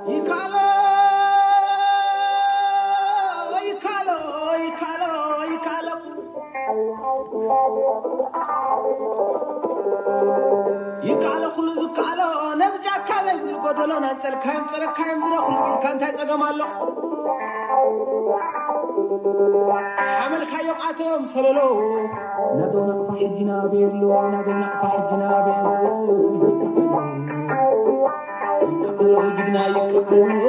ይካሎ፣ ይካሎ፣ ይካሎ፣ ይካሎ። ይካሎ ኩሉ ዝካሎ፣ ነብጃካ ዘይብሉ ጎደሎ፣ ናንጸልካዮም ጸረካዮም ድረ ኩሉ ኢልካ እንታይ ጸገም ኣሎ? ሓመልካዮም ኣቶም ሰለሎ። ናደው ናቕፋ ሕጂ ናበየሎ፣ ናደው ናቕፋ ሕጂ ናበየሎ። ይካሎ፣ ይካሎ፣ ጅግና ይካሎ።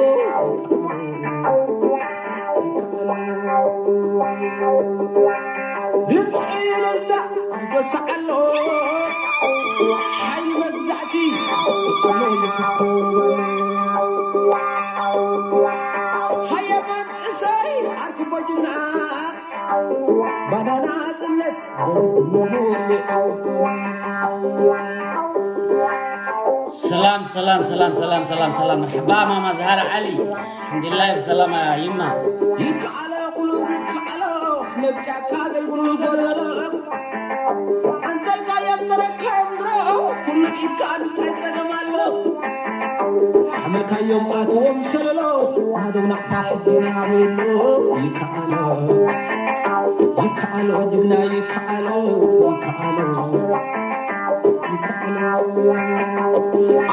ድምፂ እልልታ ይጎስዕ ኣሎ፣ ሓይሊ መግዛእቲ ይስቕ ኣሎ፣ ይፍኮ። ሃየ መንእሰይ ዓርኩቦ ጅግና፣ ባናና ጽነት ሰላም ሰላም ሰላም ሰላም ሰላም ሰላም፣ መርሐባ ማማ ዝሃር ዓሊ። ኣልሐምዱሊላህ ብሰላም ይማ። ይከኣሎ ኩሉ ዝከኣሎ፣ ነብ ጫካ ዘይብሉ ጎደሎ። ኣንተልካዮም ተረካዮም ድሮ፣ ኩሉ ኢድካ እንታይ ጸገም ኣሎ? ሓመልካዮም ኣትዎም ሰለሎ፣ ናደው ናቕፋ ሕጂ ናበሎ። ይከኣሎ፣ ይከኣሎ ጅግና ይከኣሎ፣ ይከኣሎ፣ ይከኣሎ።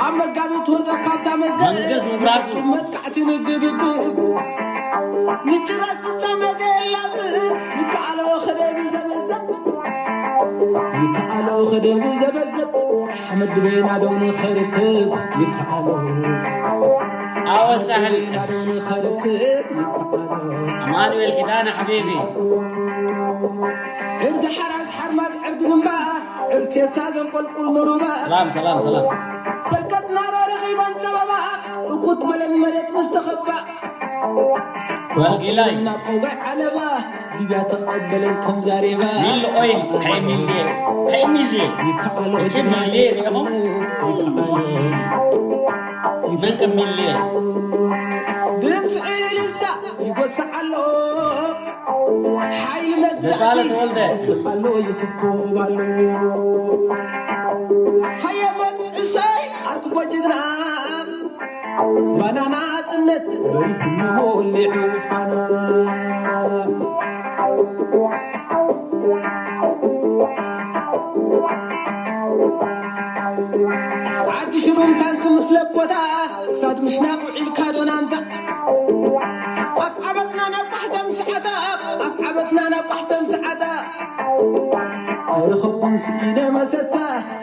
ኣብ መጋቢት ወፃ ካብታ መዝገብ መንግስት ምብራቱ መጥቃዕቲ ንግብግብ፣ ንጭራሽ ፍጻመ ዘየላዝብ፣ ይከኣሎ ከደቢ ዘበዘብ፣ ይከኣሎ ከደቢ ዘበዘብ፣ ሓመድ ቤና ደው ንኸርክብ ይከኣሎ። ኣወሳህል ደው ንኸርክብ ይከኣሎ። ኣማኑኤል ኪዳነ ሓቢቢ። ዕርዲ ሓራስ ሓርማዝ ዕርዲ ግንባ፣ ዕርዲ ቴስታ ዘንቆልቁል ንሩባ። ሰላም ሰላም ሰላም። በልከትና ሮ ረኺበን ጸበባ፣ እኩት መለን መሬት ምስ ተኸባ። ወልጊላይ። ናብ ቆጋይ ዓለባ፣ ሊብያ ተቐበለን ከም ዛሬባ። ሚሊ ኦይል፣ ከይ ሚሊ፣ ከይ ሚሊ። ይከኣሎ መቸም ሚሊ ርኢኹም? ይከኣሎ። መን ከም ሚሊ? ድምፂ እልልታ ይጎስዕ ኣሎ፣ ሓይሊ መግዛእቲ ደሳለ ተወልደ። ይስቕ ኣሎ፣ ይፍኮብ ኣሎ። ሃየ መንእሰይ ኣርክቦ ጅግና፣ ባና ናጽነት በሪሁ ወሊዑ ፋና። ዓዲ ሽሩም ታንክ ምስ ለኮታ፣ ክሳድ ምሽናቕ ውዒልካ ዶ ናንታ? ኣብ ዓበትና ናብ ቋሕሰም ሰዓታ፣ ኣብ ዓበትና ናብ ቋሕሰም ሰዓታ። ኣይረኸብኩን ስኢነ መሰታ፣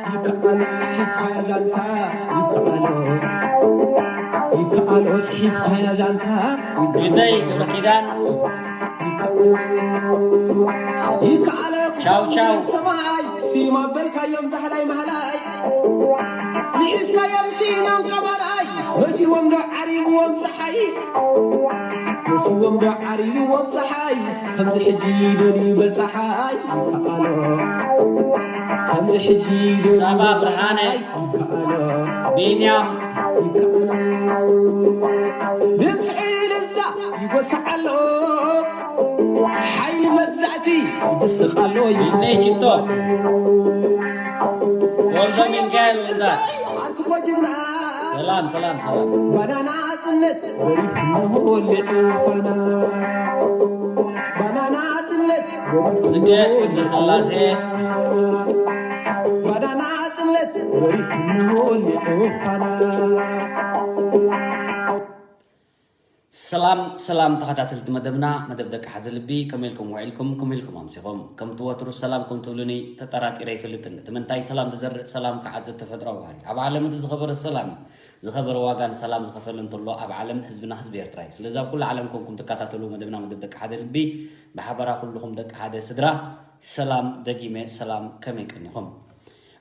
ይከኣሎ ጽሒፍካያ ዛንታ፣ ይከኣሎ፣ ይከኣሎ ጽሒፍካያ ዛንታ። ግደይ ገብረ ኪዳን። ይከኣሎ ቻው ቻው። ሰማይ፣ ሲማ በልካዮም ዛህላይ ማህላይ። ንሒዝካዮም ሲኢኖም ቀባላይ፣ መሲዎም ዶ ዓሪምዎም ጸሓይ? መሲዎም ዶ ዓሪምዎም ጸሓይ? ከምዚ ሕጂ ደልዩ በጻሓይ ይከኣሎ። ከምዚ ሕጂ ደልዩ ሳባ ብርሃነ፣ በጻሓይ ይከኣሎ። ቢንያም። ይከኣሎ። ድምፂ እልልታ ይጎስዕ ኣሎ። ሓይሊ መግዛእቲ ይድስቕ ኣሎ። ይነይ ችቶ። ወልደ ሚካኤል ወልዳ። ዓርኩቦ ጅግና። ሰላም ሰላም ሰላም። ባናና ጽነት በሪሁ ወሊዑ ፋና። ባናና ጽነት በሪሁ ጽገ ወልደ ስላሴ። ባናና ጽነት በሪሁ ወሊዑ ፋና። ሰላም ሰላም ተኸታተልቲ መደብና፣ መደብ ደቂ ሓደ ልቢ፣ ከመይ ኢልኩም ውዒልኩም? ከመይ ኢልኩም ኣምሲኹም? ከምቲ ወትሩ ሰላም ከም ትብሉኒ ተጠራጢረ ኣይፈልጥን። እቲ ምንታይ ሰላም ዝዘርእ ሰላም ክዓጽድ ተፈጥሮኣዊ ባህሪ። ኣብ ዓለም እቲ ዝኸበረ ሰላም እዩ። ዝኸበረ ዋጋ ንሰላም ዝኸፈለ እንተሎ ኣብ ዓለም ህዝብና ህዝቢ ኤርትራ እዩ። ስለዚ ኣብ ኩሉ ዓለም ኮንኩም ትከታተሉ መደብና መደብ ደቂ ሓደ ልቢ፣ ብሓበራ ኩልኹም ደቂ ሓደ ስድራ ሰላም ደጊመ ሰላም፣ ከመይ ቀኒኹም?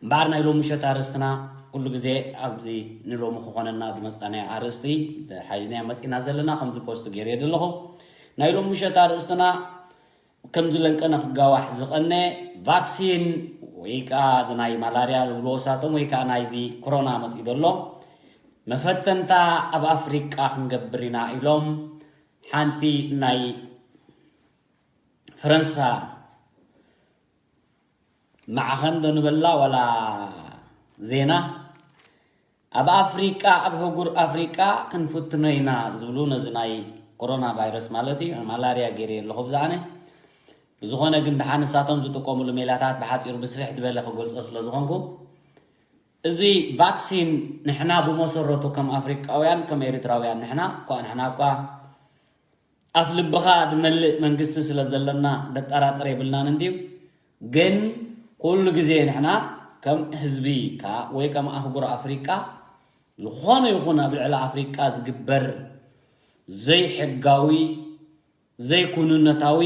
እምበኣር ናይ ሎሚ ምሸት ኣርእስትና ኩሉ ግዜ ኣብዚ ንሎሚ ክኾነና ዝመጻናዮ ኣርእስቲ ሓዝናዮ መጺና ዘለና ከምዚ ፖስት ገይረዮ ዘለኹ። ናይ ሎሚ ምሸት ኣርእስትና ከምዚ ለንቀነ ክጋዋሕ ዝቐነ ቫክሲን ወይ ከኣ እዚ ናይ ማላርያ ዝብልዎ ሳቶም ወይ ከኣ ናይዚ ኮሮና መጺኡ ዘሎ መፈተንታ ኣብ ኣፍሪቃ ክንገብር ኢና ኢሎም ሓንቲ ናይ ፈረንሳ ማዕኸን ዶ ንበላ ዋላ ዜና። ኣብ ኣፍሪቃ፣ ኣብ ህጉር ኣፍሪቃ ክንፍትኖ ኢና ዝብሉ፣ ነዚ ናይ ኮሮና ቫይረስ ማለት እዩ፣ ማላርያ ገይረ ኣለኹ ብዛዕነ። ብዝኾነ ግን፣ ደሓን ንሳቶም ዝጥቀሙሉ ሜላታት ብሓጺሩ ብስፍሕ ዝበለ ክገልጾ ስለ ዝኾንኩ፣ እዚ ቫክሲን ንሕና ብመሰረቱ ከም ኣፍሪቃውያን፣ ከም ኤርትራውያን፣ ንሕና እኳ፣ ንሕና እኳ ኣፍ ልብኻ ዝመልእ መንግስቲ ስለ ዘለና፣ ደጠራጥር የብልናን እንድዩ። ግን ኩሉ ግዜ ንሕና ከም ህዝቢ ከኣ ወይ ከም ኣህጉር ኣፍሪቃ፣ ዝኾነ ይኹን ኣብ ልዕሊ ኣፍሪቃ ዝግበር ዘይሕጋዊ፣ ዘይኩንነታዊ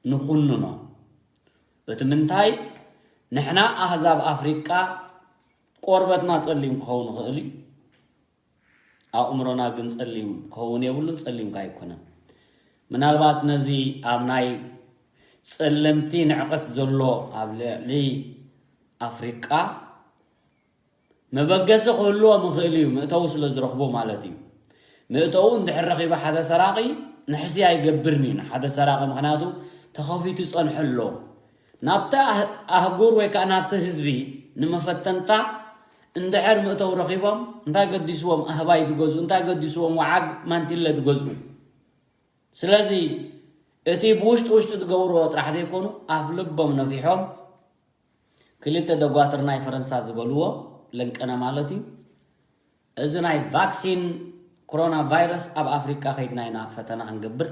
ንኹንኖ። እቲ ምንታይ፣ ንሕና ኣህዛብ ኣፍሪቃ ቆርበትና ጸሊም ክኸውን ይኽእል እዩ። ኣእምሮና ግን ጸሊም ክኸውን የብሉን፣ ጸሊም ከ ኣይኮነን። ምናልባት ነዚ ኣብ ናይ ጸለምቲ ንዕቀት ዘሎ ኣብ ልዕሊ ኣፍሪቃ መበገሲ ክህልዎም ይኽእል እዩ፣ መእተዊ ስለ ዝረኽቡ ማለት እዩ። መእተዊ እንድሕር ረኺቡ ሓደ ሰራቒ፣ ንሕስያ ኣይገብርን እዩ ንሓደ ሰራቒ፣ ምኽንያቱ ተኸፊቱ ይጸንሑ ኣሎ። ናብቲ ኣህ-፣ ኣህጉር ወይ ከኣ ናብቲ ህዝቢ ንመፈተንታ እንድሕር መእተዊ ረኺቦም፣ እንታይ ገዲስዎም ኣህባይ ዝገዝኡ፣ እንታይ ገዲስዎም ወዓግ ማንቲለ ዝገዝኡ? ስለዚ እቲ ብውሽጢ ውሽጢ ዝገብርዎ ጥራሕ ዘይኮኑ፣ ኣፍ ልቦም ነፊሖም፣ ክልተ ደጓትር ናይ ፈረንሳ ዝበልዎ ለንቀነ ማለት እዩ። እዚ ናይ ቫክሲን ኮሮና ቫይረስ ኣብ ኣፍሪቃ ከይድና ኢና ፈተና ክንገብር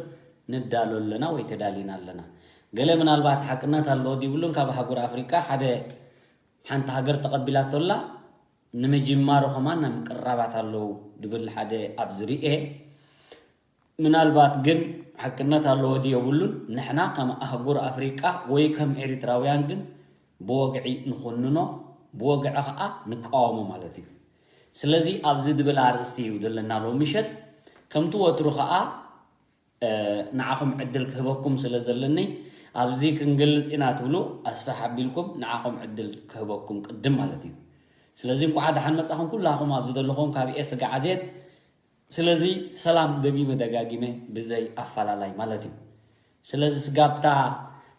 ንዳሎ ኣለና ወይ ተዳሊና ኣለና። ገለ ምናልባት ሓቅነት ኣለዎ ዲብሉን፣ ካብ ኣህጉር ኣፍሪቃ ሓደ፣ ሓንቲ ሃገር ተቐቢላቶ ኣላ፣ ንምጅማሩ ከማን ናይ ምቅርራባት ኣለዉ ድብል ሓደ ኣብ ዝርኤ። ምናልባት ግን ሓቅነት ኣለዎ ድዩ የብሉን፣ ንሕና ከም ኣህጉር ኣፍሪቃ ወይ ከም ኤሪትራውያን ግን ብወግዒ ንኹንኖ፣ ብወግዒ ኸኣ ንቃወሞ ማለት እዩ። ስለዚ ኣብዚ ድብል ኣርእስቲ እዩ ዘለና ሎሚ ምሸት። ከምቲ ወትሩ ኸኣ፣ እ፣ ንዓኹም ዕድል ክህበኩም ስለ ዘለኒ፣ ኣብዚ ክንገልጽ ኢና ትብሉ፣ ኣስፍሕ ኣቢልኩም ንዓኹም ዕድል ክህበኩም ቅድም ማለት እዩ። ስለዚ እንኳዕ ደሓን መጻኹም ኩላኹም ኣብዚ ዘለኹም ካብ ኤስ ጋዓዜት። ስለዚ ሰላም ደጊመ ደጋጊመ ብዘይ ኣፈላላይ ማለት እዩ። ስለዚ ስጋብታ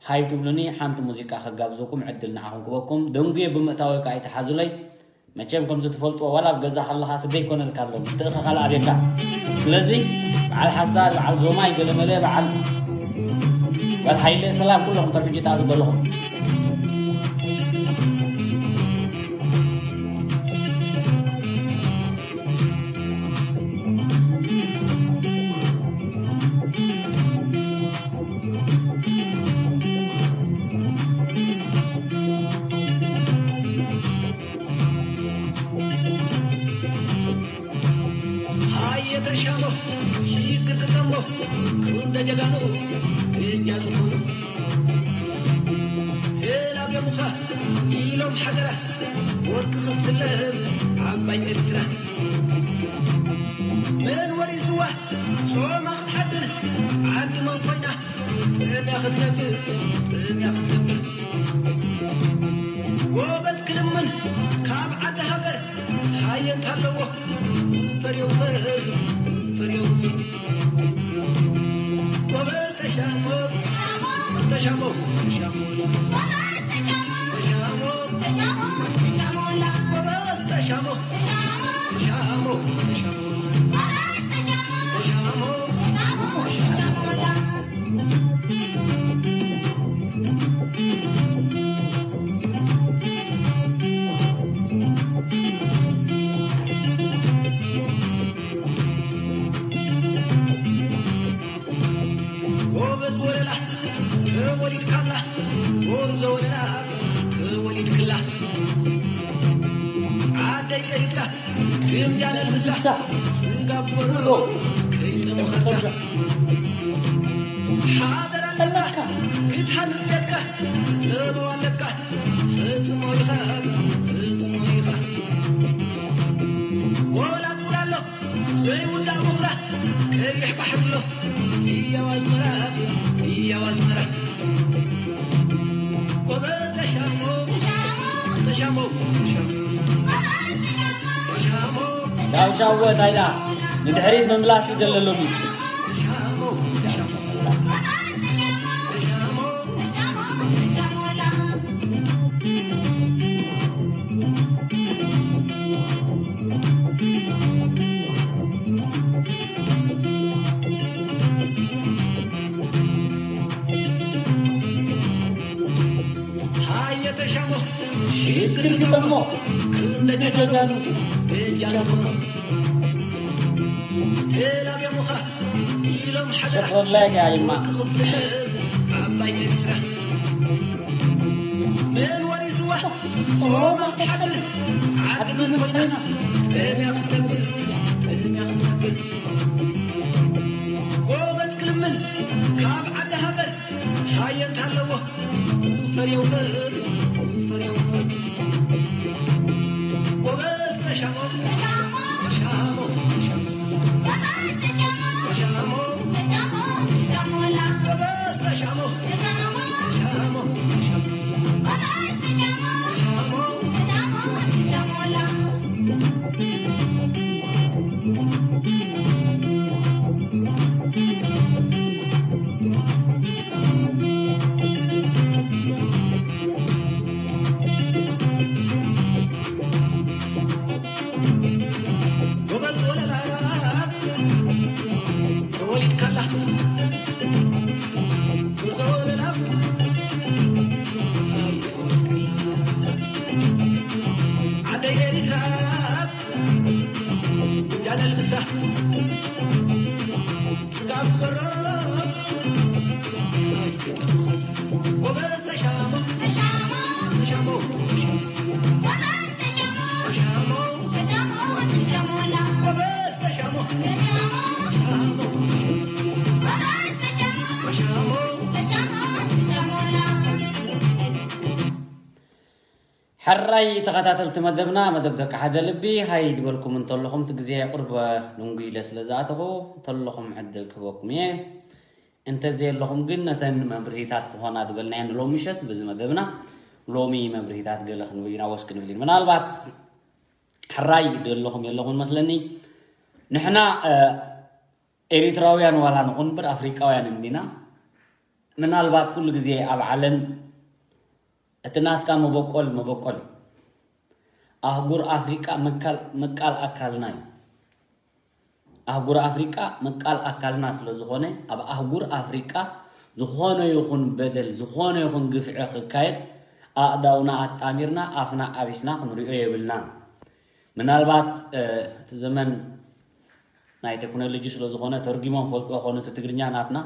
ሃይ ትብሉኒ፣ ሓንቲ ሙዚቃ ከጋብዘኩም ዕድል ንዓኹም ክበኩም። ደንጉየ ብምእታወይ ከኣ ኣይትሓዙለይ። መቸም ከምዚ ትፈልጥዎ፣ ዋላ ኣብ ገዛ ከለኻ ስደይ ኮነልካ ኣሎ፣ ምትእኽኻል ኣብየካ። ስለዚ በዓል ሓሳር፣ በዓል ዞማይ፣ ገለመለ፣ በዓል ጓል ሓይለ፣ ሰላም ኩለኹም፣ ካብ ሕጂ ተኣትው ዘለኹም። ሃየ ተሻሞ፣ ሽግር ግጠሞ፣ ክንደ ጀጋኑ እጃ ዝኾኑ። ሰላም የሙኻ ኢሎም ሓገራ፣ ወርቂ ክስለም ዓባይ ኤርትራ። መን ወሪስዋ ጾማ ክትሓድር፣ ዓዲ መን ኮይና ጥምያ ክትነብር፣ ጥምያ ክትነብር። ጎበዝ ክልምን ካብ ዓዲ ሃገር፣ ሃየ እንታለዎ፣ ፈርዮ ፈር፣ ፈርዮ። ጎበዝ ተሻሞ፣ ተሻሞ፣ ተሻሞ፣ ተሻሞ፣ ጎበዝ ተሻሞ፣ ተሻሞ፣ ተሻሞ፣ ተሻሞ። ጎበዝ ወለላ ተወሊድካላ፣ ጎርዞ ወለላ ተወሊድክላ። ዓደይ ኤርትራ ግምጃ ነልብሳ፣ ስጋ ጎርሮ ከይጠመኸሳ። ሓደራ ኣለካ ክትሃንጽ ቤትካ፣ ለበዋ ኣለካ ፈጽሞ ኢኻ፣ ፈጽሞ ኢኻ። ጎላጉል ኣሎ ዘይውዳእ ምኽራ፣ ቀይሕ ባሕሪ ኣሎ ህያው ኣዝመራ፣ ህያው ኣዝመራ። ጎበዝ ተሻሞ፣ ተሻሞ፣ ተሻሞ፣ ተሻሞ። ሻው ሻው ታይላ ንድሕሪት ምምላስ ይደለሎም እዩ። ተሻሞ፣ ተሻሞ፣ ተሻሞ። ሽግር ግጠሞ ክንደ ጀጋኑ በጃኹም ተላቢሙኻ ኢሎም ሓደራ ሸኮላይ ጋይማ ክኽብስለ ዓባይ ኤርትራ መን ወሪስዋ ጾማ ተሓድር ዓዲ መን ኮይና ጥምያ ክትነብር ጥምያ ክትነብር ጎበዝ ክልምን ካብ ዓዲ ሃገር ሓየንት ኣለዎ ፈርየው ፈርየው ፈርየው ጎበዝ ተሻሞ ተሻሞ ተሻሞ ጎበዝ ወለላ ተወሊድካላ ብርገ ወለላ ኣይተወልድካላ ዓደይ ኤሪትራ ያለልብሳ ጽጋብ በሮ ኣይተጠምኸ ጎበዝ ተሻሞ ተሻሞ ተሻሞ ሕራይ ተኸታተልቲ መደብና፣ መደብ ደቂ ሓደ ልቢ ሃይ ዝበልኩም እንተለኹም፣ እቲ ግዜ ቁርበ ድንጉ ኢለ ስለ ዝኣተኹ፣ እንተለኹም ዕድል ክህበኩም እየ። እንተዘየለኹም ግን ነተን መብርሂታት ክኾና ዝበልናየን ንሎሚ ምሸት በዚ መደብና ሎሚ መብርሂታት ገለ ክንብል ኢና ወስ ክንብል ኢና። ምናልባት ሕራይ ዘለኹም የለኹም መስለኒ። ንሕና ኤሪትራውያን ዋላ ንኹን እምበር ኣፍሪቃውያን እንዲና። ምናልባት ኩሉ ግዜ ኣብ ዓለም እቲ ናትካ መበቆል መበቆል እዩ። ኣህጉር ኣፍሪቃ ምቃል ኣካልና እዩ። ኣህጉር ኣፍሪቃ ምቃል ኣካልና ስለ ዝኾነ ኣብ ኣህጉር ኣፍሪቃ ዝኾነ ይኹን በደል ዝኾነ ይኹን ግፍዒ ክካየድ ኣእዳውና ኣጣሚርና ኣፍና ዓቢስና ክንሪኦ የብልናን። ምናልባት እቲ ዘመን ናይ ቴክኖሎጂ ስለ ዝኾነ ተርጊሞም ፈልጥዎ ኾኑ እቲ ትግርኛ ናትና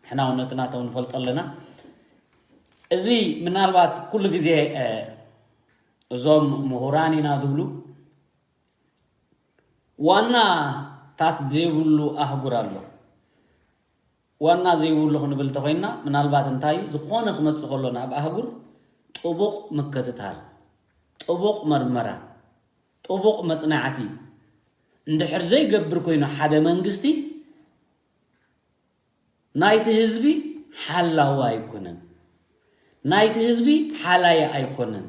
ንሕና እውን ነቲ ናቶም ንፈልጦ ኣለና። እዚ ምናልባት ኩሉ ግዜ እዞም ምሁራን ኢና ዝብሉ ዋናታት ዘይብሉ ኣህጉር ኣሎ። ዋና ዘይብሉ ክንብል እንተኾይንና ምናልባት እንታይ እዩ ዝኾነ ክመፅእ ከሎ ናብ ኣህጉር ጥቡቕ ምክትታል፣ ጥቡቕ መርመራ፣ ጥቡቕ መፅናዕቲ እንድሕር ዘይገብር ኮይኑ ሓደ መንግስቲ ናይቲ ህዝቢ ሓላዊ ኣይኮነን፣ ናይቲ ህዝቢ ሓላዪ ኣይኮነን።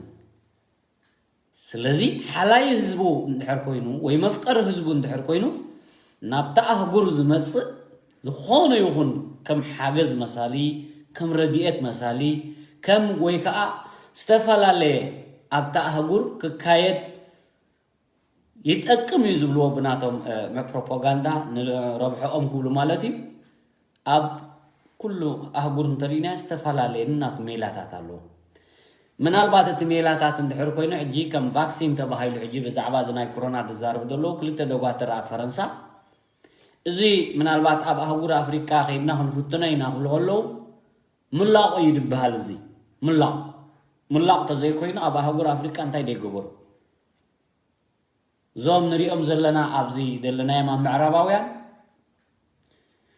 ስለዚ ሓላዪ ህዝቡ እንድሕር ኮይኑ ወይ መፍቀሪ ህዝቡ እንድሕር ኮይኑ ናብታ ኣህጉር ዝመፅእ ዝኾነ ይኹን ከም ሓገዝ መሳሊ ከም ረድኤት መሳሊ ከም ወይ ከዓ ዝተፈላለየ ኣብታ ኣህጉር ክካየድ ይጠቅም እዩ ዝብልዎ ብናቶም ፕሮፓጋንዳ ንረብሐኦም ክብሉ ማለት እዩ። ኣብ ኩሉ ኣህጉር እንተሪእና ዝተፈላለየ ናት ሜላታት ኣለዎ። ምናልባት እቲ ሜላታት እንድሕር ኮይኑ ሕጂ ከም ቫክሲን ተባሂሉ ሕጂ ብዛዕባ እዚ ናይ ኮሮና ዝዛረቡ ዘለዉ ክልተ ደጓትር ኣብ ፈረንሳ እዚ ምናልባት ኣብ ኣህጉር ኣፍሪቃ ከይድና ክንፍትኖ ኢና ክብሉ ከለዉ ምላቑ እዩ ዝበሃል። እዚ ምላቕ ምላቕ ተዘይኮይኑ ኣብ ኣህጉር ኣፍሪቃ እንታይ ደይገበሩ እዞም ንሪኦም ዘለና ኣብዚ ዘለናዮም ኣብ ምዕራባውያን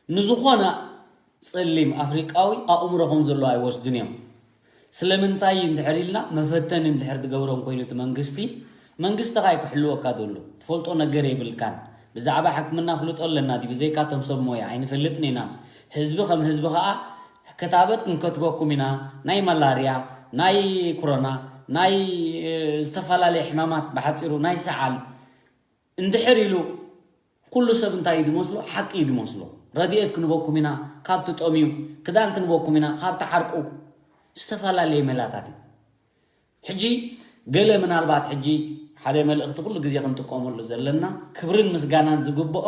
ንዝኾነ ጸሊም ኣፍሪቃዊ ኣእምሮ ከም ዘሎ ኣይወስድን እዮም። ስለምንታይ እንድሕር ኢልና መፈተኒ እንድሕር ዝገብሮም ኮይኑ እቲ መንግስቲ መንግስቲ ኻይ ክሕልወካ ዘሎ ትፈልጦ ነገር የብልካን። ብዛዕባ ሕክምና ፍልጦ ኣለና ድዩ ብዘይካ እቶም ሰብ ሞያ ኣይንፈልጥን ኢና። ህዝቢ ከም ህዝቢ ኸኣ ክታበት ክንከትበኩም ኢና። ናይ ማላርያ ናይ ክሮና ናይ ዝተፈላለየ ሕማማት ብሓፂሩ ናይ ሰዓል እንድሕር ኢሉ ኩሉ ሰብ እንታይ እዩ ዝመስሎ ሓቂ እዩ ዝመስሎ። ረድኤት ክንበኩም ኢና ካብ ትጠምዩ ክዳን ክንበኩም ኢና ካብ ትዓርቁ ዝተፈላለየ መላታት እዩ። ሕጂ ገለ ምናልባት ሕጂ ሓደ መልእኽቲ ኩሉ ግዜ ክንጥቀመሉ ዘለና ክብርን ምስጋናን ዝግብኦ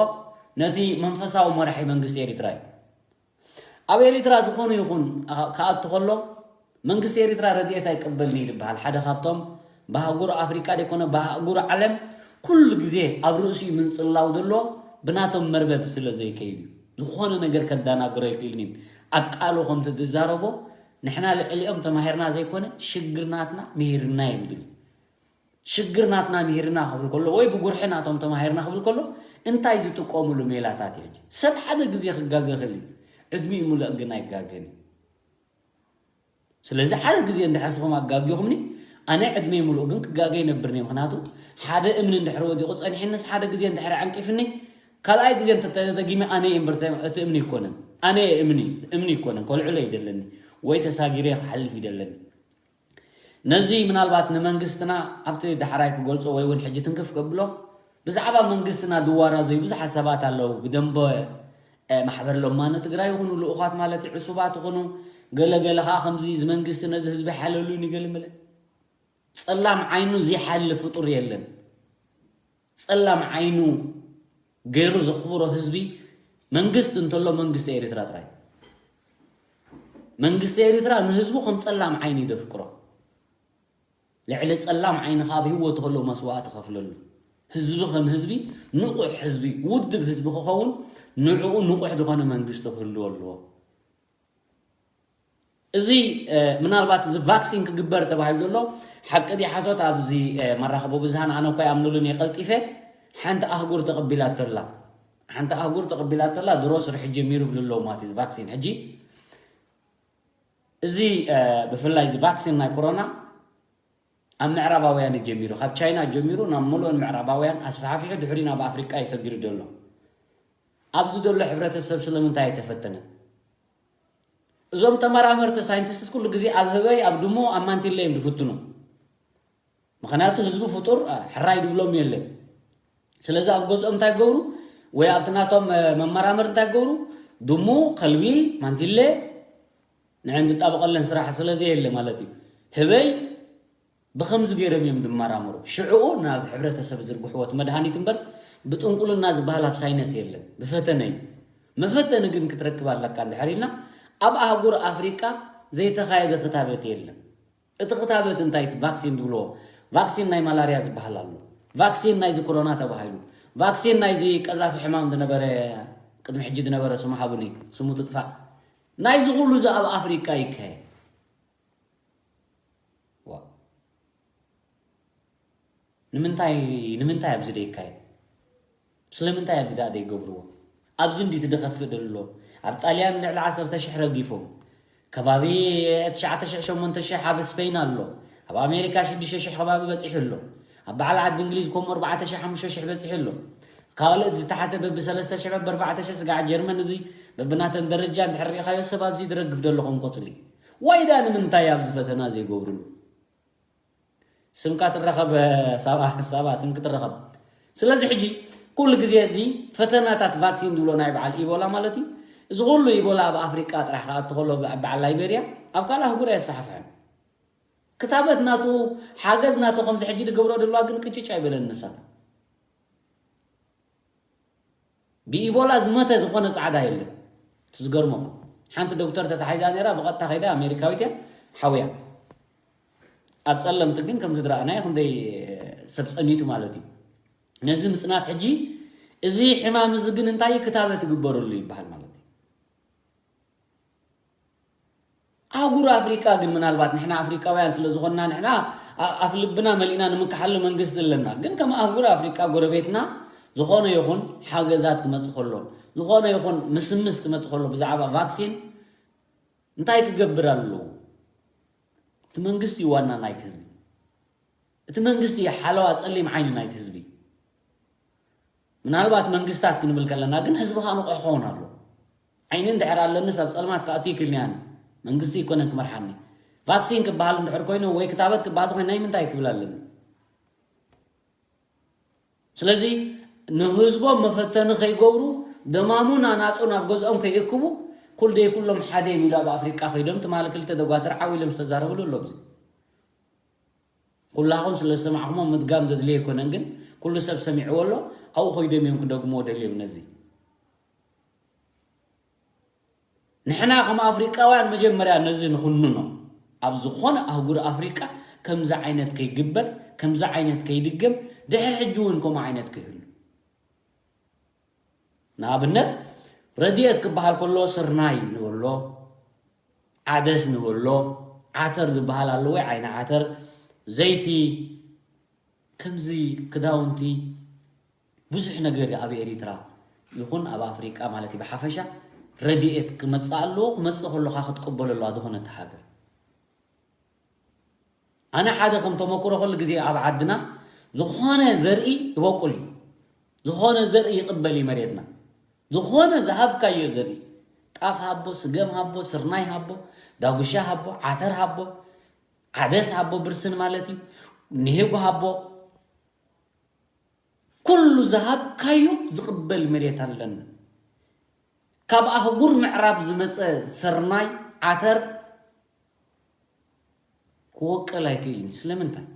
ነቲ መንፈሳዊ መራሒ መንግስቲ ኤሪትራ እዩ። ኣብ ኤሪትራ ዝኾነ ይኹን ክኣቱ ከሎ መንግስቲ ኤርትራ ረድኤት ኣይቀበልን እዩ ዝበሃል ሓደ ካብቶም ብኣህጉር ኣፍሪቃ ደይኮነ ብኣህጉር ዓለም ኩሉ ግዜ ኣብ ርእሲኡ ምንጽላው ዘሎ ብናቶም መርበብ ስለ ዘይከይድ እዩ። ዝኾነ ነገር ከዳናግሮ ኣይክእልን እዩ። ኣብ ቃሉ ከምቲ ዝዛረቦ ንሕና ልዕሊኦም ተማሂርና ዘይኮነ ሽግር ናትና ምሂርና እዮም ዝብል። ሽግር ናትና ምሂርና ክብል ከሎ ወይ ብጉርሒ ናቶም ተማሂርና ክብል ከሎ እንታይ ዝጥቀሙሉ ሜላታት እዩ? ሰብ ሓደ ግዜ ክጋገ ክእል እዩ። ዕድሚኡ ሙሉእ ግን ኣይጋገን እዩ። ስለዚ ሓደ ግዜ እንድሕር ስኹም ኣጋጊኹምኒ ኣነ ዕድመይ ሙሉእ ግን ክጋገ ይነብር እየ። ምክንያቱ ሓደ እምኒ እንድሕር ወዲቑ ጸኒሕንስ ሓደ ግዜ እንድሕር ዓንቂፍኒ ካልኣይ ግዜ እንተተደጊመ ኣነ እየ እምበር እቲ እምኒ ይኮነን ኣነ እየ እምኒ እምኒ ይኮነን ከልዕሎ ይደለኒ ወይ ተሳጊረ ክሓልፍ ይደለኒ። ነዚ ምናልባት ንመንግስትና ኣብቲ ዳሕራይ ክገልጾ ወይ እውን ሕጂ ትንክፍ ከብሎ ብዛዕባ መንግስትና ዝዋራዘዩ ብዙሓት ሰባት ኣለዉ። ብደንበ ማሕበር ለማኒ ትግራይ ይኹኑ ልኡኻት ማለት እዩ ዕሱባት ይኹኑ ገለ ገለ ከዓ ከምዚ እዚ መንግስቲ ነዚ ህዝቢ ሓለሉ ንገለ መለ ጸላም ዓይኑ ዘይሓልፍ ፍጡር የለን። ጸላም ዓይኑ ገይሩ ዘኽብሮ ህዝቢ መንግስቲ እንተሎ መንግስቲ ኤርትራ ጥራይ። መንግስቲ ኤርትራ ንህዝቡ ከም ጸላም ዓይኒ ደፍቅሮ ልዕሊ ጸላም ዓይኒ ካብ ህይወቱ ከሎ መስዋእቲ ከፍለሉ ህዝቢ ከም ህዝቢ ንቑሕ ህዝቢ ውድብ ህዝቢ ክኸውን ንዕኡ ንቑሕ ዝኾነ መንግስቲ ክህልዎ ኣለዎ። እዚ ምናልባት እዚ ቫክሲን ክግበር ተባሂሉ ዘሎ ሓቂ ዲ ሓሶት ኣብዚ መራኸቦ ብዝሃን ኣነ እኳ ይኣምኑሉን እየ ቀልጢፈ ሓንቲ ኣህጉር ተቐቢላቶላ ሓንቲ ኣህጉር ተቐቢላቶላ ድሮ ስርሑ ጀሚሩ ብሉ ኣለዉ ማለት እዩ ቫክሲን ሕጂ እዚ ብፍላይ እዚ ቫክሲን ናይ ኮሮና ኣብ ምዕራባውያን ጀሚሩ ካብ ቻይና ጀሚሩ ናብ ሙሉእን ምዕራባውያን ኣስፋሕፊሑ ድሕሪ ናብ ኣፍሪቃ ይሰጊሩ ዘሎ ኣብዚ ዘሎ ሕብረተሰብ ስለምንታይ ኣይተፈተነ እዞም ተመራመርቲ ሳይንቲስትስ ኩሉ ግዜ ኣብ ህበይ ኣብ ድሙ ኣብ ማንቲለ እዮም ዝፍትኑ ምክንያቱ ህዝቡ ፍጡር ሕራይ ድብሎም የለን ስለዚ ኣብ ገዝኦም እንታይ ገብሩ ወይ ኣብቲ ናቶም መመራመር እንታይ ገብሩ ድሙ ከልቢ ማንቲለ ንዕን ዝጣበቐለን ስራሕ ስለዘየለ ማለት እዩ ህበይ ብኸምዚ ገይሮም እዮም ዝመራመሩ ሽዕኡ ናብ ሕብረተሰብ ዝርግሕዎ እቲ መድሃኒት እምበር ብጥንቁልና ዝበሃል ኣብ ሳይነስ የለን ብፈተነ እዩ መፈተኒ ግን ክትረክብ ኣለካ እንድሕር ኢልና ኣብ ኣህጉር ኣፍሪቃ ዘይተኻየደ ክታበት የለን እቲ ክታበት እንታይ እቲ ቫክሲን ዝብልዎ ቫክሲን ናይ ማላርያ ዝበሃል ኣሎ ቫክሲን ናይዚ ኮሮና ተባሂሉ ቫክሲን ናይዚ ቀዛፊ ሕማም ዝነበረ ቅድሚ ሕጂ ዝነበረ ስሙ ሃቡኒ ስሙ ትጥፋእ ናይዚ ኩሉ እዚ ኣብ ኣፍሪቃ ይካየድ ንምንታይ ንምንታይ ኣብዚ ደይካየድ ስለምንታይ ኣብዚ ደኣ ደይገብርዎ ኣብዚ እንዲ ትደኸፍእ ደሎ ኣብ ጣልያን ልዕሊ ዓሰርተ ሽሕ ረጊፎም ከባቢ ትሽዓተ ሽሕ ሸሞንተ ሽሕ ኣብ ስፔን ኣሎ ኣብ ኣሜሪካ ሽዱሽተ ሽሕ ከባቢ በፂሑ ኣሎ ኣብ በዓል ዓዲ እንግሊዝ ከምኡ ኣርባዕተ ሽሕ ሓሙሽተ ሽሕ በፂሑ ኣሎ ካልእ ዝተሓተ በቢ ሰለስተ ሽሕ በቢ ኣርባዕተ ሽሕ ስጋዕ ጀርመን እዚ በብናተን ደረጃ እንድሕር ሪእኻዮ ሰብ ኣብዚ ዝረግፍ ደሎ ከም ቆፅሊ ዋይዳ ንምንታይ ኣብዚ ፈተና ዘይገብርሉ ስምካ ትረኸብ ሳባ ሳባ ስምኪ ትረኸብ ስለዚ ሕጂ ኩሉ ግዜ እዚ ፈተናታት ቫክሲን ዝብሎ ናይ በዓል ኢቦላ ማለት እዩ እዚ ኩሉ ኢቦላ ኣብ ኣፍሪቃ ጥራሕ ክኣቱ ከሎ በዓል ላይቤርያ ኣብ ካልእ ኣህጉር ኣየስፋሕፍሐን ክታበት ናቱ ሓገዝ ናቱ ከምዚ ሕጂ ዝገብሮ ዘለዋ ግን ቅጭጭ ኣይበለን ንሳት ብኢቦላ ዝመተ ዝኾነ ጻዕዳ የለን። እቲ ዝገርመኩም ሓንቲ ዶክተር ተታሒዛ ነራ ብቐጥታ ከይዳ ኣሜሪካዊት እያ ሓውያ። ኣብ ጸለምቲ ግን ከምዚ ዝረኣናዮ ክንደይ ሰብ ጸኒቱ ማለት እዩ። ነዚ ምጽናት ሕጂ እዚ ሕማም እዚ ግን እንታይ ክታበት ይግበረሉ ይበሃል ማለት እዩ። ኣህጉር ኣፍሪቃ ግን ምናልባት ንሕና ኣፍሪቃውያን ስለ ዝኾንና ንሕና ኣፍ ልብና መሊእና ንምክሓሉ መንግስቲ ኣለና። ግን ከም ኣህጉር ኣፍሪቃ ጎረቤትና ዝኾነ ይኹን ሓገዛት ክመጽእ ከሎ፣ ዝኾነ ይኹን ምስምስ ክመጽእ ከሎ ብዛዕባ ቫክሲን እንታይ ክገብር ኣለዎ? እቲ መንግስቲ እዩ ዋና ናይቲ ህዝቢ። እቲ መንግስቲ እዩ ሓለዋ ጸሊም ዓይኒ ናይቲ ህዝቢ። ምናልባት መንግስታት ክንብል ከለና ግን ህዝቢ ከዓ ንቑሕ ክኸውን ኣሎ። ዓይኒ እንድሕር ኣለንስ ኣብ ጸልማት ክኣቱ ይክእልኒ ኣነ። መንግስቲ ይኮነን ክመርሓኒ። ቫክሲን ክበሃል እንድሕር ኮይኑ ወይ ክታበት ክበሃል ኮይኑ ናይ ምንታይ ክብል ኣለኒ? ስለዚ ንህዝቦም መፈተኒ ከይገብሩ ደማሙን ኣናጹን ኣብ ገዝኦም ከይእክቡ ኩል ደይ ኩሎም ሓደ እዮም ኢሉ ኣብ ኣፍሪቃ ከይዶም ትማሊ ክልተ ደጓትር ዓው ኢሎም ዝተዛረብሉ ኣሎ። ኣብዚ ኩላኹም ስለ ዝሰማዕኹሞ ምድጋም ዘድልየ ኣይኮነን፣ ግን ኩሉ ሰብ ሰሚዕዎ ኣሎ። ኣብኡ ከይዶም እዮም ክደግምዎ ደልዮም ነዚ። ንሕና ከም ኣፍሪቃውያን መጀመርያ ነዚ ንኹንኖ። ኣብ ዝኾነ ኣህጉር ኣፍሪቃ ከምዚ ዓይነት ከይግበር፣ ከምዚ ዓይነት ከይድገም፣ ድሕሪ ሕጂ እውን ከምኡ ዓይነት ከይህሉ። ንኣብነት፣ ረድኤት ክበሃል ከሎ ስርናይ ንበሎ፣ ዓደስ ንበሎ፣ ዓተር ዝበሃል ኣሎ ወይ ዓይኒ ዓተር፣ ዘይቲ፣ ከምዚ ክዳውንቲ፣ ብዙሕ ነገር ኣብ ኤሪትራ ይኹን ኣብ ኣፍሪቃ ማለት እዩ ብሓፈሻ ረድኤት ክመጽእ ኣለዎ። ክመጽእ ከሎኻ ክትቅበሎ ኣለዋ ዝኾነት ሃገር። ኣነ ሓደ ከም ተመክሮ ኩሉ ግዜ ኣብ ዓድና ዝኾነ ዘርኢ ይበቁል እዩ። ዝኾነ ዘርኢ ይቕበል እዩ መሬትና። ዝኾነ ዝሃብካዮ ዘርኢ፣ ጣፍ ሃቦ፣ ስገም ሃቦ፣ ስርናይ ሃቦ፣ ዳጉሻ ሃቦ፣ ዓተር ሃቦ፣ ዓደስ ሃቦ፣ ብርስን ማለት እዩ፣ ኒሄጎ ሃቦ፣ ኩሉ ዝሃብካዮ ዝቕበል መሬት ኣለና። ካብ ኣህጉር ምዕራብ ዝመጸ ስርናይ፣ ዓተር ክወቅል ኣይክእልን እዩ። ስለምንታይ?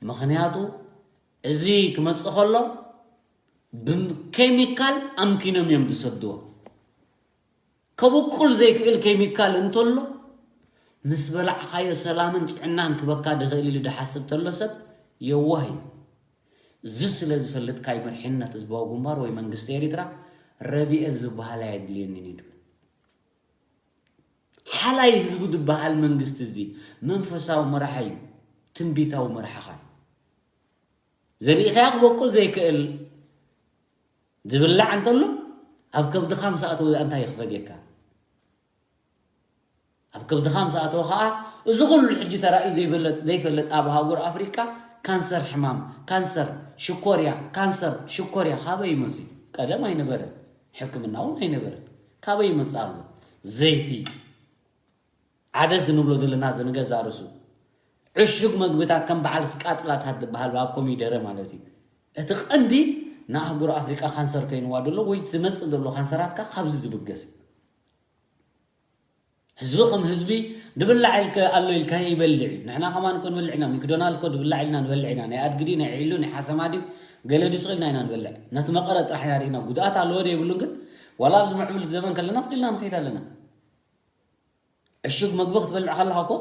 ምኽንያቱ እዚ ክመጽእ ከሎ ብኬሚካል ኣምኪኖም እዮም ዝሰድዎ። ከብቁል ዘይክእል ኬሚካል እንተሎ፣ ምስ በላዕኻዮ ሰላምን ጥዕናን ክበካ ድኽእል ኢሉ ድሓስብ ተሎ ሰብ የዋህ እዩ። እዚ ስለ ዝፈልጥ ካይ መሪሕነት ህዝባዊ ግንባር ወይ መንግስቲ ኤሪትራ ረድኤት ዝበሃል ኣየድልየንን እዩ ድብል። ሓላይ ህዝቡ ዝበሃል መንግስቲ እዚ መንፈሳዊ መራሒ እዩ፣ ትንቢታዊ መራሕኻ እዩ። ዘሪእኻዮ ክበቁል ዘይክእል ዝብላዕ እንተሎ ኣብ ከብድኻ ምስ ኣተወ እንታይ ይኽፈድየካ? ኣብ ከብድኻ ምስ ኣተወ ኸዓ እዚ ኩሉ ሕጂ ተራእዩ ዘይበለጥ ዘይፈልጥ ኣብ ኣህጉር ኣፍሪቃ ካንሰር ሕማም፣ ካንሰር፣ ሽኮርያ፣ ካንሰር፣ ሽኮርያ ካበይ ይመጽእ እዩ? ቀደም ኣይነበረን፣ ሕክምና እውን ኣይነበረን። ካበይ ይመጽእ ኣሎ? ዘይቲ፣ ዓደስ እንብሎ ዘለና እዚ ንገዛእ ርእሱ ዕሹግ መግብታት ከም በዓል ስቃጥላታት ዝበሃል ኣብ ኮሚደረ ማለት እዩ። እቲ ቀንዲ ንኣህጉር ኣፍሪቃ ካንሰር ኮይንዋ ዘሎ ወይ ዝመጽእ ዘሎ ካንሰራትካ ካብዚ ዝብገስ እዩ። ህዝቢ ከም ህዝቢ ድብላዕ ኢልከ ኣሎ ኢልካ ይበልዕ እዩ። ንሕና ከማን እኮ ንበልዕ ኢና። ሚክዶናል እኮ ድብላዕ ኢልና ንበልዕ ኢና። ናይ ኣድግዲ፣ ናይ ዒሉ፣ ናይ ሓሰማ ድዩ ገለ ድዩ ስቕ ኢልና ኢና ንበልዕ። ነቲ መቐረት ጥራሕ ኢና ርኢና። ጉድኣት ኣለዎ ዶ የብሉን ግን ዋላ ኣብዚ ምዕቡል ዘመን ከለና ስቕ ኢልና ንኸይድ ኣለና። ዕሹግ መግቢ ክትበልዕ ከለኻ እኮ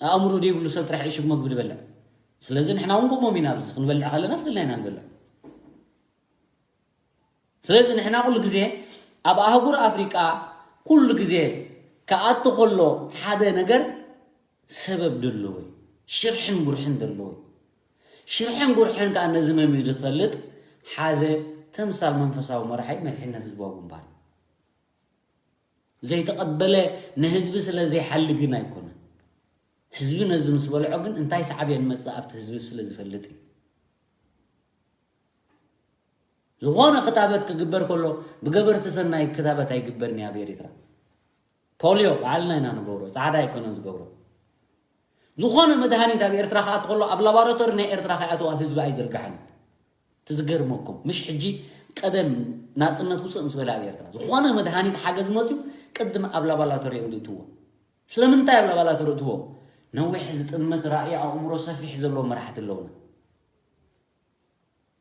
ኣእምሮ ዘይብሉ ሰብ ጥራሕ ዕሹግ መግቢ ድበልዕ። ስለዚ ንሕና እውን ከምኦም ኢና። ኣብዚ ክንበልዕ ከለና ስቕ ኢልና ኢና ንበልዕ። ስለዚ ንሕና ኩሉ ግዜ ኣብ ኣህጉር ኣፍሪቃ ኩሉ ግዜ ክኣቱ ከሎ ሓደ ነገር ሰበብ ደለዎ እዩ። ሽርሕን ጉርሕን ደለዎ እዩ። ሽርሕን ጉርሕን ከኣ ነዚ መን እዩ ዝፈልጥ? ሓደ ተምሳል መንፈሳዊ መራሒ መሪሕነት ህዝባዊ ግንባር። ዘይተቐበለ ንህዝቢ ስለ ዘይሓሊ ግን ኣይኮነን። ህዝቢ ነዚ ምስ በልዖ ግን እንታይ ሳዕቤን መጽእ ኣብቲ ህዝቢ ስለ ዝፈልጥ እዩ። ዝኾነ ክታበት ክግበር ከሎ ብገበርቲ ሰናይ ክታበት ኣይግበርን እዩ ኣብ ኤሪትራ። ፖልዮ ባዕልና ኢና ንገብሮ፣ ጻዕዳ ኣይኮነን ዝገብሮ። ዝኾነ መድሃኒት ኣብ ኤርትራ ክኣቱ ከሎ ኣብ ላቦራቶሪ ናይ ኤርትራ ከይኣተው ኣብ ህዝቢ ኣይዝርጋሕን። ትዝገርመኩም ምሽ ሕጂ ቀደም ናጽነት ውፅእ ምስ በለ ኣብ ኤርትራ ዝኾነ መድሃኒት ሓገዝ መፅዩ ቅድም ኣብ ላባላቶሪ እዮም ዝእትዎ። ስለምንታይ ኣብ ላባላቶሪ እትዎ? ነዊሕ ዝጥምት ራእይ ኣእምሮ ሰፊሕ ዘለዎ መራሕቲ ኣለውና።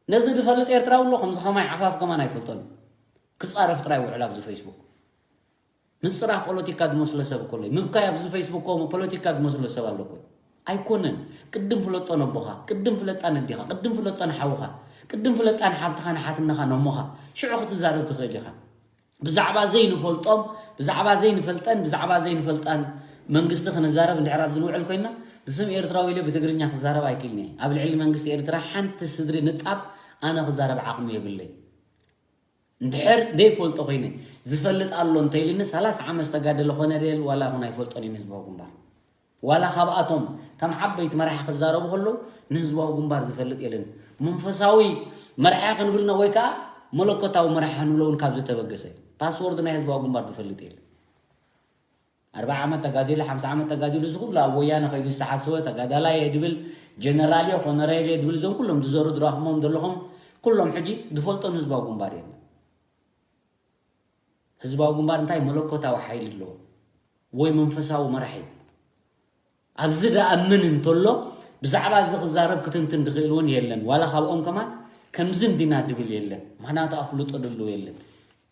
ነዚ ዝፈልጥ ኤርትራዊ ኣሎ ከምዚ ከማይ ዓፋፍ ከማን ኣይፈልጦን። ክጻረፍ ጥራይ ውዕል ኣብዚ ፌስቡክ። ምጽራፍ ፖለቲካ ዝመስሎ ሰብ እኮ ኣሎ። ምብካይ ኣብዚ ፌስቡክ ኮ ፖለቲካ ዝመስሎ ሰብ ኣሎ እኮ። ኣይኮነን። ቅድም ፍለጦ ነቦኻ፣ ቅድም ፍለጣ ነዲኻ፣ ቅድም ፍለጦ ንሓውኻ፣ ቅድም ፍለጣ ንሓብትኻ ንሓትነኻ ነሞኻ። ሽዑ ክትዛረብ ትኽእል ኢኻ። ብዛዕባ ዘይንፈልጦም፣ ብዛዕባ ዘይንፈልጠን ብዛዕባ ዘይንፈልጣን መንግስቲ ክንዛረብ እንድሕር ኣብዚ ንውዕል ኮይና ብስም ኤርትራዊ ኢለ ብትግርኛ ክዛረብ ኣይክእልን እየ። ኣብ ልዕሊ መንግስቲ ኤርትራ ሓንቲ ስድሪ ንጣብ ኣነ ክዛረብ ዓቕሚ የብለይ። እንድሕር ደይፈልጦ ኮይነ ዝፈልጥ ኣሎ እንተኢልኒ ሰላሳ ዓመት ዝተጋደለ ኮነሬል ዋላ ይኹን ኣይፈልጦን እዩ ንህዝባዊ ግንባር። ዋላ ካብኣቶም ከም ዓበይቲ መራሒ ክዛረቡ ከለዉ ንህዝባዊ ግንባር ዝፈልጥ የለን። መንፈሳዊ መራሒ ክንብል ነ ወይ ከዓ መለኮታዊ መራሒ ክንብሎ እውን ካብ ዝተበገሰ እዩ። ፓስወርድ ናይ ህዝባዊ ግንባር ዝፈልጥ የለን። ኣርብዓ ዓመት ተጋዲሉ ሓምሳ ዓመት ተጋዲሉ እዚ ኩሉ ኣብ ወያነ ከይዱ ዝተሓስወ ተጋዳላይ እየ ድብል ጀነራል እየ ኮነሬል እየ ድብል እዞም ኩሎም ዝዘሩ ድራኽሞም ዘለኹም ኩሎም ሕጂ ዝፈልጦ ንህዝባዊ ግንባር የለን። ህዝባዊ ግንባር እንታይ መለኮታዊ ሓይሊ ኣለዎ ወይ መንፈሳዊ መራሒ ኣብዚ ደኣምን እንተሎ ብዛዕባ እዚ ክዛረብ ክትንትን ድኽእል እውን የለን። ዋላ ካብኦም ከማን ከምዚ እንዲና ድብል የለን። ምኽንያቱ ኣፍልጦ ደለዎ የለን።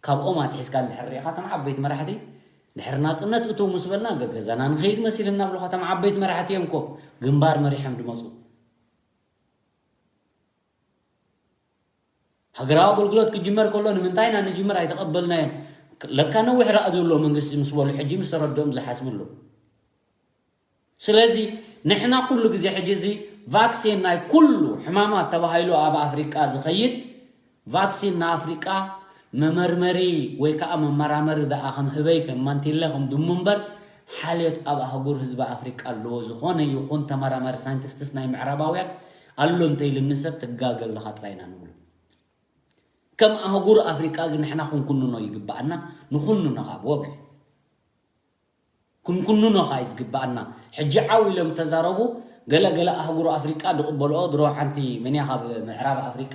ካብኦም ኣትሒዝካ እንድሕር ርኢኻ እቶም ዓበይቲ መራሕቲ ድሕሪ ናጽነት እቱ ምስ በልና ገገዛና ንኸይድ መሲልና ብሎ። ከተማ ዓበይቲ መራሕቲ እዮም እኮ ግንባር መሪሖም ድመፁ። ሃገራዊ ኣገልግሎት ክጅመር ከሎ ንምንታይ ኢና ንጅምር ኣይተቐበልናዮም? ለካ ነዊሕ ራእ ዘለዎ መንግስቲ ምስ በሉ ሕጂ ምስ ተረድኦም ዝሓስብሉ። ስለዚ ንሕና ኩሉ ግዜ ሕጂ እዚ ቫክሲን ናይ ኩሉ ሕማማት ተባሂሉ ኣብ ኣፍሪቃ ዝኸይድ ቫክሲን ንኣፍሪቃ መመርመሪ ወይ ከዓ መመራመሪ ደኣ ከም ህበይ ከም ማንቲለ ከም ድሙ እምበር ሓልዮት ኣብ ኣህጉር ህዝቢ ኣፍሪቃ ኣለዎ። ዝኾነ ይኹን ተመራማሪ ሳይንቲስትስ ናይ ምዕራባውያን ኣሎ እንተይልኒ ሰብ ትጋገ ኣለኻ ጥራይ ኢና ንብሎ። ከም ኣህጉር ኣፍሪቃ ግን ንሕና ክንኩንኖ ይግባኣና። ንኩንኖ ካብ ወግዒ ክንኩንኖ ከዓ እዩ ዝግባኣና። ሕጂ ዓው ኢሎም ተዛረቡ። ገለ ገለ ኣህጉር ኣፍሪቃ ድቕበልኦ ድሮ ሓንቲ መንያ ካብ ምዕራብ ኣፍሪቃ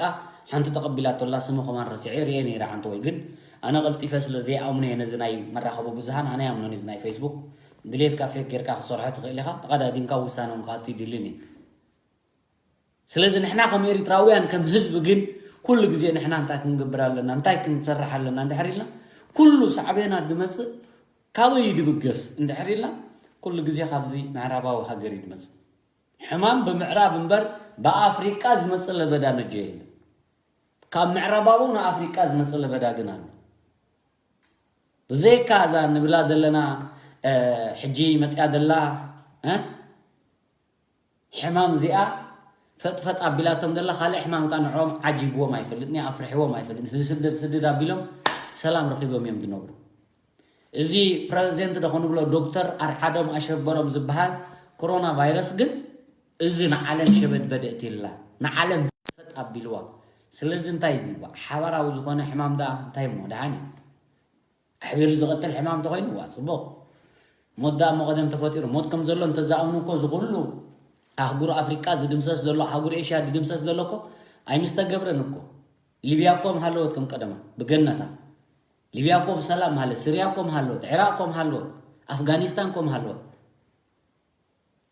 ሓንቲ ተቐቢላቶላ ስሙ ከማን ረሲዐ ርየ ነይረ ሓንቲ ወይ ግን ኣነ ቀልጢፈ ስለ ዘይኣምኖ እየ ነዚ ናይ መራኸቢ ብዙሃን ኣነ ያምኖን እዚ ናይ ፌስቡክ ድሌትካ ፌክ ጌርካ ክትሰርሖ ትኽእል ኢኻ። ተቐዳዲምካ ውሳነ ምካኣቱ ይድልን እዩ። ስለዚ ንሕና ከም ኤሪትራውያን ከም ህዝቢ ግን ኩሉ ግዜ ንሕና እንታይ ክንገብር ኣለና እንታይ ክንሰርሕ ኣለና እንድሕር ኢልና ኩሉ ሳዕቤናት ዝመፅእ ካበይ እዩ ድብገስ እንድሕር ኢልና ኩሉ ግዜ ካብዚ ምዕራባዊ ሃገር እዩ ድመፅእ። ሕማም ብምዕራብ እምበር ብኣፍሪቃ ዝመፅእ ለበዳ ነጆ የለን። ካብ ምዕራባዊ ንኣፍሪቃ ዝመፅእ ለበዳ ግን ኣሎ። ብዘይካ እዛ ንብላ ዘለና ሕጂ መፅያ ዘላ ሕማም እዚኣ ፈጥፈጥ ኣቢላቶም ዘላ ካልእ ሕማም ካ ንዕኦም ዓጂብዎም ኣይፈልጥን ኣፍርሕዎም ኣይፈልጥን። እዚ ስደድ ስደድ ኣቢሎም ሰላም ረኺቦም እዮም ዝነብሩ። እዚ ፕረዚደንት ዶ ክንብሎ ዶክተር ኣርዓዶም ኣሸበሮም ዝበሃል ኮሮና ቫይረስ ግን እዚ ንዓለም ሸበድበደት ኢላ ንዓለም ፈጥ ኣቢልዋ። ስለዚ እንታይ እዚ ሓባራዊ ዝኾነ ሕማም ዳ እንታይ እሞ ደሓን እዩ። ኣሕቢሩ ዝቐትል ሕማም እንተኾይኑ እዋ ጽቡቕ። ሞት ደኣ እሞ ቀደም ተፈጢሩ። ሞት ከም ዘሎ እንተዝኣምኑ እኮ እዚ ኩሉ ኣህጉር ኣፍሪቃ ዝድምሰስ ዘሎ ኣህጉር ኤሽያ ዝድምሰስ ዘሎ እኮ ኣይምስተገብረን እኮ። ሊብያ እኮ ምሃለወት ከም ቀደማ ብገነታ። ሊብያ እኮ ብሰላም ምሃለት፣ ስርያ እኮ ምሃለወት፣ ዒራቕ እኮ ምሃለወት፣ ኣፍጋኒስታን እኮ ምሃለወት።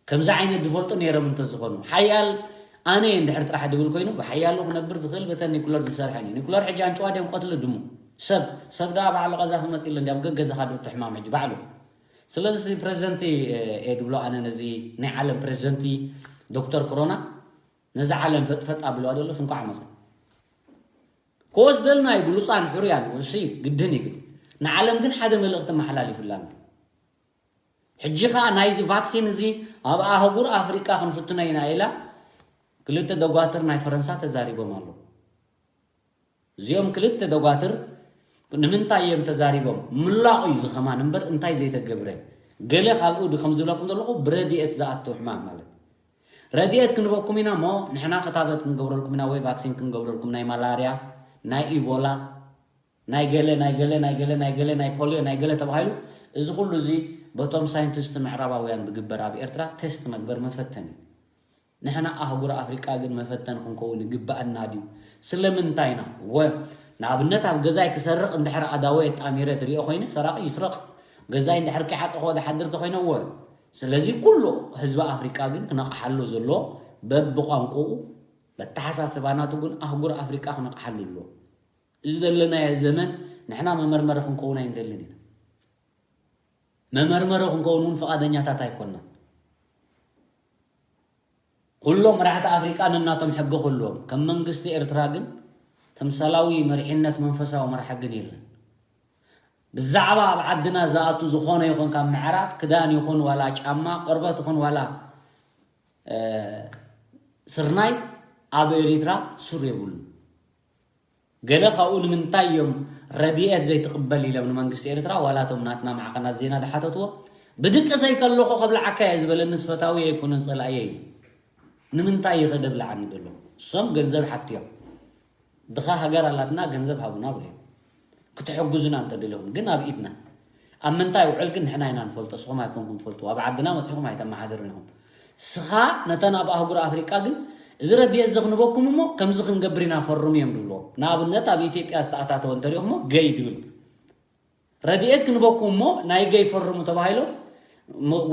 ከምዚ ዓይነት ዝፈልጡ ነይሮም እንተዝኾኑ ሓያል ኣነ እየ እንድሕር ጥራሕ ድብል ኮይኑ ብሓያሉ ክነብር ዝኽእል በተን ኒኩለር ዝሰርሐን እዩ። ኒኩለር ሕጂ ኣንጭዋ ድዮም ቀትሉ ድሙ ሰብ ሰብ ደኣ ባዕሉ ቀዛፊ መፂሉ እንዲያም ገገዛኻ ዶ ትሕማም ሕጂ ባዕሉ። ስለዚ ፕሬዚደንቲ እየ ድብሎ ኣነ ነዚ ናይ ዓለም ፕሬዚደንቲ ዶክተር ኮሮና ነዚ ዓለም ፈጥፈጥ ኣብልዋ ደሎስ እንኳዕ መፀ ክወስደልና እዩ ብሉፃን ሕሩያን እሱ ግድን እዩ ግን ንዓለም ግን ሓደ መልእኽቲ መሓላሊፍላ ኣሎ። ሕጂ ኸኣ ናይዚ ቫክሲን እዚ ኣብ ኣህጉር ኣፍሪቃ ክንፍትኖ ኢና ኢላ ክልተ ደጓትር ናይ ፈረንሳ ተዛሪቦም ኣለዉ። እዚኦም ክልተ ደጓትር ንምንታይ እዮም ተዛሪቦም? ምላቑ እዩ ዝኸማን እምበር እንታይ ዘይተገብረ? ገለ ካብኡ ድ ከም ዝብለኩም ዘለኹ ብረድኤት ዝኣቱ ሕማም ማለት ረድኤት ክንበኩም ኢና እሞ ንሕና ክታበት ክንገብረልኩም ኢና ወይ ቫክሲን ክንገብረልኩም ናይ ማላርያ ናይ ኢቦላ ናይ ገለ ናይ ገለ ናይ ገለ ናይ ገለ ናይ ፖሊዮ ናይ ገለ ተባሂሉ እዚ ኩሉ እዚ በቶም ሳይንቲስት ምዕራባውያን ዝግበር ኣብ ኤርትራ ቴስት መግበር መፈተኒ ንሕና ኣህጉር ኣፍሪቃ ግን መፈተን ክንከውን ይግበኣና ድዩ ስለምንታይና ወ ንኣብነት ኣብ ገዛይ ክሰርቕ እንድሕር ኣዳወ የጣሚረ ትሪኦ ኮይነ ሰራቂ ይስረቕ ገዛይ እንድሕር ኪዓፀ ከወ ዝሓድር ተኮይነ ወ ስለዚ ኩሉ ህዝቢ ኣፍሪቃ ግን ክነቕሓሉ ዘሎ በብቋንቁኡ በተሓሳስባ ናቱ ግን ኣህጉር ኣፍሪቃ ክነቕሓሉ ኣሎ እዚ ዘለናዮ ዘመን ንሕና መመርመሪ ክንከውን ኣይንደልን ኢና። መመርመሪ ክንከውን እውን ፍቓደኛታት ኣይኮንና። ኩሎም መራሕቲ ኣፍሪቃ ነናቶም ሕጊ ክህልዎም፣ ከም መንግስቲ ኤርትራ ግን ተምሳላዊ መሪሕነት መንፈሳዊ መራሒ ግን የለን። ብዛዕባ ኣብ ዓድና ዝኣቱ ዝኾነ ይኹን ካብ ምዕራብ ክዳን ይኹን ዋላ ጫማ ቆርበት ይኹን ዋላ ስርናይ ኣብ ኤሪትራ ሱር የብሉ። ገለ ካብኡ ንምንታይ እዮም ረድኤት ዘይትቕበል ኢሎም ንመንግስቲ ኤርትራ ዋላ እቶም ናትና ማዕኸናት ዜና ዝሓተትዎ ብድቅሰይ ከለኹ ከብልዓካ እየ ዝበለኒ ስፈታዊ ኣይኮነን ፀላእየ እዩ ንምንታይ ይኸ ደብልዓኒ ዘሎ እሶም ገንዘብ ሓትዮም ድኻ ሃገር ኣላትና ገንዘብ ሃቡና ብለ ክትሕግዙና እንተደለኹም ግን ኣብ ኢድና ኣብ ምንታይ ውዕል ግን ንሕና ኢና ንፈልጦ ስኹም ኣይኮንኩም ትፈልጡ ኣብ ዓድና መፅኹም ኣይተመሓደሩን ኢኹም ስኻ ነተን ኣብ ኣህጉር ኣፍሪቃ ግን እዚ ረድኤት እዚ ክንበኩም እሞ ከምዚ ክንገብር ኢና ፈርሙ እዮም ዝብልዎ ንኣብነት ኣብ ኢትዮጵያ ዝተኣታተወ እንተሪእኹሞ ገይ ድብል ረድኤት ክንበኩም እሞ ናይ ገይ ፈርሙ ተባሂሎም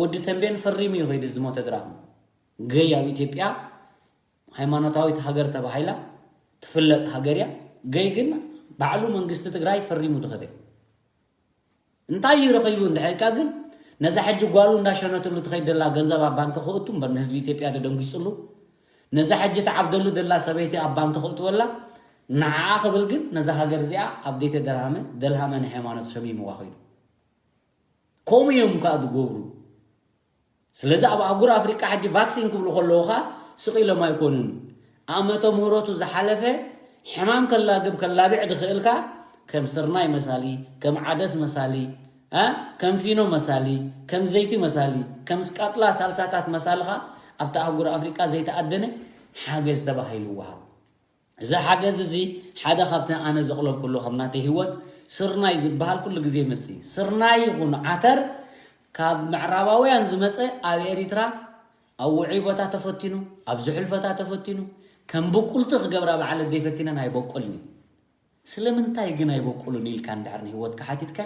ወዲ ተንቤን ፈሪሙ እዩ ከይዱ ዝሞተ ድራኹም ገይ ኣብ ኢትዮጵያ ሃይማኖታዊት ሃገር ተባሂላ ትፍለጥ ሃገር እያ ገይ ግን ባዕሉ መንግስቲ ትግራይ ፈሪሙ ድኸደ እንታይ እዩ ረኺቡ እንድሕር ኢልካ ግን፣ ነዛ ሕጂ ጓሉ እንዳሸነትሉ ትኸይድ ደላ ገንዘብ ኣብ ባንክ ክእቱ እምበር፣ ንህዝቢ ኢትዮጵያ ደደንጊጽሉ፣ ነዛ ሕጂ ትዓብደሉ ደላ ሰበይቲ ኣብ ባንክ ክእትወላ፣ ንዓኣ ክብል ግን ነዛ ሃገር እዚኣ ኣብ ደይተ ደርሃመ ደልሃመ ንሃይማኖት ሸሚምዋ ኸይዱ። ከምኡ እዮም ከኣ ዝገብሩ። ስለዚ ኣብ ኣህጉር ኣፍሪቃ ሕጂ ቫክሲን ክብሉ ከለዉ ከኣ ስቕ ኢሎም ኣይኮኑን። ኣመተ ምህረቱ ዝሓለፈ ሕማም ከላግብ ከላብዕ ዝኽእል ከኣ ከም ስርናይ መሳሊ፣ ከም ዓደስ መሳሊ፣ እ፣ ከም ፊኖ መሳሊ፣ ከም ዘይቲ መሳሊ፣ ከም ስቃጥላ ሳልሳታት መሳሊ ከኣ ኣብቲ ኣህጉር ኣፍሪቃ ዘይተኣደነ ሓገዝ ተባሂሉ ይወሃብ። እዚ ሓገዝ እዚ ሓደ ካብቲ ኣነ ዘቕለልኩሉ ከም ናተይ ህይወት ስርናይ ዝበሃል ኩሉ ግዜ ይመጽእ እዩ። ስርናይ ይኹን ዓተር ካብ ምዕራባውያን ዝመጸ ኣብ ኤሪትራ ኣብ ውዑይ ቦታ ተፈቲኑ፣ ኣብ ዝሑል ፈታ ተፈቲኑ፣ ከም ብቁልቲ ክገብራ በዓል ኣደይ ፈቲነን ኣይበቁልን እዩ። ስለምንታይ ግን ኣይበቁልን ኢልካ እንድሕር ንህይወትካ ሓቲትካ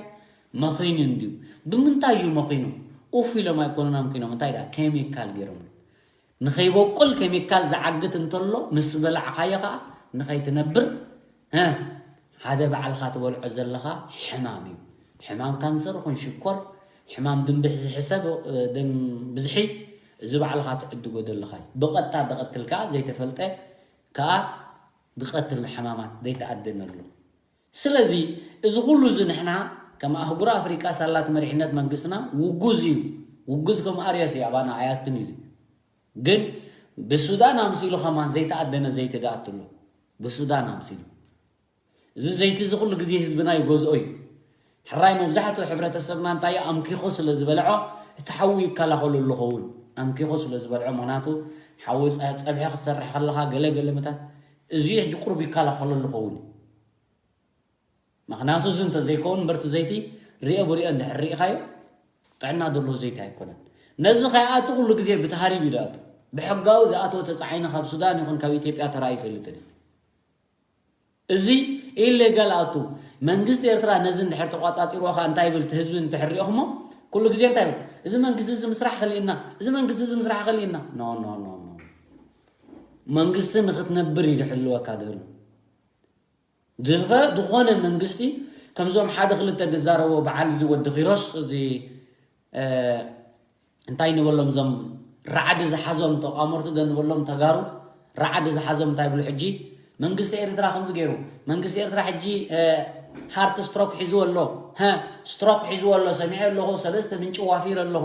መኺኑ እንድዩ። ብምንታይ እዩ መኺኑ? ኡፍ ኢሎም ኣይኮኑን ኣምኪኖም፣ እንታይ ደኣ ኬሚካል ገይሮምሉ። ንኸይበቁል ኬሚካል ዝዓግት እንተሎ ምስ በላዕኻዮ ኸኣ ንኸይትነብር እ፣ ሓደ ባዕልኻ ትበልዖ ዘለኻ ሕማም እዩ። ሕማም ካንሰር ይኹን ሽኮር፣ ሕማም ደም ብዝሒ ሰብ፣ ደም ብዝሒ፣ እዚ ባዕልኻ ትዕድጎ ዘለኻ እዩ። ብቐጥታ ዝቐትል ከኣ ዘይተፈልጠ ከኣ ዝቐትል ሕማማት ዘይተኣደነ ኣሎ። ስለዚ እዚ ኩሉ እዚ ንሕና ከም ኣህጉር ኣፍሪቃ ሳላ እቲ መሪሕነት መንግስትና ውጉዝ እዩ። ውጉዝ ከም ኣርዮስ እዩ፣ ኣባና ኣያትን እዩ እዚ። ግን ብሱዳን ኣምሲሉ ከማን ዘይተኣደነ ዘይቲ ደኣትሎ። ብሱዳን ኣምሲሉ። እዚ ዘይቲ እዚ ኩሉ ግዜ ህዝብና ይገዝኦ እዩ። ሕራይ መብዛሕትኡ ሕብረተሰብና እንታይ ኣምኪኾ ስለ ዝበልዖ እቲ ሓዊ ይከላኸሉ ኣለኸውን። ኣምኪኾ ስለ ዝበልዖ፣ ምኽንያቱ ሓዊ ጸ-፣ ጸብሒ ክትሰርሕ ከለኻ ገለ ገለ ምታት እዚ ሕጂ ቁሩብ ይከላኸሉ ኣለኸውን። ምኽንያቱ እዚ እንተዘይከውን እምበርቲ ዘይቲ ሪኦ ብሪኦ እንድሕር ሪኢኻዮ ጥዕና ዘለዎ ዘይቲ ኣይኮነን። ነዚ ከይኣቱ ኩሉ ግዜ ብተሃሪብ እዩ ዝኣቱ። ብሕጋዊ ዝኣተወ ተጻዒኑ ካብ ሱዳን ይኹን ካብ ኢትዮጵያ ተራእዩ ይፈልጥን እዩ። እዚ ኢሌጋል ኣቱ መንግስቲ ኤርትራ ነዚ እንድሕር ተቋጻጺርዎ ከኣ እንታይ ይብል? እቲ ህዝቢ እንድሕር ሪኦኹሞ ኩሉ ግዜ እንታይ ይብል? እዚ መንግስቲ እዚ ምስራሕ ከሊእና፣ እዚ መንግስቲ እዚ ምስራሕ ከሊእና። ኖ፣ ኖ፣ ኖ፣ ኖ። መንግስቲ ንኽትነብር እዩ ዝሕልወካ ዝህሉ። ዝኸ-፣ ዝኾነ መንግስቲ ከምዞም ሓደ ክልተ ዝዛረቦ በዓል እዚ ወዲ ኪሮስ እዚ፣ እ፣ እንታይ ንበሎም እዞም ራዕዲ ዝሓዞም ተቋመርቲ ዶ ንበሎም ተጋሩ ራዕዲ ዝሓዞም እንታይ ይብሉ ሕጂ? መንግስቲ ኤርትራ ከምዚ ገይሩ፣ መንግስቲ ኤርትራ ሕጂ፣ እ፣ ሃርት ስትሮክ ሒዝዎ ኣሎ፣ ሀ፣ ስትሮክ ሒዝዎ ኣሎ፣ ሰሚዐ ኣለኹ፣ ሰለስተ ምንጪ ዋፊረ ኣለኹ።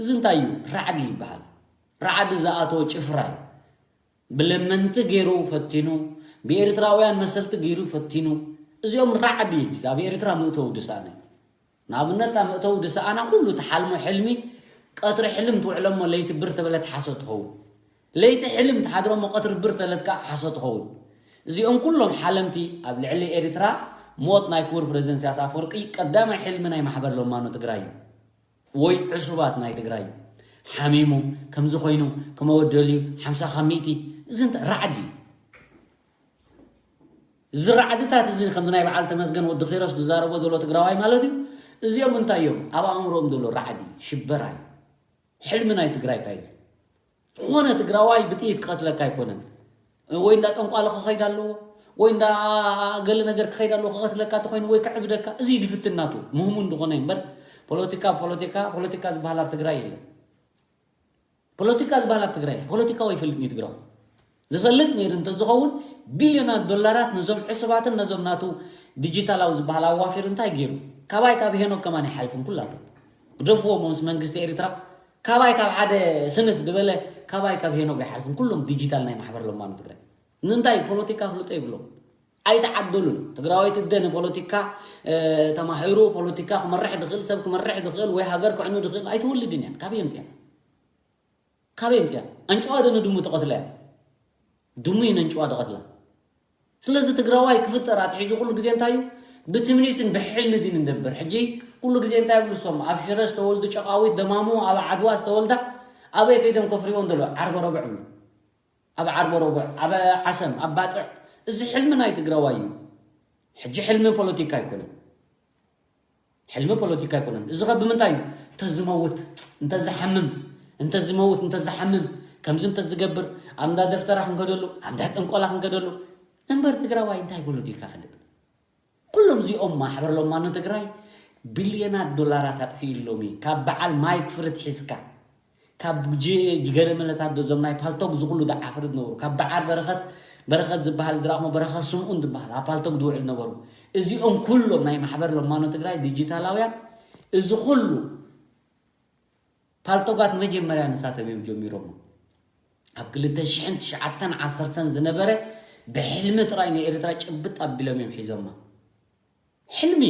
እዚ እንታይ እዩ? ራዕዲ ይበሃል። ራዕዲ ዝኣተወ ጭፍራ እዩ። ብለመንቲ ገይሩ ፈቲኑ፣ ብኤርትራውያን መሰልቲ ገይሩ ፈቲኑ። እዚኦም ራዕዲ እዩ ኣብ ኤርትራ ምእተው ድሳነ። ንኣብነት፣ ኣብ መእተዊ ድሰኣና ኩሉ ትሓልሞ ሕልሚ፣ ቀትሪ ሕልም ትውዕሎ እሞ ለይቲ ብር ተበለት ሓሶት ትኸውን። ለይቲ ሕልም ትሓድሮ እሞ ቀትሪ ብር ተበለት ከዓ ሓሶት ትኸውን። እዚኦም ኩሎም ሓለምቲ ኣብ ልዕሊ ኤርትራ ሞት ናይ ክቡር ፕሬዝደንት ኢሳያስ ኣፈወርቂ ቀዳማይ ሕልሚ ናይ ማሕበር ለማኖ ትግራይ እዩ። ወይ ዕሱባት ናይ ትግራይ ሓሚሙ፣ ከምዚ ኮይኑ፣ ክመወደል እዩ፣ ሓምሳ ካብ ሚእቲ፣ እዚ እንተ ራዕዲ እዩ። እዚ ራዕድታት እዚ ከምዚ ናይ በዓል ተመስገን ወዲ ኺሮስ ዝዛረቦ ዘሎ ትግራዋይ ማለት እዩ። እዚኦም እንታይ እዮም? ኣብ ኣእምሮኦም ዘሎ ራዕዲ፣ ሽበራ እዩ። ሕልሚ ናይ ትግራይ ካይ ዝኾነ ትግራዋይ ብጥይት ክቐትለካ ኣይኮነን። ወይ እንዳ ጠንቋለ ክኸይድ ኣለዎ፣ ወይ እንዳ ገለ ነገር ክኸይድ ኣለዎ፣ ክቐትለካ ተኾይኑ ወይ ክዕብደካ። እዚ ድፍትን ናቱ ምህሙን ዝኾነ እምበር ፖለቲካ፣ ፖለቲካ፣ ፖለቲካ ዝበሃል ኣብ ትግራይ የለን። ፖለቲካ ዝበሃል ኣብ ትግራይ የለን። ፖለቲካ ወይ ፈልጥ እዩ ትግራዋይ። ዝፈልጥ ነይሩ እንተዝኸውን ቢልዮናት ዶላራት ነዞም ዕሱባትን ነዞም ናቱ ዲጂታላዊ ዝበሃል ኣዋፊር እንታይ ገይሩ? ካባይ ካብ ሄኖክ ከማን ይሓልፍን ኩላቶም ግደፍዎም ምስ መንግስቲ ኤርትራ ካባይ ካብ ሓደ ስንፍ ዝበለ ካባይ ካብ ሄኖክ ኣይሓልፍን። ኩሎም ዲጂታል ናይ ማሕበር ለማኑ ትግራይ። ንምንታይ ፖለቲካ ፍልጦ ይብሎም? ኣይተዓደሉን። ትግራዋይ ትደ ንፖለቲካ፣ እ፣ ተማሂሩ ፖለቲካ ክመርሕ ድኽእል ሰብ ክመርሕ ድኽእል ወይ ሃገር ክዕኑ ድኽእል ኣይትወልድን እያ። ካበይ የምፅያ? ካበይ የምፅያ? ኣንጭዋ ዶ ንድሙ ትቐትላ እያ? ድሙ እዩ ነንጭዋ ድቐትላ። ስለዚ ትግራዋይ ክፍጠር ኣትሒዙ ኩሉ ግዜ እንታይ እዩ? ብትምኒትን ብሕልሚ ድን እንደበር። ሕጂ ኩሉ ግዜ እንታይ ይብሉ እሶም? ኣብ ሽረ ዝተወልዱ ጨቃዊት ደማሙ፣ ኣብ ዓድዋ ዝተወልዳ ኣበይ ከይዶም ከፍርይዎ እንደሎ? ዓርበ ረብዕ ብሉ። ኣብ ዓርበ ረብዕ፣ ኣብ ዓሰም፣ ኣብ ባጽዕ። እዚ ሕልሚ ናይ ትግራዋይ እዩ። ሕጂ ሕልሚ ፖለቲካ ኣይኮነን። ሕልሚ ፖለቲካ ኣይኮነን። እዚ ኸ ብምንታይ እዩ? እንተዝመውት፣ እንተዝሓምም፣ እንተዝመውት፣ እንተዝሓምም፣ ከምዚ እንተዝገብር፣ ኣብ እንዳ ደፍተራ ክንከደሉ፣ ኣብ እንዳ ጠንቆላ ክንከደሉ። እምበር ትግራዋይ እንታይ ፖለቲካ ፈልጥ? ኩሎም እዚኦም ማሕበር ለማኖ ትግራይ ቢልዮናት ዶላራት ኣጥፊእሎም እዩ። ካብ በዓል ማይክ ፍርድ ሒዝካ፣ ካብ ጅ-፣ ገለመለታት ዶ ዞም ናይ ፓልቶግ ዝኹሉ ደዓፍር ዝነበሩ፣ ካብ በዓል በረኸት፣ በረኸት ዝበሃል ዝረኣኹሞ በረኸት ስምኡን ዝበሃል ኣብ ፓልቶግ ዝውዕል ነበሩ። እዚኦም ኩሎም ናይ ማሕበር ለማኖ ትግራይ ዲጂታላውያን፣ እዚ ኩሉ ፓልቶጋት መጀመርያ ንሳቶም እዮም ጀሚሮሞ። ኣብ ክልተ ሽሕን ትሽዓተን ዓሰርተን ዝነበረ ብሕልሚ ጥራይ ንኤርትራ ጭብጥ ኣቢሎም እዮም ሒዞማ። ሕልሚ፣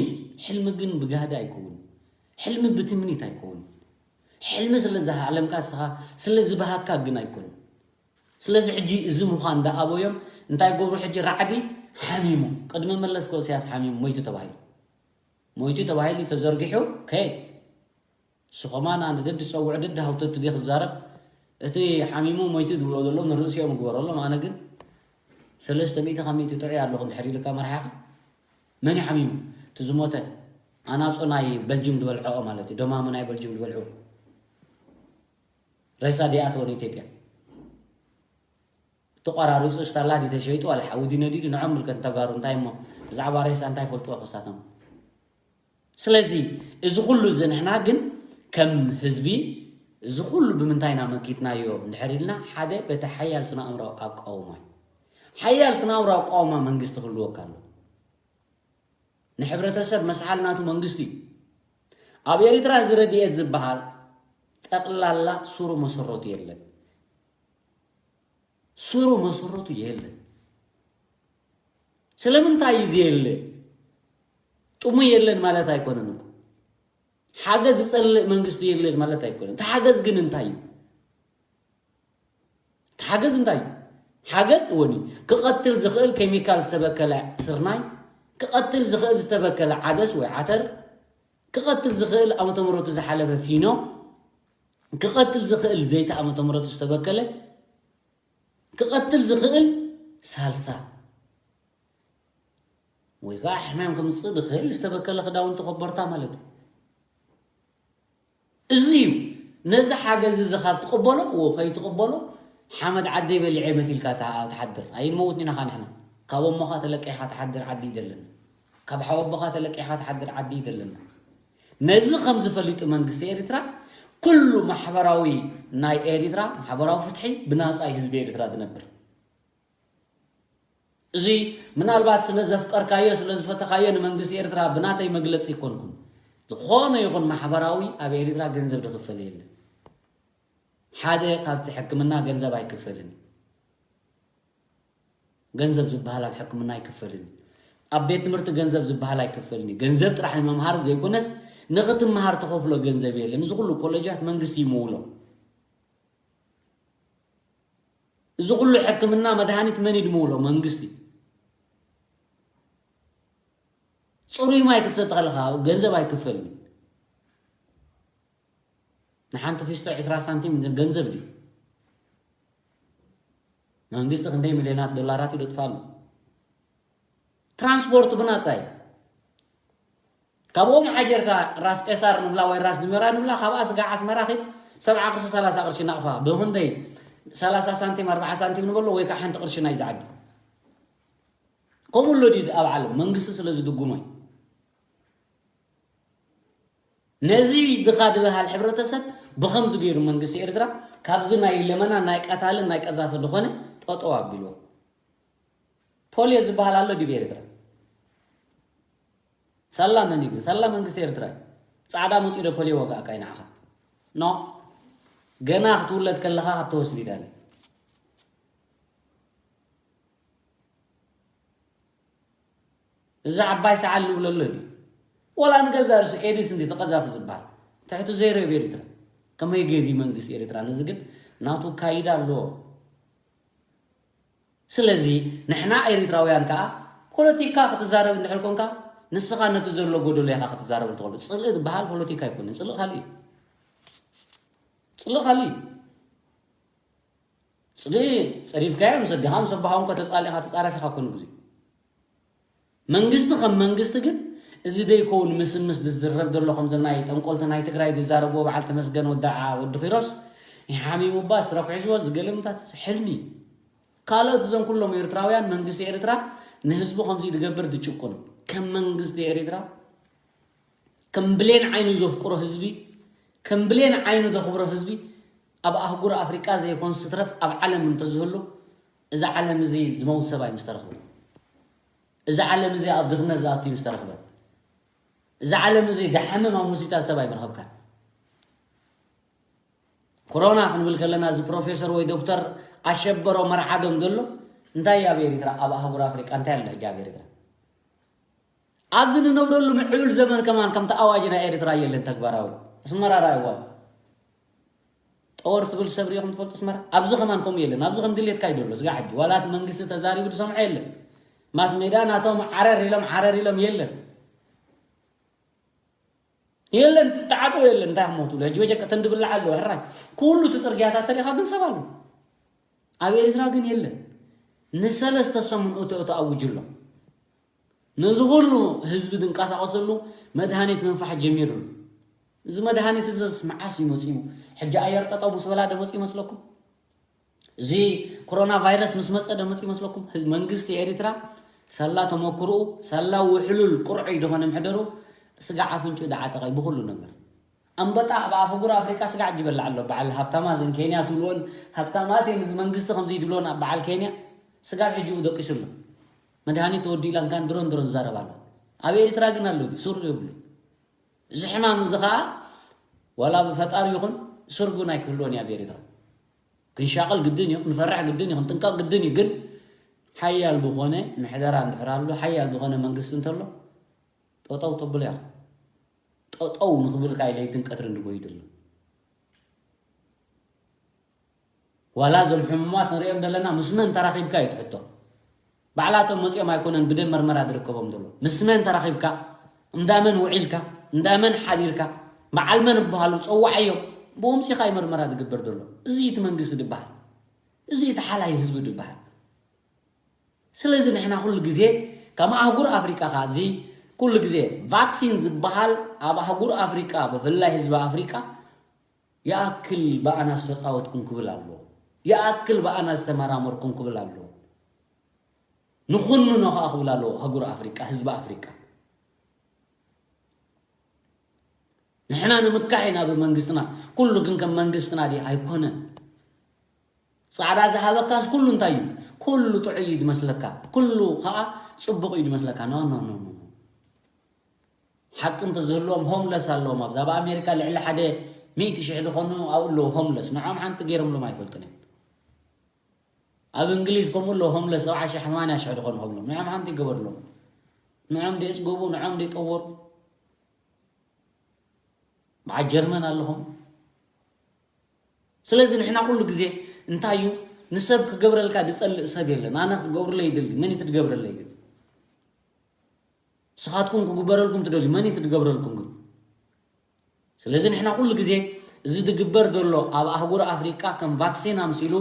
ሕልሚ ግን ብጋህዲ ኣይከውን። ሕልሚ ብትምኒት ኣይከውን። ሕልሚ ስለ ዝሃለምካ ንስኻ፣ ስለ ዝበሃካ ግን ኣይኮን። ስለዚ ሕጂ እዚ ምዃን ደኣበዮም እንታይ ገብሩ? ሕጂ ራዕዲ ሓሚሙ። ቅድሚ መለስ እኮ ኢሳያስ ሓሚሙ ሞይቱ ተባሂሉ። ሞይቱ ተባሂሉ ተዘርጊሑ፣ ከ እሱ ከማን ኣነ ድድ ዝጸውዕ ድድ ሃውተቱ ድየ ክዛረብ? እቲ ሓሚሙ ሞይቱ ዝብሎ ዘሎ ንርእሲኦም ግበረሎም። ኣነ ግን ሰለስተ ሚእቲ ካብ ሚእቲ ጥዑይ ኣለኹ እንድሕር ኢልካ መርሓኻ። መን እዩ ሓሚሙ? እቲ ዝሞተ ኣናጹ ናይ በልጅም ዝበልዕኦ ማለት እዩ። ደማሙ ናይ በልጅም ዝበልዑ ሬሳ ዲኣተወ ንኢትዮጵያ። ተቆራሪጹ ስታላ ድዩ ተሸይጡ ዋላ ሓዊ ድዩ ነዲዱ ንዖም ምልከት ተጋሩ እንታይ እሞ ብዛዕባ ሬሳ እንታይ ፈልጥዎ ክሳቶም። ስለዚ እዚ ኩሉ እዚ ንሕና ግን ከም ህዝቢ እዚ ኩሉ ብምንታይ ኢና መኪትናዮ እንድሕር ኢልና ሓደ በቲ ሓያል ስነ ኣእምሮ ኣቃውማ እዩ። ሓያል ስነ ኣእምሮ ኣቃውማ መንግስቲ ክህልወካ ኣሎ። ንሕብረተሰብ መስሓል ናቱ መንግስቲ እዩ። ኣብ ኤሪትራ እዚ ረድኤት ዝበሃል ጠቕላላ ሱሩ መሰረቱ የለን። ሱሩ መሰረቱ የለን። ስለምንታይ እዩ ዘየለ? ጥሙ የለን ማለት ኣይኮነን እኮ። ሓገዝ ዝጸልእ መንግስቲ የለን ማለት ኣይኮነን። እቲ ሓገዝ ግን እንታይ እዩ? እቲ ሓገዝ እንታይ እዩ? ሓገዝ እወኒ ክቐትል ዝኽእል ኬሚካል ዝተበከለ ስርናይ፣ ክቐትል ዝኽእል ዝተበከለ ዓደስ ወይ ዓተር፣ ክቐትል ዝኽእል ዓመተ ምሕረቱ ዝሓለፈ ፊኖ፣ ክቐትል ዝኽእል ዘይቲ ዓመተ ምሕረቱ ዝተበከለ፣ ክቐትል ዝኽእል ሳልሳ፣ ወይ ከዓ ሕማም ከምፅእ ዝኽእል ዝተበከለ ክዳውንቲ ኮቦርታ ማለት እዩ። እዚ እዩ። ነዚ ሓገዝ እዚ ካብ ትቕበሎ፣ እዎ፣ ከይትቕበሎ፣ ሓመድ ዓደይ በሊዐ መት ኢልካ ትሓ-፣ ትሓድር። ኣይንመውትን ኢና ኻ ንሕና። ካብ ኣቦኻ ተለቂኻ ትሓድር ዓዲ እዩ ዘለና። ካብ ሓወቦኻ ተለቂኻ ትሓድር ዓዲ እዩ ዘለና። ነዚ ከም ዝፈሊጡ መንግስቲ ኤርትራ፣ ኩሉ ማሕበራዊ ናይ ኤርትራ፣ ማሕበራዊ ፍትሒ ብናጻ እዩ ህዝቢ ኤርትራ ዝነብር። እዚ ምናልባት ስለ ዘፍቀርካዮ፣ ስለ ዝፈተኻዮ ንመንግስቲ ኤርትራ ብናተይ መግለጺ ኣይኮንኩን። ዝኾነ ይኹን ማሕበራዊ ኣብ ኤርትራ ገንዘብ ዝኽፈል የለን። ሓደ ካብቲ ሕክምና ገንዘብ ኣይክፈልን እዩ። ገንዘብ ዝበሃል ኣብ ሕክምና ኣይክፈልን እዩ። ኣብ ቤት ትምህርቲ ገንዘብ ዝበሃል ኣይክፈልን እዩ። ገንዘብ ጥራሕ ንምምሃር ዘይኮነስ ንኽትምሃር ትኸፍሎ ገንዘብ የለን። እዚ ኩሉ ኮሌጃት መንግስቲ ይምውሎ። እዚ ኩሉ ሕክምና መድሃኒት መን እዩ ዝምውሎ? መንግስቲ። ጽሩይ ማይ ክትሰቲ ከለኻ ገንዘብ ኣይክፈልን። ንሓንቲ ፊስቶ ዕስራ ሳንቲም ገንዘብ ድዩ? መንግስቲ ክንደይ ሚልዮናት ዶላራት እዩ ዘጥፋሉ። ትራንስፖርት ብናጻ እዩ። ካብኦም ሓጀርካ ራስ ቄሳር ንብላ ወይ ራስ ድሜራ ንብላ፣ ካብኣ ስጋዕ ኣስመራ ኺድ ሰብዓ ቅርሺ ሰላሳ ቅርሺ ናቕፋ። ብኽንደይ? ሰላሳ ሳንቲም፣ ኣርብዓ ሳንቲም ንበሎ ወይ ከዓ ሓንቲ ቅርሺ ናይዚ ዓዲ። ከምኡ ኣሎ ድዩ ኣብ ዓለም? መንግስቲ ስለ ዝድጉሞ እዩ። ነዚ ድኻ ዝበሃል ሕብረተሰብ ብኸምዚ ገይሩ መንግስቲ ኤርትራ ካብዚ ናይ ለመና፣ ናይ ቀታልን ናይ ቀዛፊ ዝኾነ ጠጠው ኣቢልዎ። ፖልዮ ዝበሃል ኣሎ ድዩ ኤርትራ? ሳላ መን እዩ ግን? ሳላ መንግስቲ ኤርትራ እዩ። ጻዕዳ መጺኡ ዶ ፖልዮ ወጋእካ እዩ ንዓኻ? ኖ። ገና ክትውለድ ከለኻ ካብቲ ሆስፒታል እዩ። እዚ ዓባይ ሰዓል ንብሎ ኣሎ ድዩ? ወላ ንገዛእ ርእሱ ኤዲስ እንዲ ተቐዛፊ ዝበሃል። ትሕቱ ዘይረብ ኤርትራ። ከመይ ገይሩ እዩ መንግስቲ ኤርትራ? ነዚ ግን ናቱ ካይዳ ኣለዎ። ስለዚ ንሕና ኤርትራውያን ከኣ ፖለቲካ ክትዛረብ እንድሕር ኮንካ ንስኻ ነቲ ዘሎ ጎደሎ ኢኻ ክትዛረብ ትኽእሉ። ጽልኢ ዝበሃል ፖለቲካ ኣይኮነን። ጽልኢ ካልእ እዩ። ጽልኢ ካልእ እዩ። ጽልኢ ጸሪፍካዮ ምስ ኣዴኻ ምስ ኣቦኻ እውን ከተጻልእኻ ተጻራፊ ኢኻ ኩሉ ግዜ። መንግስቲ ከም መንግስቲ ግን እዚ ደይከውን ምስምስ ዝዝረብ ዘሎ ከምዞም ናይ ጠንቆልቲ ናይ ትግራይ ዝዛረብዎ በዓል ተመስገን ወዳዓ ወዲ ኺሮስ ይሓሚሙ እባ ስረኩ ሒዝዎ ዝገለምታት ሕልሚ እዩ። ካልኦት እዞም ኩሎም ኤርትራውያን መንግስቲ ኤርትራ ንህዝቡ ከምዚ ዝገብር ዝጭቁን ከም መንግስቲ ኤርትራ ከም ብሌን ዓይኑ ዘፍቅሮ ህዝቢ፣ ከም ብሌን ዓይኑ ዘኽብሮ ህዝቢ ኣብ ኣህጉር ኣፍሪቃ ዘይኮን ስትረፍ ኣብ ዓለም እንተዝህሉ፣ እዚ ዓለም እዚ ዝመውት ሰብ ኣይምስተረኽበን። እዚ ዓለም እዚ ኣብ ድኽነት ዝኣቱ እዩ ምስተረኽበን። እዚ ዓለም እዚ ደሓምም ኣብ ሆስፒታል ሰብ ኣይምረኸብካን። ኮሮና ክንብል ከለና፣ እዚ ፕሮፌሰር ወይ ዶክተር ኣሸበሮ መርዓዶም ዘሎ እንታይ እዩ ኣብ ኤሪትራ? ኣብ ኣህጉር ኣፍሪቃ እንታይ ኣሎ ሕጂ ኣብ ኤሪትራ? ኣብዚ ንነብረሉ ምዕብል ዘመን ከማን ከምቲ ኣዋጅ ናይ ኤርትራ የለን ተግባራዊ። ኣስመራ ራእይዋ ጠወር ትብል ሰብ ሪኢኹም ትፈልጡ? ኣስመራ ኣብዚ ከማን ከምኡ የለን። ኣብዚ ከም ድሌትካ እዩ ዘሎ። ስጋ ሕጂ ዋላ እቲ መንግስቲ ተዛሪቡ ዝሰምዖ የለን። ማስ ሜዳ ናቶም ዓረር ኢሎም ዓረር ኢሎም የለን። የለን፣ ተዓጽዎ የለን። እንታይ ክሞቱ? ሕጂ ወጀቀ ተንድብላዕ ኣለዎ። ሕራይ ኩሉ እቲ ጽርግያታት ተሪኻ ግን ሰብ ኣሎ። ኣብ ኤርትራ ግን የለን። ንሰለስተ ሰሙን እቶ እቶ ኣውጅ ኣሎ። ነዚ ኩሉ ህዝቢ ዝንቀሳቐሰሉ መድሃኒት ምንፋሕ ጀሚሩ ኣሎ። እዚ መድሃኒት እዚስ መዓስ እዩ መጺኡ? ሕጂ ኣየር ጠጠው ምስ በላ ዶ መጺኡ ይመስለኩም? እዚ ኮሮና ቫይረስ ምስ መጸ ዶ መጺኡ ይመስለኩም? ህዝ-፣ መንግስቲ ኤሪትራ ሳላ ተመክሮኡ፣ ሳላ ውሕሉል ቁርዑይ ዝኾነ ምሕደሩ፣ ስጋዕ ኣፍንጭኡ ዝዓጠቐ ብኹሉ ነገር። ኣንበጣ ኣብ ኣህጉር ኣፍሪቃ ስጋዕ ይበልዕ ኣሎ። በዓል ሃብታማ ዘን ኬንያ ትብልዎን፣ ሃብታማት እየን እዚ መንግስቲ ከምዚ ይድልዎን፣ ኣብ በዓል ኬንያ ስጋብ ሕጂ እዩ ደቂሱ ኣሎ። መድሃኒት ተወዲኡ ኢላ እንካን ድሮን ድሮን ዝዛረብ ኣሎ። ኣብ ኤሪትራ ግን ኣሎ ድዩ? ሱር የብሉ። እዚ ሕማም እዚ ኸዓ ዋላ ብፈጣሪ ይኹን ሱር እውን ኣይክህልዎን እዩ ኣብ ኤሪትራ። ክንሻቐል ግድን እዩ፣ ክንፈርሕ ግድን እዩ፣ ክንጥንቀቕ ግድን እዩ። ግን ሓያል ዝኾነ ምሕደራ እንድሕር ኣሎ፣ ሓያል ዝኾነ መንግስቲ እንተሎ፣ ጠጠው ተብሎ እያ። ጠጠው ንኽብል ካይ ለይትን ቀትርን ድጎይ ድሎ። ዋላ እዞም ሕሙማት ንሪኦም ዘለና ምስ መን ተራኺብካ እዩ ትሕቶ። ባዕላቶም መፂኦም ኣይኮነን ብደም መርመራ ዝርከቦም ዘሎ። ምስ መን ተራኺብካ፣ እንዳ መን ውዒልካ፣ እንዳ መን ሓዲርካ፣ በዓል መን እበሃሉ ፀዋዓዮም። ብኦም ሲኻ እዩ መርመራ ዝግበር ዘሎ። እዚ እቲ መንግስቲ ድበሃል። እዚ እቲ ሓላይ ህዝቢ ድበሃል። ስለዚ ንሕና ኩሉ ግዜ ከም ኣህጉር ኣፍሪቃ ኸዓ እዚ ኩሉ ግዜ ቫክሲን ዝበሃል ኣብ ኣህጉር ኣፍሪቃ ብፍላይ ህዝቢ ኣፍሪቃ ይኣክል ብኣና ዝተጻወትኩም ክብል ኣለዎ። ይኣክል ብኣና ዝተመራመርኩም ክብል ኣለዎ። ንኹንኖ ኸዓ ክብል ኣለዎ ኣህጉር ኣፍሪቃ፣ ህዝቢ ኣፍሪቃ። ንሕና ንምካሕ ኢና ብመንግስትና። ኩሉ ግን ከም መንግስትና ድዩ? ኣይኮነን። ጻዕዳ ዝሃበካስ ኩሉ እንታይ እዩ? ኩሉ ጥዑይ እዩ ዝመስለካ፣ ኩሉ ኸዓ ጽቡቕ እዩ ዝመስለካ። ኖ፣ ኖ፣ ኖ፣ ኖ። ሓቂ እንተዝህልዎም ሆምለስ ኣለዎም። ኣብዚ ኣብ ኣሜሪካ ልዕሊ ሓደ ሚእቲ ሽሕ ዝኾኑ ኣብኡ ኣለዉ ሆምለስ። ንዖም ሓንቲ ገይሮምሎም ኣይፈልጡን እዮም። ኣብ እንግሊዝ ከምኡ ኣለዉ ሆምለስ ሰብዓ ሽሕ፣ ሰማንያ ሽሕ ዝኾኑ ከምሎም። ንዖም ሓንቲ ይገበርሎም። ንዖም ደየጽገቡ፣ ንዖም ደይጠወሩ። በዓል ጀርመን ኣለኹም። ስለዚ ንሕና ኩሉ ግዜ እንታይ እዩ ንሰብ ክገብረልካ ዝጸልእ ሰብ የለን። ኣነ ክትገብሩለይ ይደሊ፣ መን እዩ ትገብረለይ ግን? ንስኻትኩም ክግበረልኩም ትደልዩ፣ መን እዩ ትገብረልኩም ግን? ስለዚ ንሕና ኩሉ ግዜ እዚ ዝግበር ዘሎ ኣብ ኣህጉር ኣፍሪቃ ከም ቫክሲን ኣምሲሉ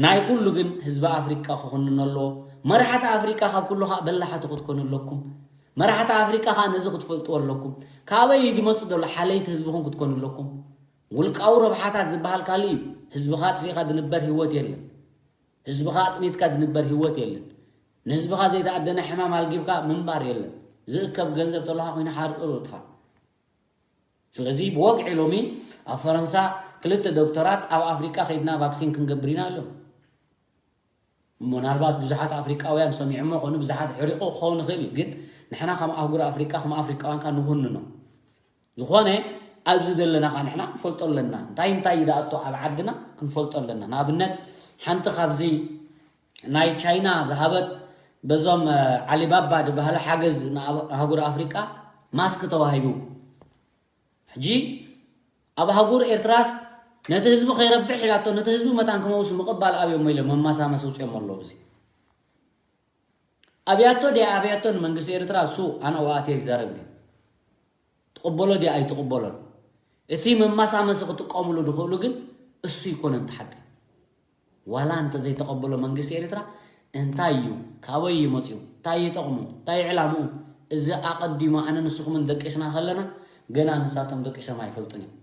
ናይ ኩሉ ግን ህዝቢ ኣፍሪቃ ክኹንን ኣለዎ። መራሕቲ ኣፍሪቃ ካብ ኩሉ ኸዓ በላሓቲ ክትኮኑ ኣለኩም። መራሕቲ ኣፍሪቃ ኸዓ ነዚ ክትፈልጥዎ ኣለኩም። ካበይ እዩ ዝመጽእ ዘሎ ሓለይቲ ህዝብኹም ክትኮኑ ኣለኩም። ውልቃዊ ረብሓታት ዝበሃል ካልእ እዩ። ህዝብኻ ኣጥፊእኻ ዝንበር ህይወት የለን። ህዝብኻ ኣጽኒትካ ዝንበር ህይወት የለን። ንህዝብኻ ዘይተኣደነ ሕማም ኣልጊብካ ምንባር የለን። ዝእከብ ገንዘብ ተለኻ ኮይኑ ሓርጥሩ ጥፋእ። ስለዚ ብወግዒ ሎሚ ኣብ ፈረንሳ ክልተ ዶክተራት ኣብ ኣፍሪቃ ከይድና ቫክሲን ክንገብር ኢና ኣለዉ። ምናልባት ብዙሓት ኣፍሪቃውያን ሰሚዖሞ ኾኑ፣ ብዙሓት ሕሪቑ ክኸውን ይኽእል እዩ። ግን ንሕና ከም ኣህጉር ኣፍሪቃ፣ ከም ኣፍሪቃውያን ከኣ ንኹንኖ። ዝኾነ ኣብዚ ዘለና ከኣ ንሕና ክንፈልጦ ኣለና። እንታይ እንታይ እዩ ዝኣቱ ኣብ ዓድና ክንፈልጦ ኣለና። ንኣብነት ሓንቲ ካብዚ ናይ ቻይና ዝሃበት በዞም፣ እ፣ ዓሊባባ ዝበሃለ ሓገዝ ንኣብ-፣ ኣህጉር ኣፍሪቃ ማስክ ተዋሂቡ። ሕጂ ኣብ ኣህጉር ኤርትራስ ነቲ ህዝቢ ከይረብሕ ኢላቶ፣ ነቲ ህዝቢ መታን ክመውስ ምቕባል ኣብዮም ኢሎም መማሳመሲ ውፅኦም ኣለዉ። እዚ ኣብያቶ ድያ ኣብያቶ ንመንግስቲ ኤርትራ እሱ ኣነ ዋኣት ይዛረብ እዩ። ትቕበሎ ድያ ኣይትቕበሎን። እቲ መማሳመሲ ክጥቀምሉ ዝኽእሉ ግን እሱ ይኮነን እቲ ሓቂ። ዋላ እንተዘይተቐበሎ መንግስቲ ኤርትራ እንታይ እዩ፣ ካበይ እዩ መፂኡ፣ እንታይ ይጠቕሙ፣ እንታይ ዕላምኡ፣ እዚ ኣቐዲሙ ኣነ ንስኹምን ደቂስና ከለና ገና ንሳቶም ደቂሶም ኣይፈልጡን እዮም።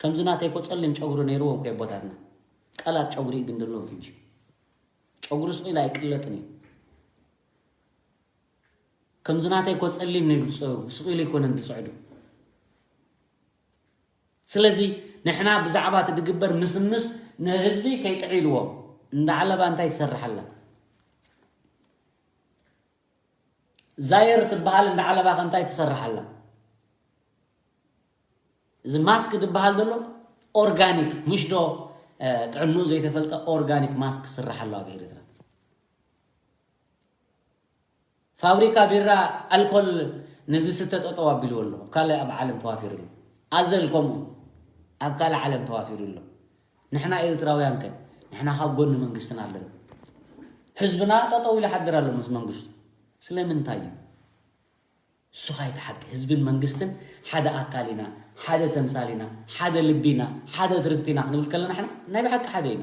ከምዚ ናተይ እኮ ጸሊም ጨጉሪ ነይርዎም እኮ ኣቦታትና። ቀላት ጨጉሪ እዩ ግን ዘለዎም ሕጂ። ጨጉሪ ስቕ ኢሉ ኣይቅለጥን እዩ። ከምዚ ናተይ እኮ ጸሊም ነይሩ ዝጸጉሩ፣ ስቕ ኢሉ ኣይኮነን ዝጽዕዱ። ስለዚ ንሕና ብዛዕባ እቲ ዝግበር ምስምስ ንህዝቢ ከይጥዕይልዎ። እንዳ ዓለባ እንታይ ትሰርሕ ኣላ? ዛየር ትበሃል እንዳ ዓለባ ከ እንታይ ትሰርሕ ኣላ? እዚ ማስክ ዝበሃል ዘሎ ኦርጋኒክ፣ ምሽ ዶ ጥዕንኡ ዘይተፈልጠ ኦርጋኒክ ማስክ ስራሕ ኣሎ ኣብ ኤርትራ። ፋብሪካ ቢራ ኣልኮል ንዝስተ ጠጠው ኣቢልዎ ኣሎ። ካልእ ኣብ ዓለም ተዋፊሩ ኣሎ። ኣዘል ከምኡ ኣብ ካልእ ዓለም ተዋፊሩ ኣሎ። ንሕና ኤርትራውያን ከ ንሕና ካብ ጎኒ መንግስትና ኣለና። ህዝብና ጠጠው ኢሉ ሓድር ኣሎ ምስ መንግስቱ። ስለምንታይ እዩ? እሱ ኻይት ሓቂ ህዝብን መንግስትን ሓደ ኣካል ኢና፣ ሓደ ተምሳል ኢና፣ ሓደ ልቢ ኢና፣ ሓደ ትርክት ኢና ክንብል ከለና ሕና ናይ ብሓቂ ሓደ ኢና።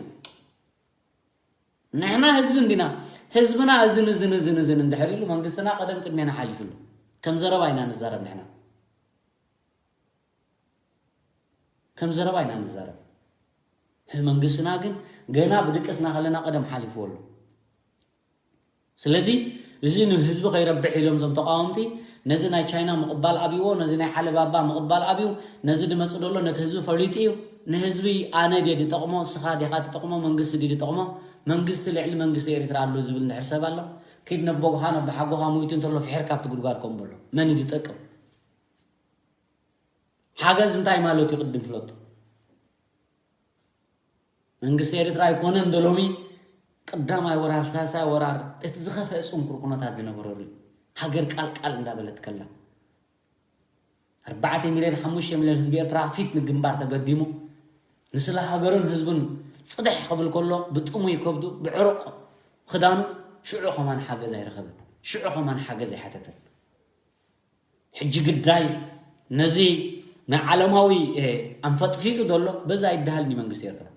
ንሕና ህዝቢ እንዲና። ህዝብና እዝን እዝን እዝን እዝን እንድሕር ኢሉ መንግስትና ቀደም ቅድሜና ሓሊፉ ኣሎ። ከም ዘረባ ኢና ንዛረብ ንሕና። ከም ዘረባ ኢና ንዛረብ። መንግስትና ግን ገና ብድቅስና ከለና ቀደም ሓሊፉ ኣሎ። ስለዚ እዚ ንህዝቢ ከይረብሕ ኢሎም እዞም ተቃወምቲ ነዚ ናይ ቻይና ምቕባል ኣብይዎ፣ ነዚ ናይ ዓለባባ ምቕባል ኣብዩ፣ ነዚ ድመጽእ ዘሎ ነቲ ህዝቢ ፈሊጡ እዩ። ንህዝቢ ኣነ ድየ ድጠቕሞ፣ እስኻ ዲኻ ትጠቕሞ፣ መንግስቲ ድዩ ድጠቕሞ? መንግስቲ ልዕሊ መንግስቲ ኤርትራ ኣሎ ዝብል እንድሕር ሰብ ኣሎ፣ ኪድ ነቦግኻ ነቦሓጎኻ ሞይቱ እንተሎ ፍሕር ካብቲ ጉድጓድ ከም በሎ። መን እዩ ድጠቅም? ሓገዝ እንታይ ማለት እዩ ቅድም ፍለጡ። መንግስቲ ኤርትራ ኣይኮነን ዶ ሎሚ ቀዳማይ ወራር፣ ሳልሳይ ወራር፣ እቲ ዝኸፍአ ጽንኩር ኩነታት ዝነበረሉ እዩ። ሃገር ቃል ቃል እንዳበለት ከላ፣ ኣርባዕተ ሚልዮን፣ ሓሙሽተ ሚልዮን ህዝቢ ኤርትራ ፊት ንግንባር ተገዲሙ፣ ንስለ ሃገሩን ህዝቡን ጽድሕ ክብል ከሎ፣ ብጥሙይ ከብዱ፣ ብዕሩቕ ክዳኑ፣ ሽዑ ከማን ሓገዝ ኣይረኸበን። ሽዑ ከማን ሓገዝ ኣይሓተተን። ሕጂ ግዳይ ነዚ ንዓለማዊ፣ እ፣ ኣንፈጥፊጡ ዘሎ በዛ ኣይደሃልን እዩ መንግስቲ ኤርትራ።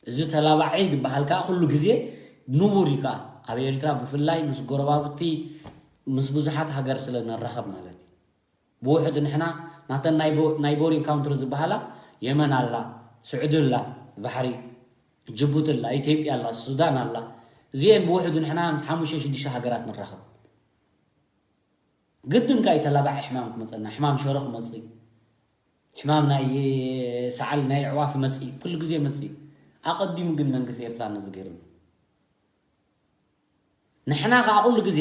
እዚ ተላባዒ ዝበሃል ከኣ ኩሉ ግዜ ንቡር እዩ ከኣ። ኣብ ኤርትራ ብፍላይ ምስ ጎረባብቲ፣ ምስ ብዙሓት ሃገር ስለ ንራኸብ ማለት እዩ። ብውሕድ ንሕና ናተን ናይ ቦ-፣ ናይ ቦሪንግ ካውንትሪ ዝበሃላ የመን ኣላ፣ ስዑዲ ኣላ፣ ባሕሪ፣ ጅቡቲ ኣላ፣ ኢትዮጵያ ኣላ፣ ሱዳን ኣላ። እዚኤን ብውሕዱ ንሕና ምስ ሓሙሽተ ሽዱሽተ ሃገራት ንራኸብ። ግድን ከኣ እዩ ተላባዒ ሕማም ክመጸና፣ ሕማም ሸሮ ክመጽእ፣ ሕማም ናይ ሰዓል ናይ ኣዕዋፍ ይመጽእ፣ ኩሉ ግዜ ይመጽእ። ኣቐዲሙ ግን መንግስቲ ኤርትራ ነዚ ገይሩና። ንሕና ከኣ ኩሉ ግዜ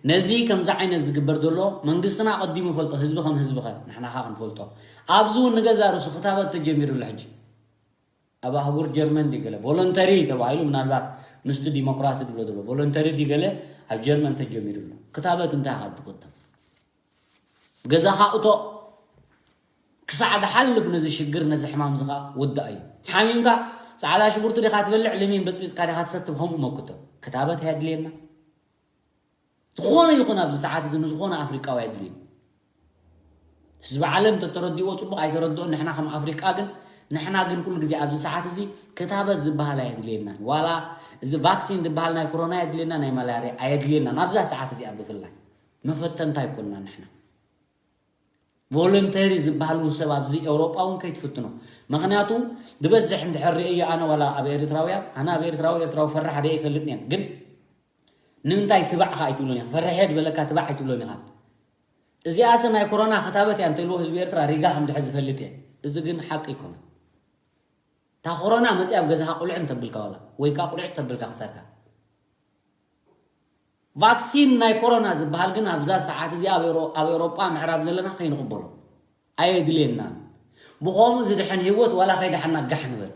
ነዚ ከምዚ ዓይነት ዝግበር ዘሎ መንግስትና ኣቐዲሙ ይፈልጦ፣ ህዝቢ ከም ህዝቢ ከ ንሕና ከኣ ክንፈልጦ። ኣብዚ እውን ንገዛእ ርእሱ ክታበት ተጀሚሩ ኣሎ ሕጂ። ኣብ ኣህጉር ጀርመን ድዩ ገለ ቮለንተሪ ተባሂሉ፣ ምናልባት ምስቲ ዲሞክራሲ ዝብሎ ዘሎ ቮለንተሪ ድዩ ገለ ኣብ ጀርመን ተጀሚሩ ኣሎ። ክታበት እንታይ ኢኻ ትጥቀም? ገዛኻ እቶ ክሳዕ ዝሓልፍ ነዚ ሽግር፣ ነዚ ሕማም እዚ ኸኣ ውዳእ እዩ። ሓሚምካ ጻዕዳ ሽጉርቲ ዲኻ ትበልዕ፣ ለሚን በጽቢጽካ ዲኻ ትሰቲ፣ ብኸምኡ መክቶ። ክታበት ኣየድልየና። ዝኾነ ይኹን ኣብዚ ሰዓት እዚ ንዝኾነ ኣፍሪቃዊ ኣየድልይን። ህዝቢ ዓለም ተተረዲእዎ ጽቡቕ ኣይተረድኦን፣ ንሕና ከም ኣፍሪቃ ግን፣ ንሕና ግን ኩሉ ግዜ ኣብዚ ሰዓት እዚ ክታበት ዝበሃል ኣየድልየናን። ዋላ እዚ ቫክሲን ዝበሃል ናይ ኮሮና ኣየድልየና፣ ናይ ማላርያ ኣየድልየናን። ኣብዛ ሰዓት እዚኣ ብፍላይ መፈተንታ ኣይኮንና ንሕና። ቮለንተሪ ዝበሃል እውን ሰብ ኣብዚ ኤውሮጳ እውን ከይትፍትኖ። ምኽንያቱ ዝበዝሕ እንድሕር ርእዮ ኣነ ዋላ ኣብ ኤርትራውያን፣ ኣነ ኣብ ኤርትራዊ፣ ኤርትራዊ ፈራሕ ደየ ይፈልጥ እየ። ግን ንምንታይ ትባዕ ኸኣ ኣይትብሎን ኢኻ? ፈርሐ ዝበለካ ትባዕ ኣይትብሎን ኢኻ። እዚኣስ ናይ ኮሮና ክታበት እያ እንተልዎ ህዝቢ ኤርትራ ሪጋ ከም ድሕር ዝፈልጥ እየ። እዚ ግን ሓቂ ኣይኮነን። እታ ኮሮና መጺኣ ኣብ ገዛኻ ቁልዕም ተብልካ ዋላ፣ ወይ ከኣ ቁልዕት ተብልካ ክሳድካ። ቫክሲን ናይ ኮሮና ዝበሃል ግን ኣብዛ ሰዓት እዚኣ ኣብ ኤውሮ-፣ ኣብ ኤውሮጳ ምዕራብ ዘለና ከይንቕበሎ ኣየድልየናን። ብኸምኡ ዝድሕን ህይወት ዋላ ከይደሓና ጋሕ ንበል።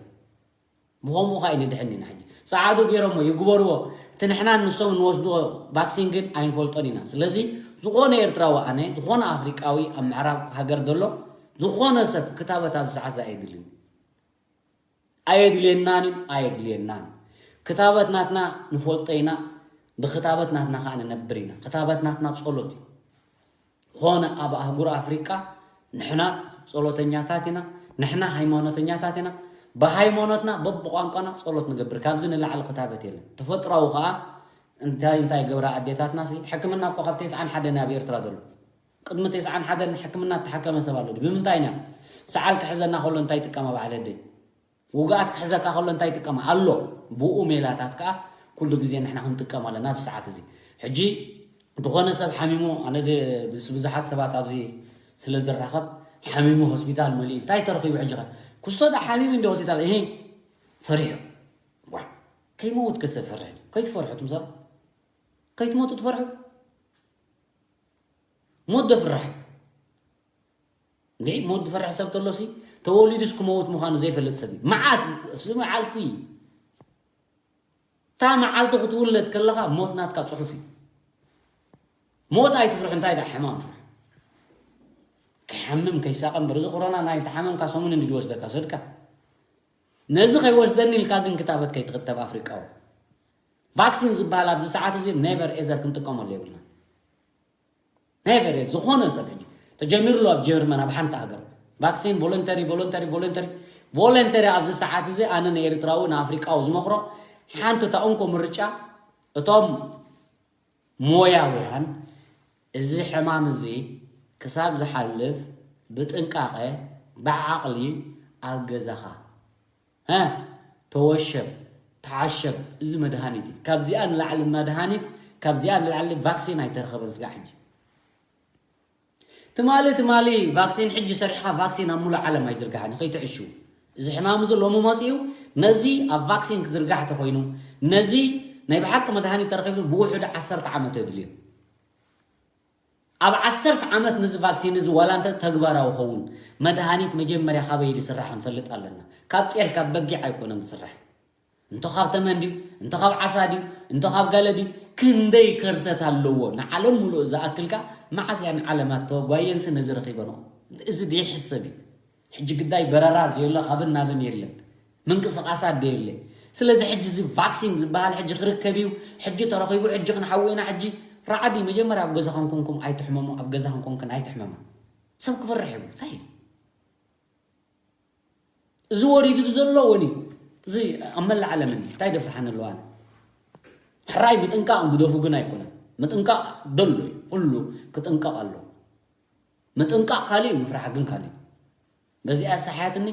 ብኸምኡ ኸኣ ንድሕን ኢና ሕጂ። ጸዓዱ ገይሮሞ ይግበርዎ። እቲ ንሕናን ንሶም እንወስድዎ ቫክሲን ግን ኣይንፈልጦን ኢና። ስለዚ ዝኾነ ኤርትራዊ ኣነ፣ ዝኾነ ኣፍሪቃዊ ኣብ ምዕራብ ሃገር ዘሎ፣ ዝኾነ ሰብ ክታበት ኣብዚ ሰዓት እዚ ኣየድልን። ኣየድልየናን እዩ፣ ኣየድልየናን። ክታበት ናትና ንፈልጦ ኢና፣ ብክታበት ናትና ኸኣ ንነብር ኢና። ክታበት ናትና ጸሎት እዩ። ኾነ ኣብ ኣህጉር ኣፍሪቃ ንሕና ጸሎተኛታት ኢና፣ ንሕና ሃይማኖተኛታት ኢና። ብሃይማኖትና በብቋንቋና ጸሎት ንገብር። ካብዚ ንላዕሊ ክታበት የለን። ተፈጥሮኣዊ ኸኣ እንታይ እንታይ ገብራ ኣዴታትናሲ፣ ሕክምና እኮ ካብ ተስዓን ሓደን ኣብ ኤርትራ ዘሎ። ቅድሚ ተስዓን ሓደን ሕክምና እተሓከመ ሰብ ኣሎ ድዩ? ብምንታይ ኢና? ሰዓል ክሕዘና ከሎ እንታይ ይጥቀማ በዓል ኣደይ? ውግኣት ክሕዘካ ከሎ እንታይ ይጥቀማ? ኣሎ። ብኡ ሜላታት ከኣ ኩሉ ግዜ ንሕና ክንጥቀም ኣለና ኣብዚ ሰዓት እዚ። ሕጂ ዝኾነ ሰብ ሓሚሙ፣ ኣነ ድ-፣ ምስ ብዙሓት ሰባት ኣብዚ ስለ ዝራኸብ፣ ሓሚሙ ሆስፒታል መሊኡ እንታይ ተረኺቡ ሕጂ ኸ? ክሶ ዳ ሓሚሙ እንዲ ሆስፒታል ይሄ ፈሪሑ። ዋ፣ ከይመውት ከሰ ፈርሕ። ከይትፈርሑ ትምሳ? ከይትሞቱ ትፈርሑ? ሞት ዶ ፍራሕ? እንዴ ሞት ዝፈርሕ ሰብ ተሎሲ ተወሊዱስ ክመውት ምዃኑ ዘይፈልጥ ሰብ እዩ። መዓስ? እዚ መዓልቲ፣ እታ መዓልቲ ክትውለድ ከለኻ ሞት ናትካ ጽሑፍ እዩ። ሞት ኣይትፍርሕ፣ እንታይ ደኣ ሕማም ፍርሕ። ከይሓምም ከይሳቐ እምበር፣ እዚ ኮሮና ናይ ተሓመምካ ሰሙን እንዲ ዝወስደካ ሰድካ። ነዚ ከይወስደኒ ኢልካ ግን ክታበት ከይትኽተብ ኣፍሪቃዊ። ቫክሲን ዝበሃል ኣብዚ ሰዓት እዚ ኔቨር ኤዘር ክንጥቀመሉ የብልና። ኔቨር ኤዘር ዝኾነ ሰብ ሕጂ ተጀሚሩ ኣሎ ኣብ ጀርመን ኣብ ሓንቲ ሃገር ቫክሲን ቮለንተሪ ቮለንተሪ ቮለንተሪ ቮለንተሪ ኣብዚ ሰዓት እዚ ኣነ ንኤርትራዊ ንኣፍሪቃዊ ዝመኽሮ ሓንቲ እታ እንኮ ምርጫ እቶም ሞያውያን እዚ ሕማም እዚ ክሳብ ዝሓልፍ ብጥንቃቐ ብዓቕሊ ኣብ ገዛኻ እ ተወሸብ ተዓሸብ እዚ መድሃኒት እዩ። ካብዚኣ ንላዕሊ መድሃኒት ካብዚኣ ንላዕሊ ቫክሲን ኣይተረኸበን ስጋዕ ሕጂ። ትማሊ ትማሊ ቫክሲን ሕጂ ሰሪሕኻ ቫክሲን ኣብ ሙሉእ ዓለም ኣይዝርጋሕን ከይትዕሽው። እዚ ሕማም እዚ ሎሚ መፂኡ ነዚ ኣብ ቫክሲን ክዝርጋሕ ተኮይኑ ነዚ ናይ ብሓቂ መድሃኒት ተረኺቡ ብውሕዱ ዓሰርተ ዓመት የድልዮ። ኣብ ዓሰርተ ዓመት ንዚ ቫክሲን እዚ ዋላ እንተ ተግባራዊ ኸውን መድሃኒት መጀመርያ ካበይ ዝስራሕ ክንፈልጥ ኣለና። ካብ ጤል ካብ በጊዕ ኣይኮነን ዝስራሕ። እንተ ካብ ተመን ድዩ እንተ ካብ ዓሳ ድዩ እንተ ካብ ገለ ድዩ ክንደይ ከርተት ኣለዎ ንዓለም ሙሉእ ዝኣክልካ። መዓስ እያ ንዓለማት ተጓየንሲ ነዚ ረኺበንኦ? እዚ ደይሕሰብ እዩ። ሕጂ ግዳይ በረራ ዘየሎ ካብን ናብን የለን። ምንቅስቓሳት ደየለ። ስለዚ ሕጂ እዚ ቫክሲን ዝበሃል ሕጂ ክርከብ እዩ። ሕጂ ተረኺቡ ሕጂ ክንሓዊ ኢና። ሕጂ ራዕዲ መጀመርያ ኣብ ገዛኹም ኮንኩም ኣይትሕመሙ። ኣብ ገዛኹም ኮንክን ኣይትሕመማ። ሰብ ክፈርሕ ይብሉ እንታይ እዩ? እዚ ወሪዱ ዘሎ እውን እዩ። እዚ ኣብ መላእ ዓለምን እንታይ ደፍርሓን ኣለዋ? ሕራይ ምጥንቃቕ ግደፉ ግን ኣይኮነን። ምጥንቃቕ ደሎ እዩ። ኩሉ ክጥንቀቕ ኣሎ። ምጥንቃቕ ካልእ እዩ፣ ምፍራሕ ግን ካልእ እዩ። በዚኣ ሰሓያትኒ።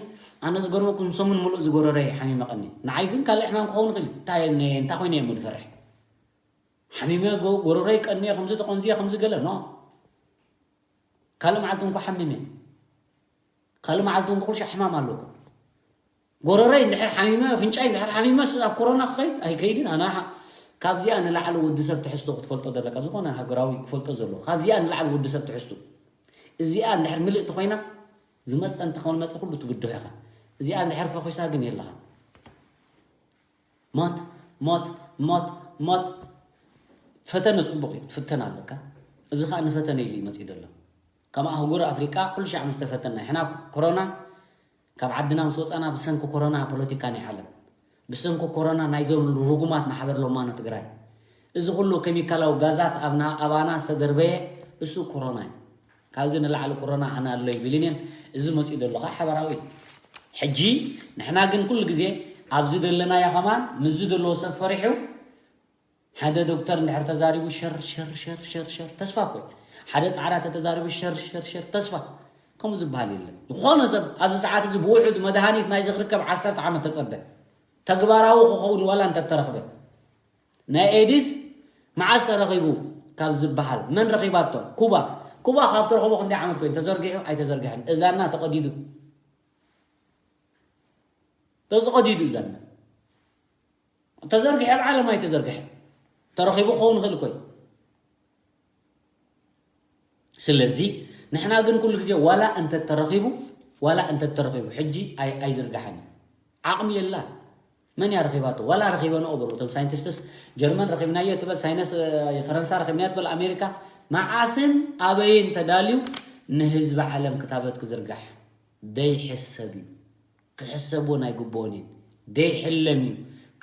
ኣነ ዝገርመኩም ሰሙን ሙሉእ ዝጎረረ ሓሚመቐኒ። ንዓይ ግን ካልእ ሕማም ክኸውን ይኽእል እዩ። እንታይ እንታይ ኮይነ እየ ዝፈርሕ? ሓሚመ ጎ- ጎረረይ ቀንየ ከምዚ ተቆንዝየ ከምዚ ገለ ኖ ካልእ መዓልቲ እንኳ ሓሚመ ካልእ መዓልቲ እንኳ ኩልሻ ሕማም ኣለኩም። ጎረረይ እንድሕር ሓሚመ ኣፍንጫይ እንድሕር ሓሚመስ ኣብ ኮሮና ክኸይድ ኣይከይድን። ኣነ ሓ- ካብዚኣ ንላዕሊ ወዲ ሰብ ትሕዝቶ ክትፈልጦ ዘለካ ዝኾነ ሃገራዊ ክፈልጦ ዘለዎ ካብዚኣ ንላዕሊ ወዲ ሰብ ትሕዝቶ እዚኣ እንድሕር ምልእቲ ኮይና ዝመፀ እንተኾን መፀ ኩሉ ትግድሆ ኢኻ። እዚኣ እንድሕር ፈኺሳ ግን የለኻ። ሞት ሞት ሞት ሞት። ፈተነ ፅቡቕ እዩ ክትፍተን ኣለካ። እዚ ከዓ ንፈተነ ኢሉ እዩ መፅኡ ዘሎ። ከም ኣህጉር ኣፍሪቃ ኩሉ ሻዕ ምስ ተፈተና ሕና ኮሮና ካብ ዓድና ምስ ወፃና ብሰንኪ ኮሮና ፖለቲካ ናይ ዓለም ብሰንኪ ኮሮና ናይዞም ርጉማት ማሕበር ሎማኖ ትግራይ እዚ ኩሉ ኬሚካላዊ ጋዛት ኣብና ኣባና ዝተደርበየ እሱ ኮሮና እዩ። ካብዚ ንላዕሊ ኮሮና ኣነ ኣሎ ይብልን እየን። እዚ መፅኡ ዘሎ ከዓ ሓበራዊ እዩ። ሕጂ ንሕና ግን ኩሉ ግዜ ኣብዚ ዘለናዮ ከማን ምስዚ ዘለዎ ሰብ ፈሪሑ ሓደ ዶክተር እንድሕር ተዛሪቡ ሸር ሸር ሸር ሸር ሸር ተስፋ እኮ እዩ። ሓደ ፃዕዳ ተተዛሪቡ ሸር ሸር ሸር ተስፋ ከምኡ ዝበሃል የለን። ዝኾነ ሰብ ኣብዚ ሰዓት እዚ ብውሑድ መድሃኒት ናይ ዝክርከብ ዓሰርተ ዓመት ተፀበ ተግባራዊ ክኸውን ዋላ እንተተረኽበ ናይ ኤድስ መዓስ ተረኺቡ ካብ ዝበሃል መን ረኺባቶ? ኩባ። ኩባ ካብ ተረኽቦ ክንደይ ዓመት ኮይኑ ተዘርጊሑ ኣይተዘርግሐን? እዛና ተቐዲዱ ተዝቐዲዱ እዛና ተዘርግሐ ኣብ ዓለም ኣይተዘርግሐ ተረኺቡ ክኸውን ይኽእል እኮ እዩ። ስለዚ ንሕና ግን ኩሉ ግዜ ዋላ እንተተረኺቡ ዋላ እንተተረኺቡ ሕጂ ኣይ- ኣይዝርግሓን እዩ። ዓቕሚ የላን። መን እያ ረኺባቶ? ዋላ ረኺበንኦ በሉ እቶም ሳይንቲስትስ። ጀርመን ረኺብናዮ ትበል፣ ሳይነስ እ፣ ፈረንሳ ረኺብናዮ ትበል፣ ኣሜሪካ። መዓስን ኣበይን ተዳልዩ ንህዝቢ ዓለም ክታበት ክዝርጋሕ ደይሕሰብ እዩ። ክሕሰብ እውን ኣይግብኦን እዩ። ደይሕለም እዩ።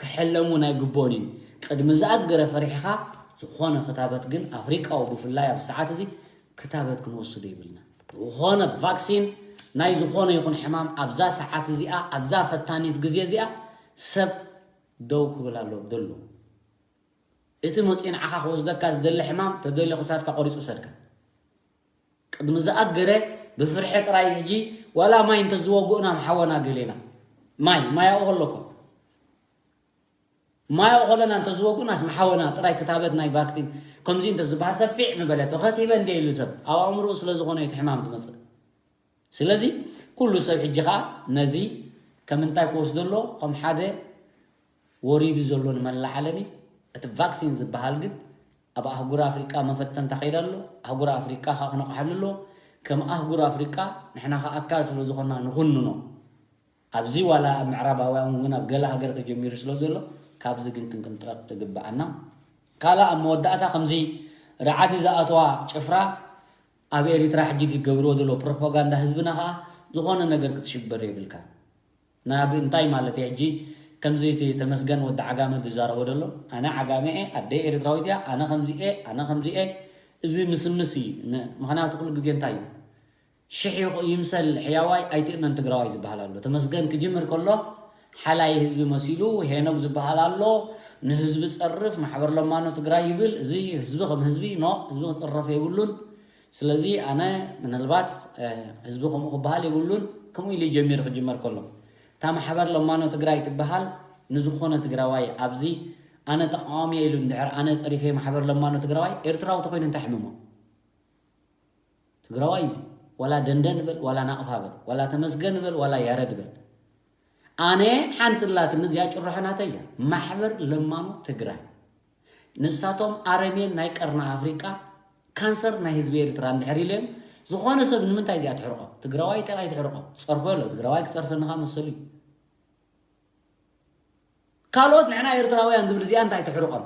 ክሕለም እውን ኣይግብኦን እዩ። ቅድሚ ዝኣገረ ፈሪሕኻ ዝኾነ ክታበት ግን ኣፍሪቃዊ ብፍላይ ኣብ ሰዓት እዚ ክታበት ክንወስዶ ይብልና። ዝኾነ ቫክሲን ናይ ዝኾነ ይኹን ሕማም ኣብዛ ሰዓት እዚኣ ኣብዛ ፈታኒት ግዜ እዚኣ ሰብ ደው ክብል ኣሎ ደሎ እቲ መፂኡ ንዓኻ ክወስደካ ዝደሊ ሕማም ተደልዮ ክሳድካ ቆሪፁ ሰድካ ቅድሚ ዝኣገረ ብፍርሒ ጥራይ ሕጂ ዋላ ማይ እንተዝወግኡና ምሓወና ገሌና ማይ ማይ ኣብኡ ከለኮ ማይ ኣብኡ ከለና እንተዝወግኡናስ ምሓወና ጥራይ ክታበት ናይ ቫክሲን ከምዚ እንተዝበሃል ሰብ ፊዕ ምበለ ተኸቲበ እንደ ኢሉ ሰብ ኣብ ኣእምርኡ ስለ ዝኾነ እቲ ሕማም ትመፅእ ስለዚ ኩሉ ሰብ ሕጂ ኸዓ ነዚ ከም እንታይ ክወስዶ ኣሎ? ከም ሓደ ወሪዱ ዘሎ ንመላእ ዓለም እዩ። እቲ ቫክሲን ዝበሃል ግን ኣብ ኣህጉር ኣፍሪቃ መፈተን ተኸይዳ ኣሎ። ኣህጉር ኣፍሪቃ ከዓ ክነቕሓሉ ኣሎ። ከም ኣህጉር ኣፍሪቃ ንሕና ከዓ ኣካል ስለ ዝኾንና ንኹንኖ። ኣብዚ ዋላ ኣብ ምዕራባውያን እውን ኣብ ገለ ሃገር ተጀሚሩ ስለ ዘሎ ካብዚ ግን ክንቅንጠጥ ይግብኣና። ካልእ ኣብ መወዳእታ ከምዚ ርዓዲ ዝኣተዋ ጭፍራ ኣብ ኤሪትራ ሕጂ ዝገብርዎ ዘሎ ፕሮፓጋንዳ ህዝብና ከዓ ዝኾነ ነገር ክትሽበር የብልካ። ናብ እንታይ ማለት እዩ ሕጂ ከምዚ እቲ ተመስገን ወዲ ዓጋመ ዝዛረቦ ዘሎ ኣነ ዓጋመ እየ ኣደይ ኤሪትራዊት እያ ኣነ ከምዚ እየ ኣነ ከምዚ እየ እዚ ምስምስ እዩ ን- ምክንያቱ ኩሉ ግዜ እንታይ እዩ ሽሕ ይኹ- ይምሰል ሕያዋይ ኣይትእመን ትግራዋይ ዝበሃል ኣሎ ተመስገን ክጅምር ከሎ ሓላይ ህዝቢ መሲሉ ሄኖግ ዝበሃል ኣሎ ንህዝቢ ጸርፍ ማሕበር ለማኖ ትግራይ ይብል እዚ ህዝቢ ከም ህዝቢ ኖ ህዝቢ ክጽረፍ የብሉን ስለዚ ኣነ ምናልባት ህዝቢ ከምኡ ክበሃል የብሉን ከምኡ ኢሉ ይጀሚር ክጅመር ከሎ እታ ማሕበር ለማኖ ትግራይ ትበሃል ንዝኾነ ትግራዋይ ኣብዚ ኣነ ተቃዋሚ ኢሉ እንድሕር ኣነ ፀሪፈ ማሕበር ለማኖ ትግራዋይ ኤርትራዊ ተኮይኑ እንታይ ሕምሞ ትግራዋይ እዩ ዋላ ደንደን በል ዋላ ናቕፋ በል ዋላ ተመስገን በል ዋላ ያረድ በል ኣነ ሓንቲ ላትኒ እዚኣ ጭርሖ ናተይ እያ ማሕበር ለማኖ ትግራይ ንሳቶም ኣረሜን ናይ ቀርኒ ኣፍሪቃ ካንሰር ናይ ህዝቢ ኤርትራ እንድሕር ኢሎም ዝኾነ ሰብ ንምንታይ እዚኣ ትሕርቆ ትግራዋይ ጥራይ ትሕርቆ ጸርፎ ኣሎ ትግራዋይ ክጸርፈንኻ መሰሉ እዩ ካልኦት ንሕና ኤርትራውያን ዝብል እዚኣ እንታይ ትሕርቆም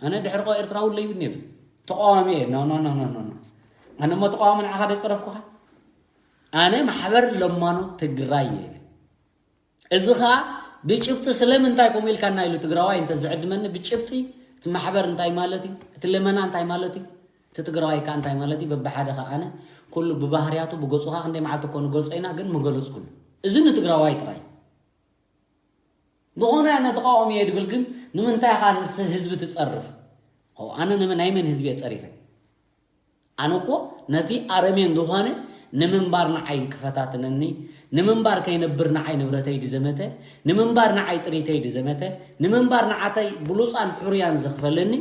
ኣነ ድሕርቆ ኤርትራዊ ለይብኒ ተቃዋሚ እየ ኣነ ሞ ተቃዋሚ ንዓኻ ደጸረፍኩኻ ኣነ ማሕበር ለማኖ ትግራይ እየ እዚ ኸዓ ብጭብጢ ስለምንታይ ከምኡ ኢልካና ኢሉ ትግራዋይ እንተዝዕድመኒ ብጭብጢ እቲ ማሕበር እንታይ ማለት እዩ እቲ ልመና እንታይ ማለት እዩ እቲ ትግራዋይ ከዓ እንታይ ማለት እዩ በብሓደ ከዓ ኣነ ኩሉ ብባህርያቱ ብገፁ ከዓ ክንደይ መዓልቲ እኮ ንገልፆ ኢና ግን ምገለፅኩሉ እዚ ንትግራዋይ ጥራይ ዝኾነ ኣነ ተቃዋሚ እየ ድብል ግን ንምንታይ ኻ ንስ ህዝቢ ትፀርፍ ኣነ ናይ መን ህዝቢ እየ ፀሪፈ ኣነ እኮ ነቲ ኣረሜን ዝኾነ ንምንባር ንዓይ ክፈታትነኒ ንምንባር ከይነብር ንዓይ ንብረተይ ድዘመተ ንምንባር ንዓይ ጥሪተይ ድዘመተ ንምንባር ንዓተይ ብሉፃን ሕሩያን ዘኽፈለኒ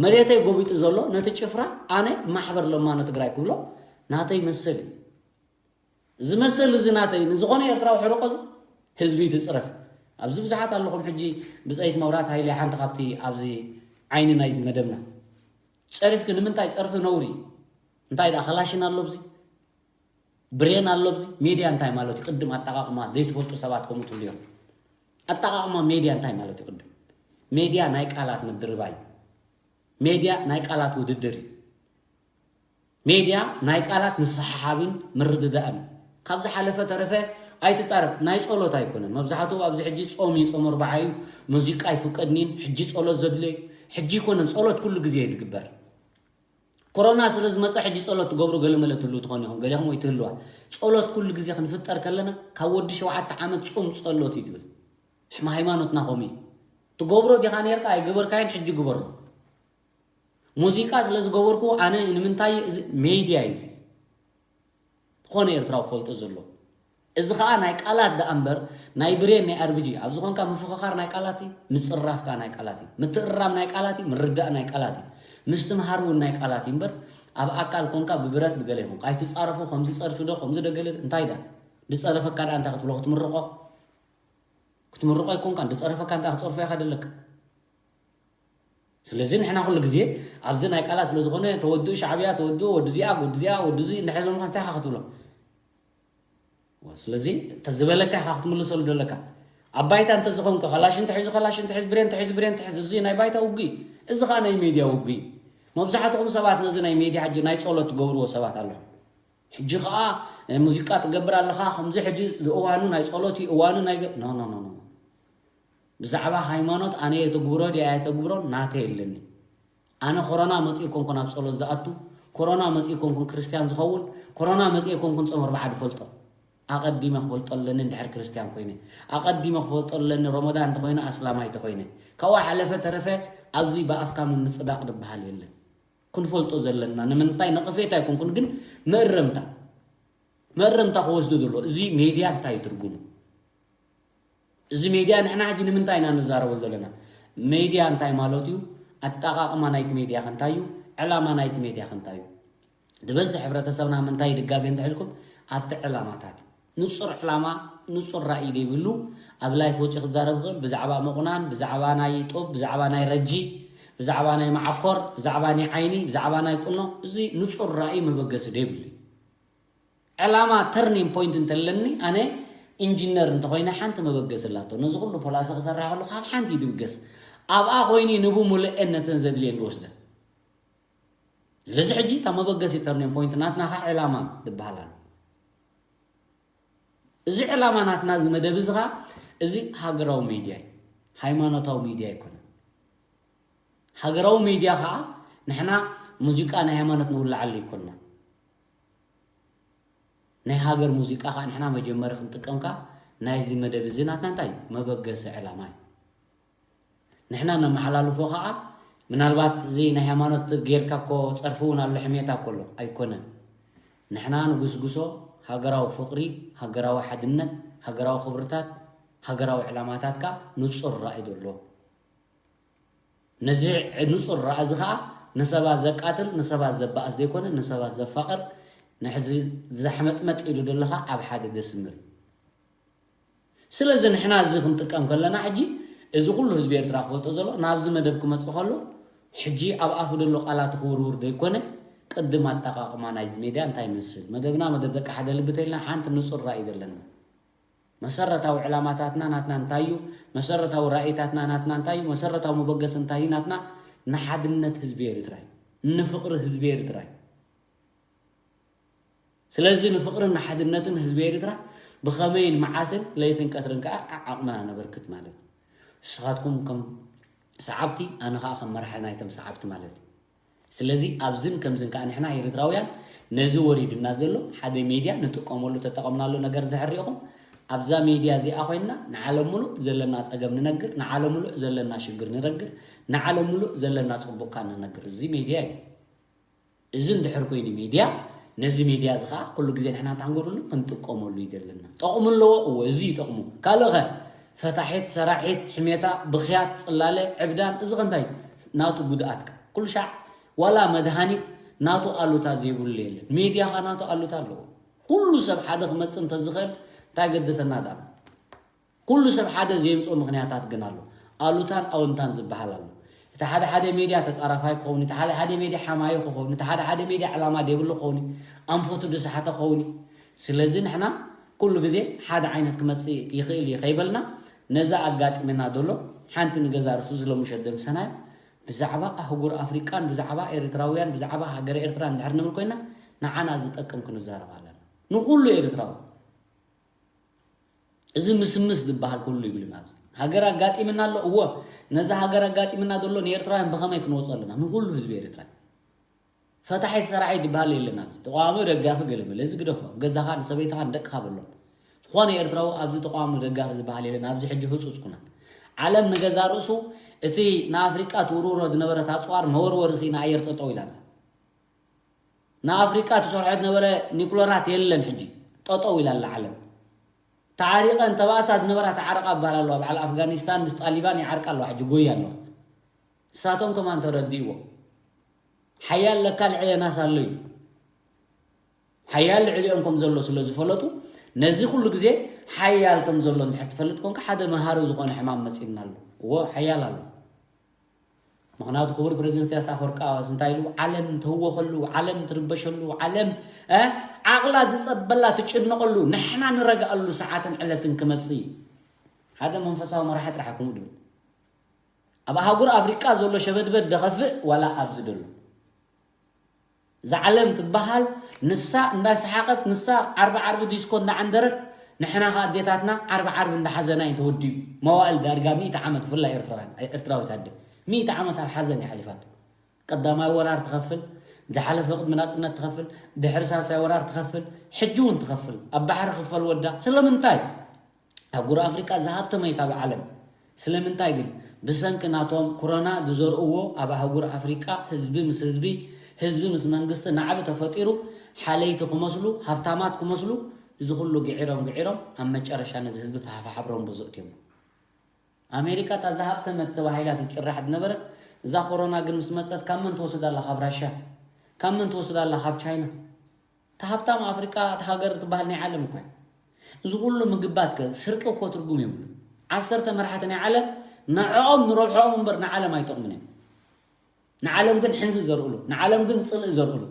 መሬተይ ጎቢጡ ዘሎ ነቲ ጭፍራ ኣነ ማሕበር ለማኖ ትግራይ ክብሎ ናተይ መሰል እዩ እዚ መሰል እዚ ናተይ ንዝኾነ ኤርትራዊ ሕርቆ እዚ ህዝቢ ትፅረፍ ኣብዚ ብዙሓት ኣለኹም ሕጂ ብፀይት መብራት ሃይለ ሓንቲ ካብቲ ኣብዚ ዓይኒ ናይዚ መደብና ፀሪፍኪ ንምንታይ ፀርፊ ነውሪ እንታይ ደኣ ከላሽን ኣሎ ብዚ ብሬን ኣሎ ብዚ ሜድያ እንታይ ማለት እዩ ቅድም ኣጠቃቅማ ዘይትፈልጡ ሰባት ከምኡ ትብሉ እዮም ኣጠቃቅማ ሜድያ እንታይ ማለት እዩ ቅድም ሜድያ ናይ ቃላት ምድርባይ ሜድያ ናይ ቃላት ውድድር እዩ ሜድያ ናይ ቃላት ምስሓሓብን ምርድዳእን ካብ ዝሓለፈ ተረፈ ኣይትጻረፍ ናይ ጸሎት ኣይኮነን መብዛሕትኡ ኣብዚ ሕጂ ጾም እዩ ጾም ኣርባዓ እዩ ሙዚቃ ኣይፍቀድን እዩ ሕጂ ጸሎት ዘድልዮ እዩ ሕጂ ይኮነን ጸሎት ኩሉ ግዜ እዩ ዝግበር ኮሮና ስለ ዝመጸ ሕጂ ጸሎት ትገብሩ ገለመለ ትህልው ትኾኑ ኢኹም ገሊኹም ወይ ትህልዋ ጸሎት ኩሉ ግዜ ክንፍጠር ከለና ካብ ወዲ ሸውዓተ ዓመት ጾም ጸሎት እዩ ትብል ሕማ ሃይማኖትና ከምኡ እዩ ትገብሮ ዲኻ ነርካ ኣይገበርካዮን ሕጂ ግበሮ ሙዚቃ ስለ ዝገበርኩ ኣነ ንምንታይ እዚ ሜድያ እዩ እዚ ዝኾነ ኤርትራዊ ክፈልጦ ዘሎ እዚ ከዓ ናይ ቃላት ደኣ እምበር ናይ ብሬን ናይ ኣርቢጂ ኣብ ዝኾንካ ምፍኽኻር ናይ ቃላት እዩ ምፅራፍ ከዓ ናይ ቃላት እዩ ምትእራም ናይ ቃላት እዩ ምርዳእ ናይ ቃላት እዩ ምስትምሃር እውን ናይ ቃላት እዩ እምበር ኣብ ኣካል ኮንካ ብብረት ብገለ ይኹንካ ኣይትፃረፉ ከምዚ ፀርፊ ዶ ከምዚ ደገለ እንታይ ዳ ዝፀረፈካ ደኣ እንታይ ክትብሎ ክትምርቆ ክትምርቆ ኣይኮንካን ዝፀረፈካ እንታይ ክትፀርፎ ኢኻ ደለካ ስለዚ ንሕና ኩሉ ግዜ ኣብዚ ናይ ቃላት ስለ ዝኾነ ተወድኡ ሻዕብያ ተወድኡ ወዲ ዚኣ ወዲ ዚኣ ወዲ ዙ እንድሕር ኢሎምካ እንታይ ኢኻ ክትብሎም ስለዚ እንተዝበለካ ኢኻ ክትምልሰሉ ዘለካ ኣብ ባይታ እንተዝኸውን ከ ከላሽ እንተሒዙ ከላሽ እንተሒዝ ብሬን እንተሒዙ ብሬን እንተሒዝ እዚ ናይ ባይታ ውጉ እዩ እዚ ከዓ ናይ ሜድያ ውጉ እዩ መብዛሕትኹም ሰባት ነዚ ናይ ሜድያ ሕጂ ናይ ጸሎት ትገብርዎ ሰባት ኣለኹም ሕጂ ከዓ ሙዚቃ ትገብር ኣለኻ ከምዚ ሕጂ እዋኑ ናይ ጸሎት እዩ እዋኑ ናይ ኖ ኖ ኖ ብዛዕባ ሃይማኖት ኣነ የተግብሮ ድየ ኣየተግብሮን ናተይ የለኒ ኣነ ኮሮና መፂኡ ኮንኩ ናብ ፀሎት ዝኣቱ ኮሮና መፂኡ ኮንኩን ክርስትያን ዝኸውን ኮሮና መፂኡ ኮንኩን ፆም ኣርባዓ ዝፈልጦ ኣቐዲመ ክፈልጦ ኣለኒ እንድሕር ክርስትያን ኮይነ ኣቐዲመ ክፈልጦ ኣለኒ ሮመዳን እንተኮይነ ኣስላማይ ተኮይነ ካብኡ ሓለፈ ተረፈ ኣብዚ ብኣፍካ ምምፅዳቕ ዝበሃል የለን ክንፈልጦ ዘለና ንምንታይ ነቐፌታ ኣይኮንኩን ግን መእረምታ መእረምታ ክወስዶ ዘሎ እዚ ሜድያ እንታይ ትርጉሙ እዚ ሜድያ ንሕና ሕጂ ንምንታይ ኢና ንዛረበሉ ዘለና ሜድያ እንታይ ማለት እዩ ኣጠቃቅማ ናይቲ ሜድያ ከንታይ እዩ ዕላማ ናይቲ ሜድያ ከንታይ እዩ ዝበዝሕ ሕብረተሰብና ምንታይ ይድጋገ እንተሕልኩም ኣብቲ ዕላማታት እዩ። ንጹር ዕላማ፣ ንጹር ራእይ ዘይብሉ፣ ኣብ ላይፍ ወጺኡ ክዛረብ ይኽእል፣ ብዛዕባ ምቑናን፣ ብዛዕባ ናይ ጡብ፣ ብዛዕባ ናይ ረጂ፣ ብዛዕባ ናይ መዓኮር፣ ብዛዕባ ናይ ዓይኒ፣ ብዛዕባ ናይ ቁኖ፣ እዚ ንጹር ራእይ መበገሲ ዘይብሉ እዩ። ዕላማ፣ ተርኒንግ ፖይንት እንተለኒ፣ ኣነ ኢንጂነር እንተኾይነ ሓንቲ መበገሲ ኣላቶ። ነዚ ኩሉ ፖላሲ ክሰርሕ ከሎ ካብ ሓንቲ ይድብገስ። ኣብኣ ኮይነ ንብሙሉኤን ነተን ዘድልየን ዝወስደ። ስለዚ ሕጂ እታ መበገሲ ተርኒንግ ፖይንት ናትና ኸዓ ዕላማ ዝበሃል ኣሎ። እዚ ዕላማ ናትና፣ እዚ መደብ እዚ ኸዓ፣ እዚ ሃገራዊ ሚድያ እዩ። ሃይማኖታዊ ሚድያ ኣይኮነን። ሃገራዊ ሚድያ ኸዓ ንሕና ሙዚቃ ናይ ሃይማኖት ንውልዓሉ ኣይኮንና። ናይ ሃገር ሙዚቃ ኸዓ ንሕና መጀመሪ ክንጥቀም ከኣ ናይዚ መደብ እዚ ናትና እንታይ እዩ? መበገሲ ዕላማ እዩ። ንሕና ነመሓላልፎ ኸዓ ምናልባት እዚ ናይ ሃይማኖት ጌርካ እኮ ጸርፊ እውን ኣሎ፣ ሕሜታ እኮ ኣሎ። ኣይኮነን። ንሕና ንጉስጉሶ ሃገራዊ ፍቕሪ፣ ሃገራዊ ሓድነት፣ ሃገራዊ ክብርታት፣ ሃገራዊ ዕላማታት ከኣ ንጹር ራእይ ዘሎ። ነዚ ንጹር ራእይ እዚ ኸዓ ንሰባት ዘቃትል፣ ንሰባት ዘባእስ ዘይኮነ፣ ንሰባት ዘፋቕር፣ ንሕዚ ዘሕመጥመጥ ኢሉ ዘሎ ኸዓ ኣብ ሓደ ዘስምር። ስለዚ ንሕና እዚ ክንጥቀም ከለና ሕጂ እዚ ኩሉ ህዝቢ ኤርትራ ክፈልጦ ዘሎ ናብዚ መደብ ክመጽእ ከሎ ሕጂ ኣብ ኣፉ ዘሎ ቃላት ክውርውር ዘይኮነ ቅድም ኣጠቓቕማ ናይዚ ሜድያ እንታይ ይመስል? መደብና መደብ ደቂ ሓደ ልቢ ተይልና ሓንቲ ንጹር ራእይ ዘለና። መሰረታዊ ዕላማታትና ናትና እንታይ እዩ? መሰረታዊ ራእይታትና ናትና እንታይ እዩ? መሰረታዊ መበገሲ እንታይ እዩ ናትና? ንሓድነት ህዝቢ ኤርትራ እዩ። ንፍቕሪ ህዝቢ ኤርትራ እዩ። ስለዚ ንፍቕርን ንሓድነትን ህዝቢ ኤርትራ ብኸመይን መዓስን ለይትን ቀትርን ከኣ ዓቕምና ነበርክት ማለት እዩ። ንስኻትኩም ከም ሰዓብቲ፣ ኣነ ኸኣ ከም መራሒ ናይቶም ሰዓብቲ ማለት እዩ። ስለዚ ኣብዝን ከምዝን ከኣ ንሕና ኤርትራውያን ነዚ ወሪድና ዘሎ ሓደ ሜድያ ንጥቀመሉ ተጠቐምናሉ ነገር እንድሕር ሪኢኹም ኣብዛ ሜድያ እዚኣ ኮይንና ንዓለም ሙሉእ ዘለና ጸገም ንነግር፣ ንዓለም ሙሉእ ዘለና ሽግር ንነግር፣ ንዓለም ሙሉእ ዘለና ጽቡቕካ ንነግር። እዚ ሜድያ እዩ። እዚ እንድሕር ኮይኑ ሜድያ፣ ነዚ ሜድያ እዚ ኸዓ ኩሉ ግዜ ንሕና እንታይ ክንገብረሉ? ክንጥቀመሉ እዩ ዘለና። ጠቕሙ ኣለዎ? እወ፣ እዚ ይጠቕሙ። ካልእ ኸ? ፈታሒት፣ ሰራሒት፣ ሕሜታ፣ ብኽያት፣ ጽላለ፣ ዕብዳን፣ እዚ ኸ እንታይ? ናቱ ጉድኣት ከ? ኩሉ ሻዕ ዋላ መድሃኒት ናቱ ኣሉታ ዘይብሉ የለን። ሜድያ ኸዓ ናቱ ኣሉታ ኣለዎ። ኩሉ ሰብ ሓደ ክመጽእ እንተዝኽእል እንታይ ገደሰና ደኣ? ኩሉ ሰብ ሓደ ዘየምጽኦ ምኽንያታት ግን ኣሎ። ኣሉታን ኣወንታን ዝበሃል ኣሎ። እቲ ሓደ ሓደ ሜድያ ተጻራፋይ ክኸውን፣ እቲ ሓደ ሓደ ሜድያ ሓማዩ ክኸውን፣ እቲ ሓደ ሓደ ሜድያ ዕላማ ዘይብሉ ክኸውን፣ ኣንፈቱ ዝሰሓተ ክኸውን። ስለዚ ንሕና ኩሉ ግዜ ሓደ ዓይነት ክመጽእ ይኽእል እዩ ከይበልና፣ ነዛ ኣጋጢመና ዘሎ ሓንቲ ንገዛ ርእሱ ዝለምሸ ደምሰናዮ ብዛዕባ ኣህጉር ኣፍሪቃን ብዛዕባ ኤርትራውያን ብዛዕባ ሃገረ ኤርትራ እንድሕር ንብል ኮይና ንዓና ዝጠቅም ክንዛረብ ኣለና። ንኹሉ ኤርትራዊ እዚ ምስምስ ዝበሃል ኩሉ ይብልና ኣብዚ። ሃገር ኣጋጢምና ኣሎ፣ እወ። ነዛ ሃገር ኣጋጢምና ዘሎ ንኤርትራውያን ብኸመይ ክንወጾ ኣለና? ንኹሉ ህዝቢ ኤርትራ። ፈታሒት ሰራሒት ዝበሃል የለን ኣብዚ። ተቃዋሚ ደጋፊ ገለ በለ፣ እዚ ግደፎ። ኣብ ገዛኻ ንሰበይትኻ ንደቅኻ በሎም። ዝኾነ ኤርትራዊ ኣብዚ ተቃዋሚ ደጋፊ ዝበሃል የለን። ኣብዚ ሕጂ ህጹጽ ኩና። ዓለም ንገዛ ርእሱ እቲ ንኣፍሪቃ ትውርውሮ ዝነበረት ኣጽዋር መወርወሪ ስኢና ኣየር ጠጠው ኢላ ኣላ። ንኣፍሪቃ ትሰርሖ ዝነበረ ኒኩለራት የለን ሕጂ። ጠጠው ኢላ ኣላ ዓለም። ተዓሪቐን ተባእሳ ዝነበራ ተዓረቓ ይበሃል ኣለዋ። በዓል ኣፍጋኒስታን ምስ ጣሊባን ይዓርቃ ኣለዋ ሕጂ ጎይ ኣለዋ። ንሳቶም ከማን ተረዲእዎ። ሓያል ለካ ልዕለናስ ኣሎ እዩ። ሓያል ልዕሊኦም ከም ዘሎ ስለ ዝፈለጡ ነዚ ኩሉ ግዜ ሓያል ከም ዘሎ እንድሕር ትፈልጥ ኮንካ ሓደ መሃሪ ዝኾነ ሕማም መጺእና ኣሎ። እዎ ሓያል ኣሎ። ምኽንያቱ ክቡር ፕሬዚደንት ኢሳያስ ኣፈወርቂ ኣዋስ እንታይ ኢሉ? ዓለም ትህወኸሉ፣ ዓለም ትርበሸሉ፣ ዓለም እ ዓቕላ ዝጸበላ ትጭነቐሉ፣ ንሕና ንረግኣሉ ሰዓትን ዕለትን ክመጽእ እዩ። ሓደ መንፈሳዊ መራሒ ጥራሕ ከምኡ ድብል። ኣብ ኣህጉር ኣፍሪቃ ዘሎ ሸበድበድ ደኸፍእ ዋላ ኣብዚ ደሎ። እዛ ዓለም ትበሃል ንሳ እንዳሰሓቐት ንሳ ዓርቢ ዓርቢ ዲስኮ እንዳዓንደረት ንሕና ከ ኣዴታትና ዓርቢ ዓርቢ እንዳሓዘና እዩ ተወዲኡ። መዋእል ዳርጋ ሚእቲ ዓመት ብፍላይ ኤርትራውያን ኤርትራዊት ኣደ ሚእቲ ዓመት ኣብ ሓዘን እያ ሓሊፋቶ። ቀዳማይ ወራር ትኸፍል፣ ዝሓለፈ ቅድሚ ናጽነት ትኸፍል፣ ድሕሪ ሳልሳይ ወራር ትኸፍል፣ ሕጂ እውን ትኸፍል። ኣብ ባሕሪ ክፈል ወዳ ስለምንታይ? ኣህጉር ኣፍሪቃ ዝሃብተመ እዩ ካብ ዓለም። ስለምንታይ ግን? ብሰንኪ ናቶም ኮሮና ዝዘርእዎ ኣብ ኣህጉር ኣፍሪቃ ህዝቢ ምስ ህዝቢ፣ ህዝቢ ምስ መንግስቲ ናዕቢ ተፈጢሩ ሓለይቲ ክመስሉ፣ ሃብታማት ክመስሉ እዚ ኩሉ ግዒሮም ግዒሮም ኣብ መጨረሻ ነዚ ህዝቢ ፋሕፋሕ ኣብ ረምቦ ዘእትዮም። ኣሜሪካ እታ ዝሃብተመት ተባሂላ ትጭራሕ ዝነበረት እዛ ኮሮና ግን ምስ መጸት ካብ መን ትወስድ ኣላ? ካብ ራሽያ። ካብ መን ትወስድ ኣላ? ካብ ቻይና። እታ ሃብታም ኣፍሪቃ፣ እታ ሃገር ትበሃል ናይ ዓለም እኮ እያ። እዚ ኩሉ ምግባት ከ ስርቂ እኮ ትርጉም የብሉ። ዓሰርተ መራሕቲ ናይ ዓለም ንዕኦም ንረብሖኦም እምበር ንዓለም ኣይጠቕሙን እዮም። ንዓለም ግን ሕንዚ ዘርእሉ፣ ንዓለም ግን ጽልኢ ዘርእሉ።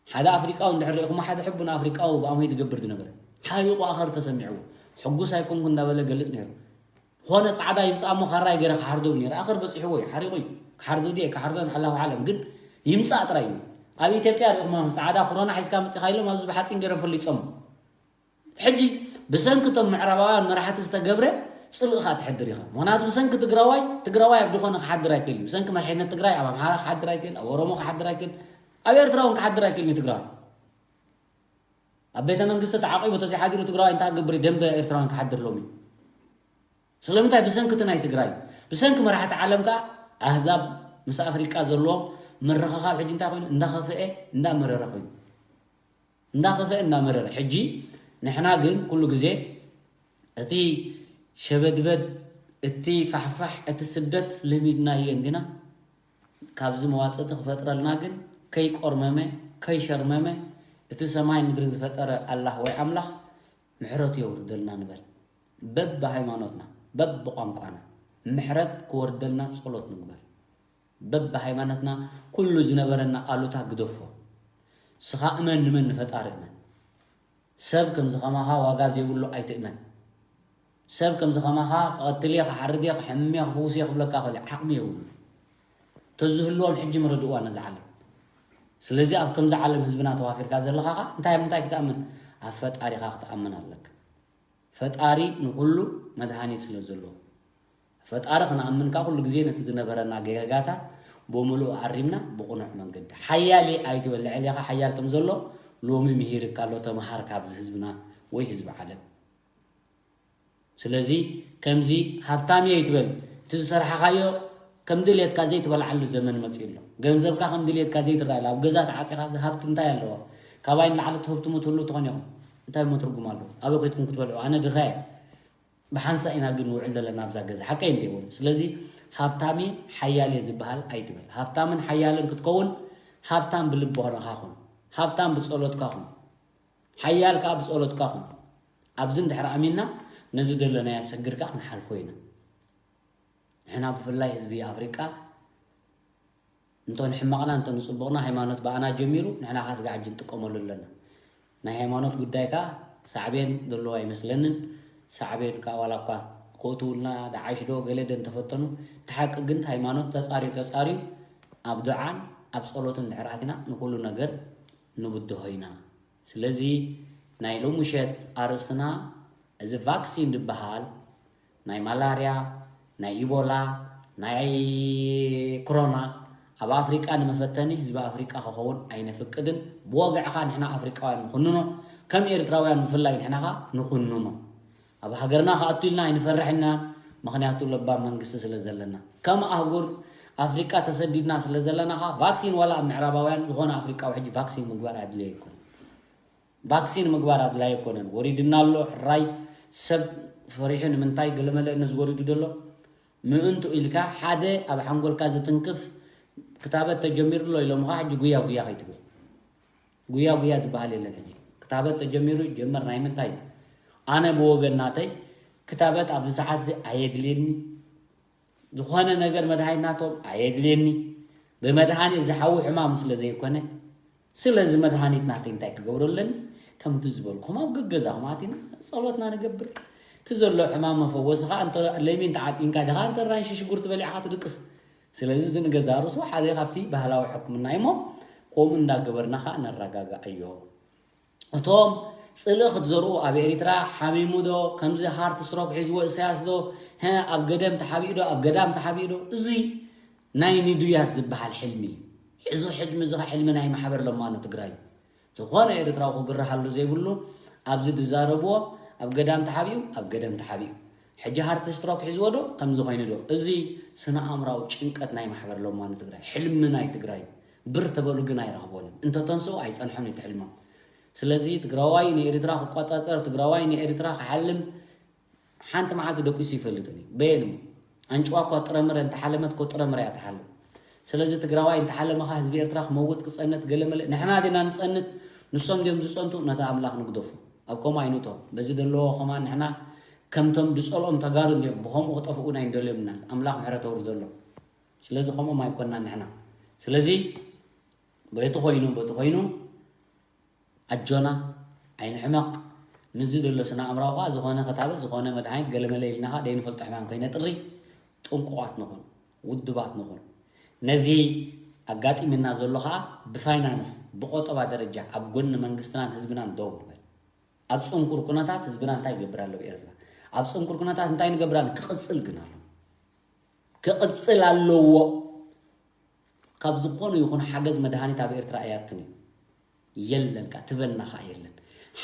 ሓደ ኣፍሪቃዊ እንድሕር ርኢኹሞ፣ ሓደ ሕቡን ኣፍሪቃዊ ብኣምሆይ ዝገብር ዝነበረ ሓሪቑ ኣኸር ተሰሚዕዎ፣ ሕጉስ ኣይኮንኩ እንዳበለ ገልጽ ነይሩ። ዝኾነ ጻዕዳ ይምጻእ እሞ ካራይ ገይረ ክሓርዶ ነይረ። ኣኸር በጺሕዎ እዩ፣ ሓሪቑ እዩ። ክሓርዶ ድየ ክሓርዶ ንኣላሁ ዓለም፣ ግን ይምጻእ ጥራይ እዩ። ኣብ ኢትዮጵያ ርኢኹሞ፣ ጻዕዳ ኮሮና ሒዝካ መጺኻ ኢሎም ኣብዚ ብሓጺን ገይሮም ፈሊጾም። ሕጂ ብሰንኪ እቶም ምዕራባውያን መራሕቲ ዝተገብረ ጽልእኻ ትሕድር ኢኻ። ምኽንያቱ ብሰንኪ ትግራዋይ፣ ትግራዋይ ኣብ ዝኾነ ክሓድር ኣይክእል እዩ። ብሰንኪ መሪሕነት ትግራይ ኣብ ኣምሓራ ክሓድር ኣይክእል፣ ኣብ ኦሮሞ ክሓድር ኣይክእል፣ ኣብ ኤርትራ እውን ክሓድር ኣይክእል እዩ ትግራዋይ። ኣብ ቤተ መንግስቲ ተዓቂቡ ተዘይሓዲሩ ትግራዋይ እንታይ ክገብር እዩ? ደንበ ኤርትራውያን ክሓድር ሎሚ። ስለምንታይ? ብሰንኪ እቲ ናይ ትግራይ፣ ብሰንኪ መራሕቲ ዓለም ከኣ ኣህዛብ ምስ ኣፍሪቃ ዘለዎም ምርኽኻብ ሕጂ እንታይ ኮይኑ? እንዳኸፍአ እንዳመረረ ኮይኑ፣ እንዳኸፍአ እንዳመረረ። ሕጂ ንሕና ግን ኩሉ ግዜ እቲ ሸበድበድ፣ እቲ ፋሕፋሕ፣ እቲ ስደት ለሚድናዮ እንዲና። ካብዚ መዋጽእቲ ክፈጥረልና ግን ከይቆርመመ ከይሸርመመ እቲ ሰማይ ምድርን ዝፈጠረ ኣላህ ወይ ኣምላኽ ምሕረቱ የውርደልና ንበል። በብሃይማኖትና፣ በብቋንቋና ምሕረት ክወርደልና ጸሎት ንግበር። በብሃይማኖትና ኩሉ ዝነበረና ኣሉታ ግደፎ። ስኻ እመን፣ ንመን ንፈጣሪ እመን። ሰብ ከምዚ ከማኻ ዋጋ ዘይብሉ ኣይትእመን። ሰብ ከምዚ ከማኻ ክቐትል እየ፣ ክሓርድ እየ፣ ክሕምም እየ፣ ክፍውስ እየ ክብለካ ኸሊ ዓቕሚ የብሉ። ተዝህልዎም ሕጂ ምረድእዋ ነዚ ዓለም። ስለዚ ኣብ ከምዚ ዓለም ህዝብና ተዋፊርካ ዘለኻ ኸ እንታይ ኣብ ምንታይ ክትኣምን? ኣብ ፈጣሪኻ ክትኣምን ኣለካ። ፈጣሪ ንኹሉ መድሃኒት ስለ ዘለዎ። ፈጣሪ ክንኣምን ከኣ ኩሉ ግዜ ነቲ ዝነበረና ጌጋታት ብምሉኡ ኣሪምና ብቕኑዕ መንገዲ። ሓያል እየ ኣይትበል፣ ልዕሌኻ ሓያል ከም ዘሎ ሎሚ ምሂርካ ኣሎ፣ ተመሃር ካብዚ ህዝብና ወይ ህዝቢ ዓለም። ስለዚ ከምዚ ሃብታም እየ ኣይትበል፣ እቲ ዝሰርሓኻዮ ከም ድልየትካ ዘይትበልዓሉ ዘመን መጺኡ ኣሎ። ገንዘብካ ከም ድልየትካ ዘይትረኣየሉ፣ ኣብ ገዛ ተዓጺኻ፣ እዚ ሃብቲ እንታይ ኣለዎ? ካባይ ንላዕሊ ትህብትሙ ትህሉ ትኾን ኢኹም። እንታይ እሞ ትርጉም ኣለዎ? ኣበይ ከይድኩም ክትበልዑ? ኣነ ድኻ እየ። ብሓንሳእ ኢና ግን ንውዕል ዘለና ኣብዛ ገዛ። ሓቀይ እንደ ይበሉ። ስለዚ ሃብታም እየ ሓያል እየ ዝበሃል ኣይትበል። ሃብታምን ሓያልን ክትከውን ሃብታም ብልቦናኻ ኩን። ሃብታም ብጸሎትካ ኩን። ሓያል ከኣ ብጸሎትካ ኩን። ኣብዚ እንድሕር ኣሚንና ነዚ ደለናዮ ሰግርካ ክንሓልፎ ኢና። ንሕና ብፍላይ ህዝቢ ኣፍሪቃ እንቶ ንሕማቕና እንቶ ንጽቡቕና ሃይማኖት ብኣና ጀሚሩ ንሕና ከኣ ስጋዕ ሕጂ ንጥቀመሉ ኣለና። ናይ ሃይማኖት ጉዳይ ከኣ ሳዕቤን ዘለዎ ኣይመስለንን። ሳዕቤን ከኣ ዋላ እኳ ከእትውልና ደዓሽ ዶ ገለ ዶ እንተፈተኑ፣ እቲ ሓቂ ግን ሃይማኖት ተጻርዩ ተጻርዩ ኣብ ዱዓን ኣብ ጸሎትን እንድሕር ኣቲና ንኹሉ ነገር ንብድሆ ኢና። ስለዚ ናይ ሎሚ ምሸት ኣርእስትና እዚ ቫክሲን ዝበሃል ናይ ማላርያ፣ ናይ ኢቦላ፣ ናይ ክሮና ኣብ ኣፍሪቃ ንመፈተኒ ህዝቢ ኣፍሪቃ ክኸውን ኣይነፍቅድን። ብወግዕኻ ንሕና ኣፍሪቃውያን ንኹንኖ፣ ከም ኤርትራውያን ብፍላይ ንሕና ኸኣ ንኹንኖ። ኣብ ሃገርና ክኣቱ ኢልና ኣይንፈርሕና፣ ምኽንያቱ ለባም መንግስቲ ስለ ዘለና። ከም ኣህጉር ኣፍሪቃ ተሰዲድና ስለ ዘለና ኸኣ ቫክሲን ዋላ ኣብ ምዕራባውያን ዝኾነ ኣፍሪቃዊ ሕጂ ቫክሲን ምግባር ኣድልዮ ኣይኮነን። ቫክሲን ምግባር ኣድላይ ኣይኮነን። ወሪድና ኣሎ ሕራይ ሰብ ፈሪሑ ንምንታይ ገለመለ ነዚ ወሪዱ ዘሎ ምእንቱ ኢልካ ሓደ ኣብ ሓንጎልካ ዝትንክፍ ክታበት ተጀሚሩ ኣሎ ኢሎምኻ ሕጂ ጉያ ጉያ ከይትብል። ጉያ ጉያ ዝበሃል የለን። ሕጂ ክታበት ተጀሚሩ ይጀመር ናይ ምንታይ እዩ? ኣነ ብወገን ናተይ ክታበት ኣብዚ ሰዓት እዚ ኣየድልየኒ። ዝኾነ ነገር መድሃኒት ናቶም ኣየድልየኒ። ብመድሃኒት ዝሓዊ ሕማም ስለ ዘይኮነ፣ ስለዚ መድሃኒት ናተይ እንታይ ክገብሮ ኣለኒ? ከምቲ ዝበልኩም ኣብ ገገዛኹም ኣቲና ጸሎትና ንገብር። እቲ ዘሎ ሕማም መፈወሲ ኸኣ እንተ ለሚን ተዓጢንካ ዲኻ እንተ ራንሺ ሽጉርቲ በሊዕኻ ትድቅስ። ስለዚ እዚ ንገዛ ርእሱ ሓደ ካብቲ ባህላዊ ሕክምና እዩ እሞ፣ ከምኡ እንዳገበርና ኸኣ ነረጋግኣዮ። እቶም ጽልኢ ክትዘርኡ ኣብ ኤሪትራ ሓሚሙ ዶ፣ ከምዚ ሃርት ስትሮክ ሒዝዎ ኢሳያስ ዶ፣ ሀ፣ ኣብ ገደም ተሓቢኡ ዶ፣ ኣብ ገዳም ተሓቢኡ ዶ፣ እዚ ናይ ንዱያት ዝበሃል ሕልሚ እዩ። እዚ ሕልሚ እዚ ኸ ሕልሚ ናይ ማሕበር ለማኖ ትግራይ እዩ። ዝኾነ ኤርትራዊ ክግረሃሉ ዘይብሉ ኣብዚ ዝዛረብዎ ኣብ ገዳም ተሓቢኡ፣ ኣብ ገደም ተሓቢኡ። ሕጂ ሃርት ስትሮክ ሒዝዎ ዶ፣ ከምዚ ኮይኑ ዶ፣ እዚ ስነ ኣእምራዊ ጭንቀት ናይ ማሕበር ለማኖ ትግራይ፣ ሕልሚ ናይ ትግራይ እዩ። ብር ተበሉ ግን ኣይረኽቦን እዩ። እንተተንስኡ ኣይጸንሖን እዩ እቲ ሕልሞም። ስለዚ ትግራዋይ ንኤርትራ ክቆጻጸር፣ ትግራዋይ ንኤርትራ ክሓልም ሓንቲ መዓልቲ ደቂሱ ይፈልጥን እዩ። በየን እሞ? ኣንጭዋ እኳ ጥረምረ እንተሓለመት እኮ ጥረምረ እያ ትሓልም። ስለዚ ትግራዋይ እንተሓለመኻ ህዝቢ ኤርትራ ክመውት ክጸንት ገለመለ ንሕና ዲና ንጸንት ንሶም ድዮም ዝጸንቱ ነቲ ኣምላኽ ንግደፉ ኣብ ከምኡ ኣይንእቶ በዚ ዘለዎ ከማን ንሕና ከምቶም ድጸልኦም ተጋሩ እንዲዮም ብኸምኡ ክጠፍኡና ኣይንደልዮም ኢና ኣምላኽ ምሕረት ኣውርደሎም ስለዚ ከምኦም ኣይኮናን ንሕና ስለዚ በቲ ኮይኑ በቲ ኮይኑ ኣጆና ኣይንሕመቕ ምስዚ ዘሎ ስነ ኣእምራዊ ከዓ ዝኾነ ክታበት ዝኾነ መድሃኒት ገለመለ ኢልና ከዓ ደይንፈልጦ ሕማም ከይነጥሪ ጥንቁቓት ንኹን ውድባት ንኹን ነዚ ኣጋጢምና ዘሎ ከዓ ብፋይናንስ ብቆጠባ ደረጃ ኣብ ጎኒ መንግስትናን ህዝብናን ደው ንበል ኣብ ፅንኩር ኩነታት ህዝብና እንታይ ይገብር ኣሎ ብኤርትራ ኣብ ፅንኩር ኩነታት እንታይ ንገብር ኣሎ ክቕፅል ግን ኣሎ ክቕፅል ኣለዎ ካብ ዝኾነ ይኹን ሓገዝ መድሃኒት ኣብ ኤርትራ ኣያትን እዩ የለን ካ ትበና ካ የለን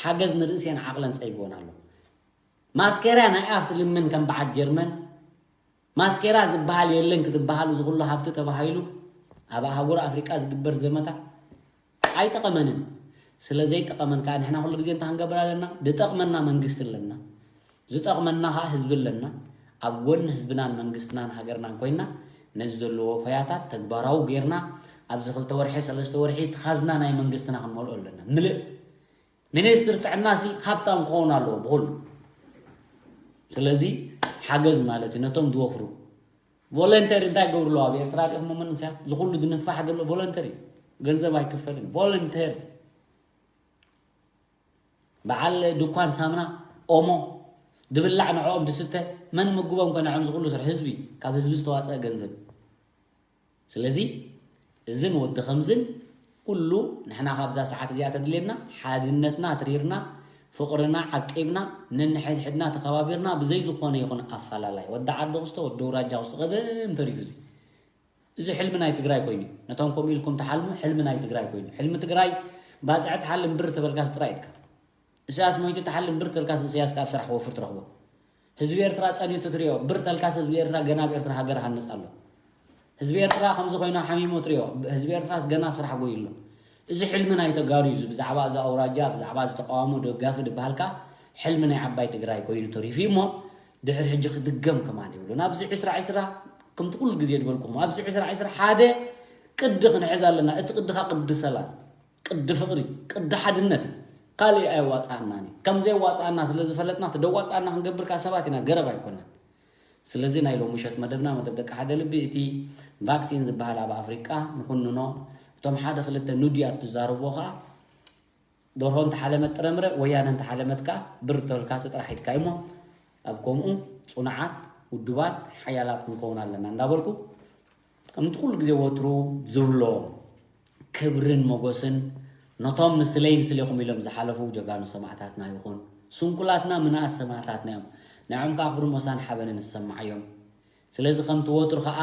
ሓገዝ ንርእስያን ዓቕለን ጸይጎን ኣሎ ማስኬራ ናይ ኣፍ ትልምን ከም በዓል ጀርመን ማስኬራ ዝበሃል የለን ክትበሃል እዚ ኩሉ ሃብቲ ተባሂሉ ኣብ ኣህጉር ኣፍሪቃ ዝግበር ዘመታ ኣይጠቐመንን ስለ ዘይጠቐመን ከዓ ንሕና ኩሉ ግዜ እንታይ ክንገብር ኣለና ዝጠቕመና መንግስቲ ኣለና ዝጠቕመና ከዓ ህዝቢ ኣለና ኣብ ጎኒ ህዝብናን መንግስትናን ሃገርናን ኮይና ነዚ ዘለዎ ፈያታት ተግባራዊ ጌርና ኣብዚ ክልተ ወርሒ ሰለስተ ወርሒ እቲ ኻዝና ናይ መንግስትና ክንመልኦ ኣለና ምልእ ሚኒስትር ጥዕና ሲ ሃብታም ክኸውን ኣለዎ ብኩሉ ስለዚ ሓገዝ ማለት እዩ ነቶም ዝወፍሩ ቮለንተሪ እንታይ ገብሩ ኣለዎ ኣብ ኤርትራ ሪኢኹሞ መንእሰያት ዝኩሉ ዝንፋሕ ዘሎ ቮለንተሪ ገንዘብ ኣይክፈልን ቮለንተሪ በዓል ድኳን ሳምና ኦሞ ድብላዕ ንዕኦም ድስተ መን ምግቦም ከ ንዕኦም ዝኩሉ ስራሕ ህዝቢ ካብ ህዝቢ ዝተዋፀአ ገንዘብ ስለዚ እዝን ወዲ ከምዝን ኩሉ ንሕና ካብዛ ሰዓት እዚኣ ተድልየና ሓድነትና ኣትሪርና ፍቕርና ዓቂብና ነንሕድሕድና ተኸባቢርና ብዘይ ዝኾነ ይኹን ኣፈላላይ ወዲ ዓዲ ክስቶ ወዲ ውራጃ ክስቶ ቀደም ተሪፉ እዚ እዚ ሕልሚ ናይ ትግራይ ኮይኑ ነቶም ከምኡ ኢልኩም ትሓልሙ ሕልሚ ናይ ትግራይ ኮይኑ ሕልሚ ትግራይ ባፅዕ ትሓልም ብር ተበልካስ ጥራይ ኢትካ እሳያስ ሞይቱ ትሓልም ብር ተበልካስ እሳያስ ካብ ስራሕ ክወፍር ትረኽቦ ህዝቢ ኤርትራ ጸኒቱ ትሪኦ ብር ተልካስ ህዝቢ ኤርትራ ገና ኣብ ኤርትራ ሃገር ሃንጽ ኣሎ ህዝቢ ኤርትራ ከምዚ ኮይና ሓሚሙ ትሪኦ ህዝቢ ኤርትራስ ገና ኣብ ስራሕ ጎዩ ኣሎ እዚ ሕልሚ ናይ ተጋሩ እዩ ብዛዕባ እዚ ኣውራጃ ብዛዕባ እዚ ተቃዋሞ ደጋፊ ዝበሃልካ ሕልሚ ናይ ዓባይ ትግራይ ኮይኑ ተሪፉ እሞ ድሕሪ ሕጂ ክድገም ከማን ይብሉ ናብዚ ዕስራ ዕስራ ከምቲ ኩሉ ግዜ ዝበልኩም ኣብዚ ዕስራ ዕስራ ሓደ ቅዲ ክንሕዝ ኣለና እቲ ቅድኻ ቅዲ ሰላም ቅዲ ፍቕሪ፣ ቅዲ ሓድነት እዩ። ካልእ ኣየዋጽኣናን እዩ። ከም ዘየዋጽኣና ስለ ዝፈለጥና፣ እቲ ደዋጽኣና ክንገብር ከኣ ሰባት ኢና፣ ገረብ ኣይኮናን። ስለዚ ናይ ሎሚ ምሸት መደብና፣ መደብ ደቂ ሓደ ልቢ፣ እቲ ቫክሲን ዝበሃል ኣብ ኣፍሪቃ ንኹንኖ፣ እቶም ሓደ ክልተ ኑድያት ትዛረብዎ ከኣ፣ ደርሆ እንተሓለመት ጥረምረ፣ ወያነ እንተሓለመት ከኣ ብር ተልካሲ ጥራሕ ኢልካ እሞ፣ ኣብ ከምኡ ጽኑዓት፣ ውዱባት፣ ሓያላት ክንከውን ኣለና እንዳበልኩ፣ ከምቲ ኩሉ ግዜ ወትሩ ዝብሎ ክብርን ሞጎስን ነቶም ንስለይ ንስሌኹም ኢሎም ዝሓለፉ ጀጋኑ ሰማእታትና ይኹን። ስንኩላትና ምንኣስ ሰማእታትና እዮም። ንዕኦም ከኣ ክብርን ሞሳን ሓበንን ዝሰማዓዮም። ስለዚ ከምቲ ወትሩ ከኣ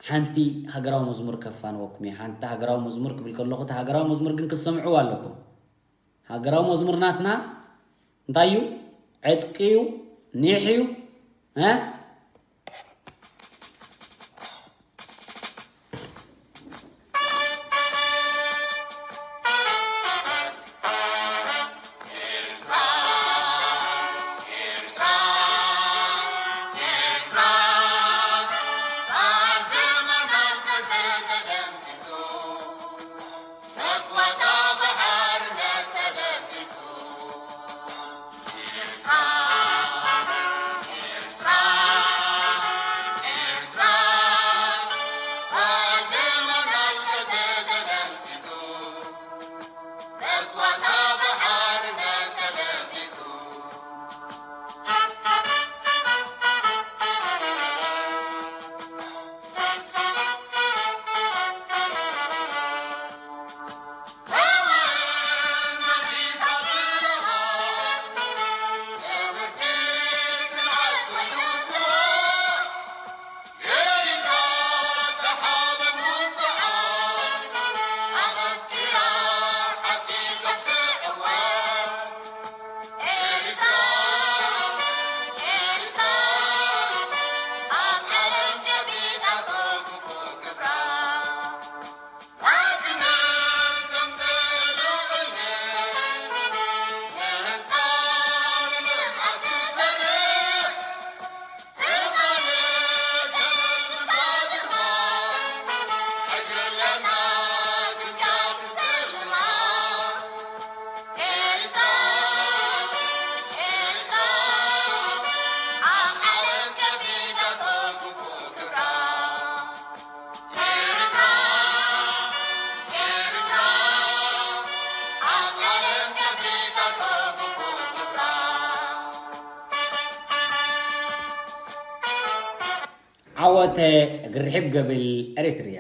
ሓንቲ ሃገራዊ መዝሙር ከፋንወኩም እየ። ሓንቲ ሃገራዊ መዝሙር ክብል ከለኹ፣ እቲ ሃገራዊ መዝሙር ግን ክትሰምዕዎ ኣለኩም። ሃገራዊ መዝሙር ናትና እንታይ እዩ? ዕጥቂ እዩ፣ ኒሕ እዩ። እ? ዓወተ እግሪ ርሒብ ገብል ኤሪትርያ።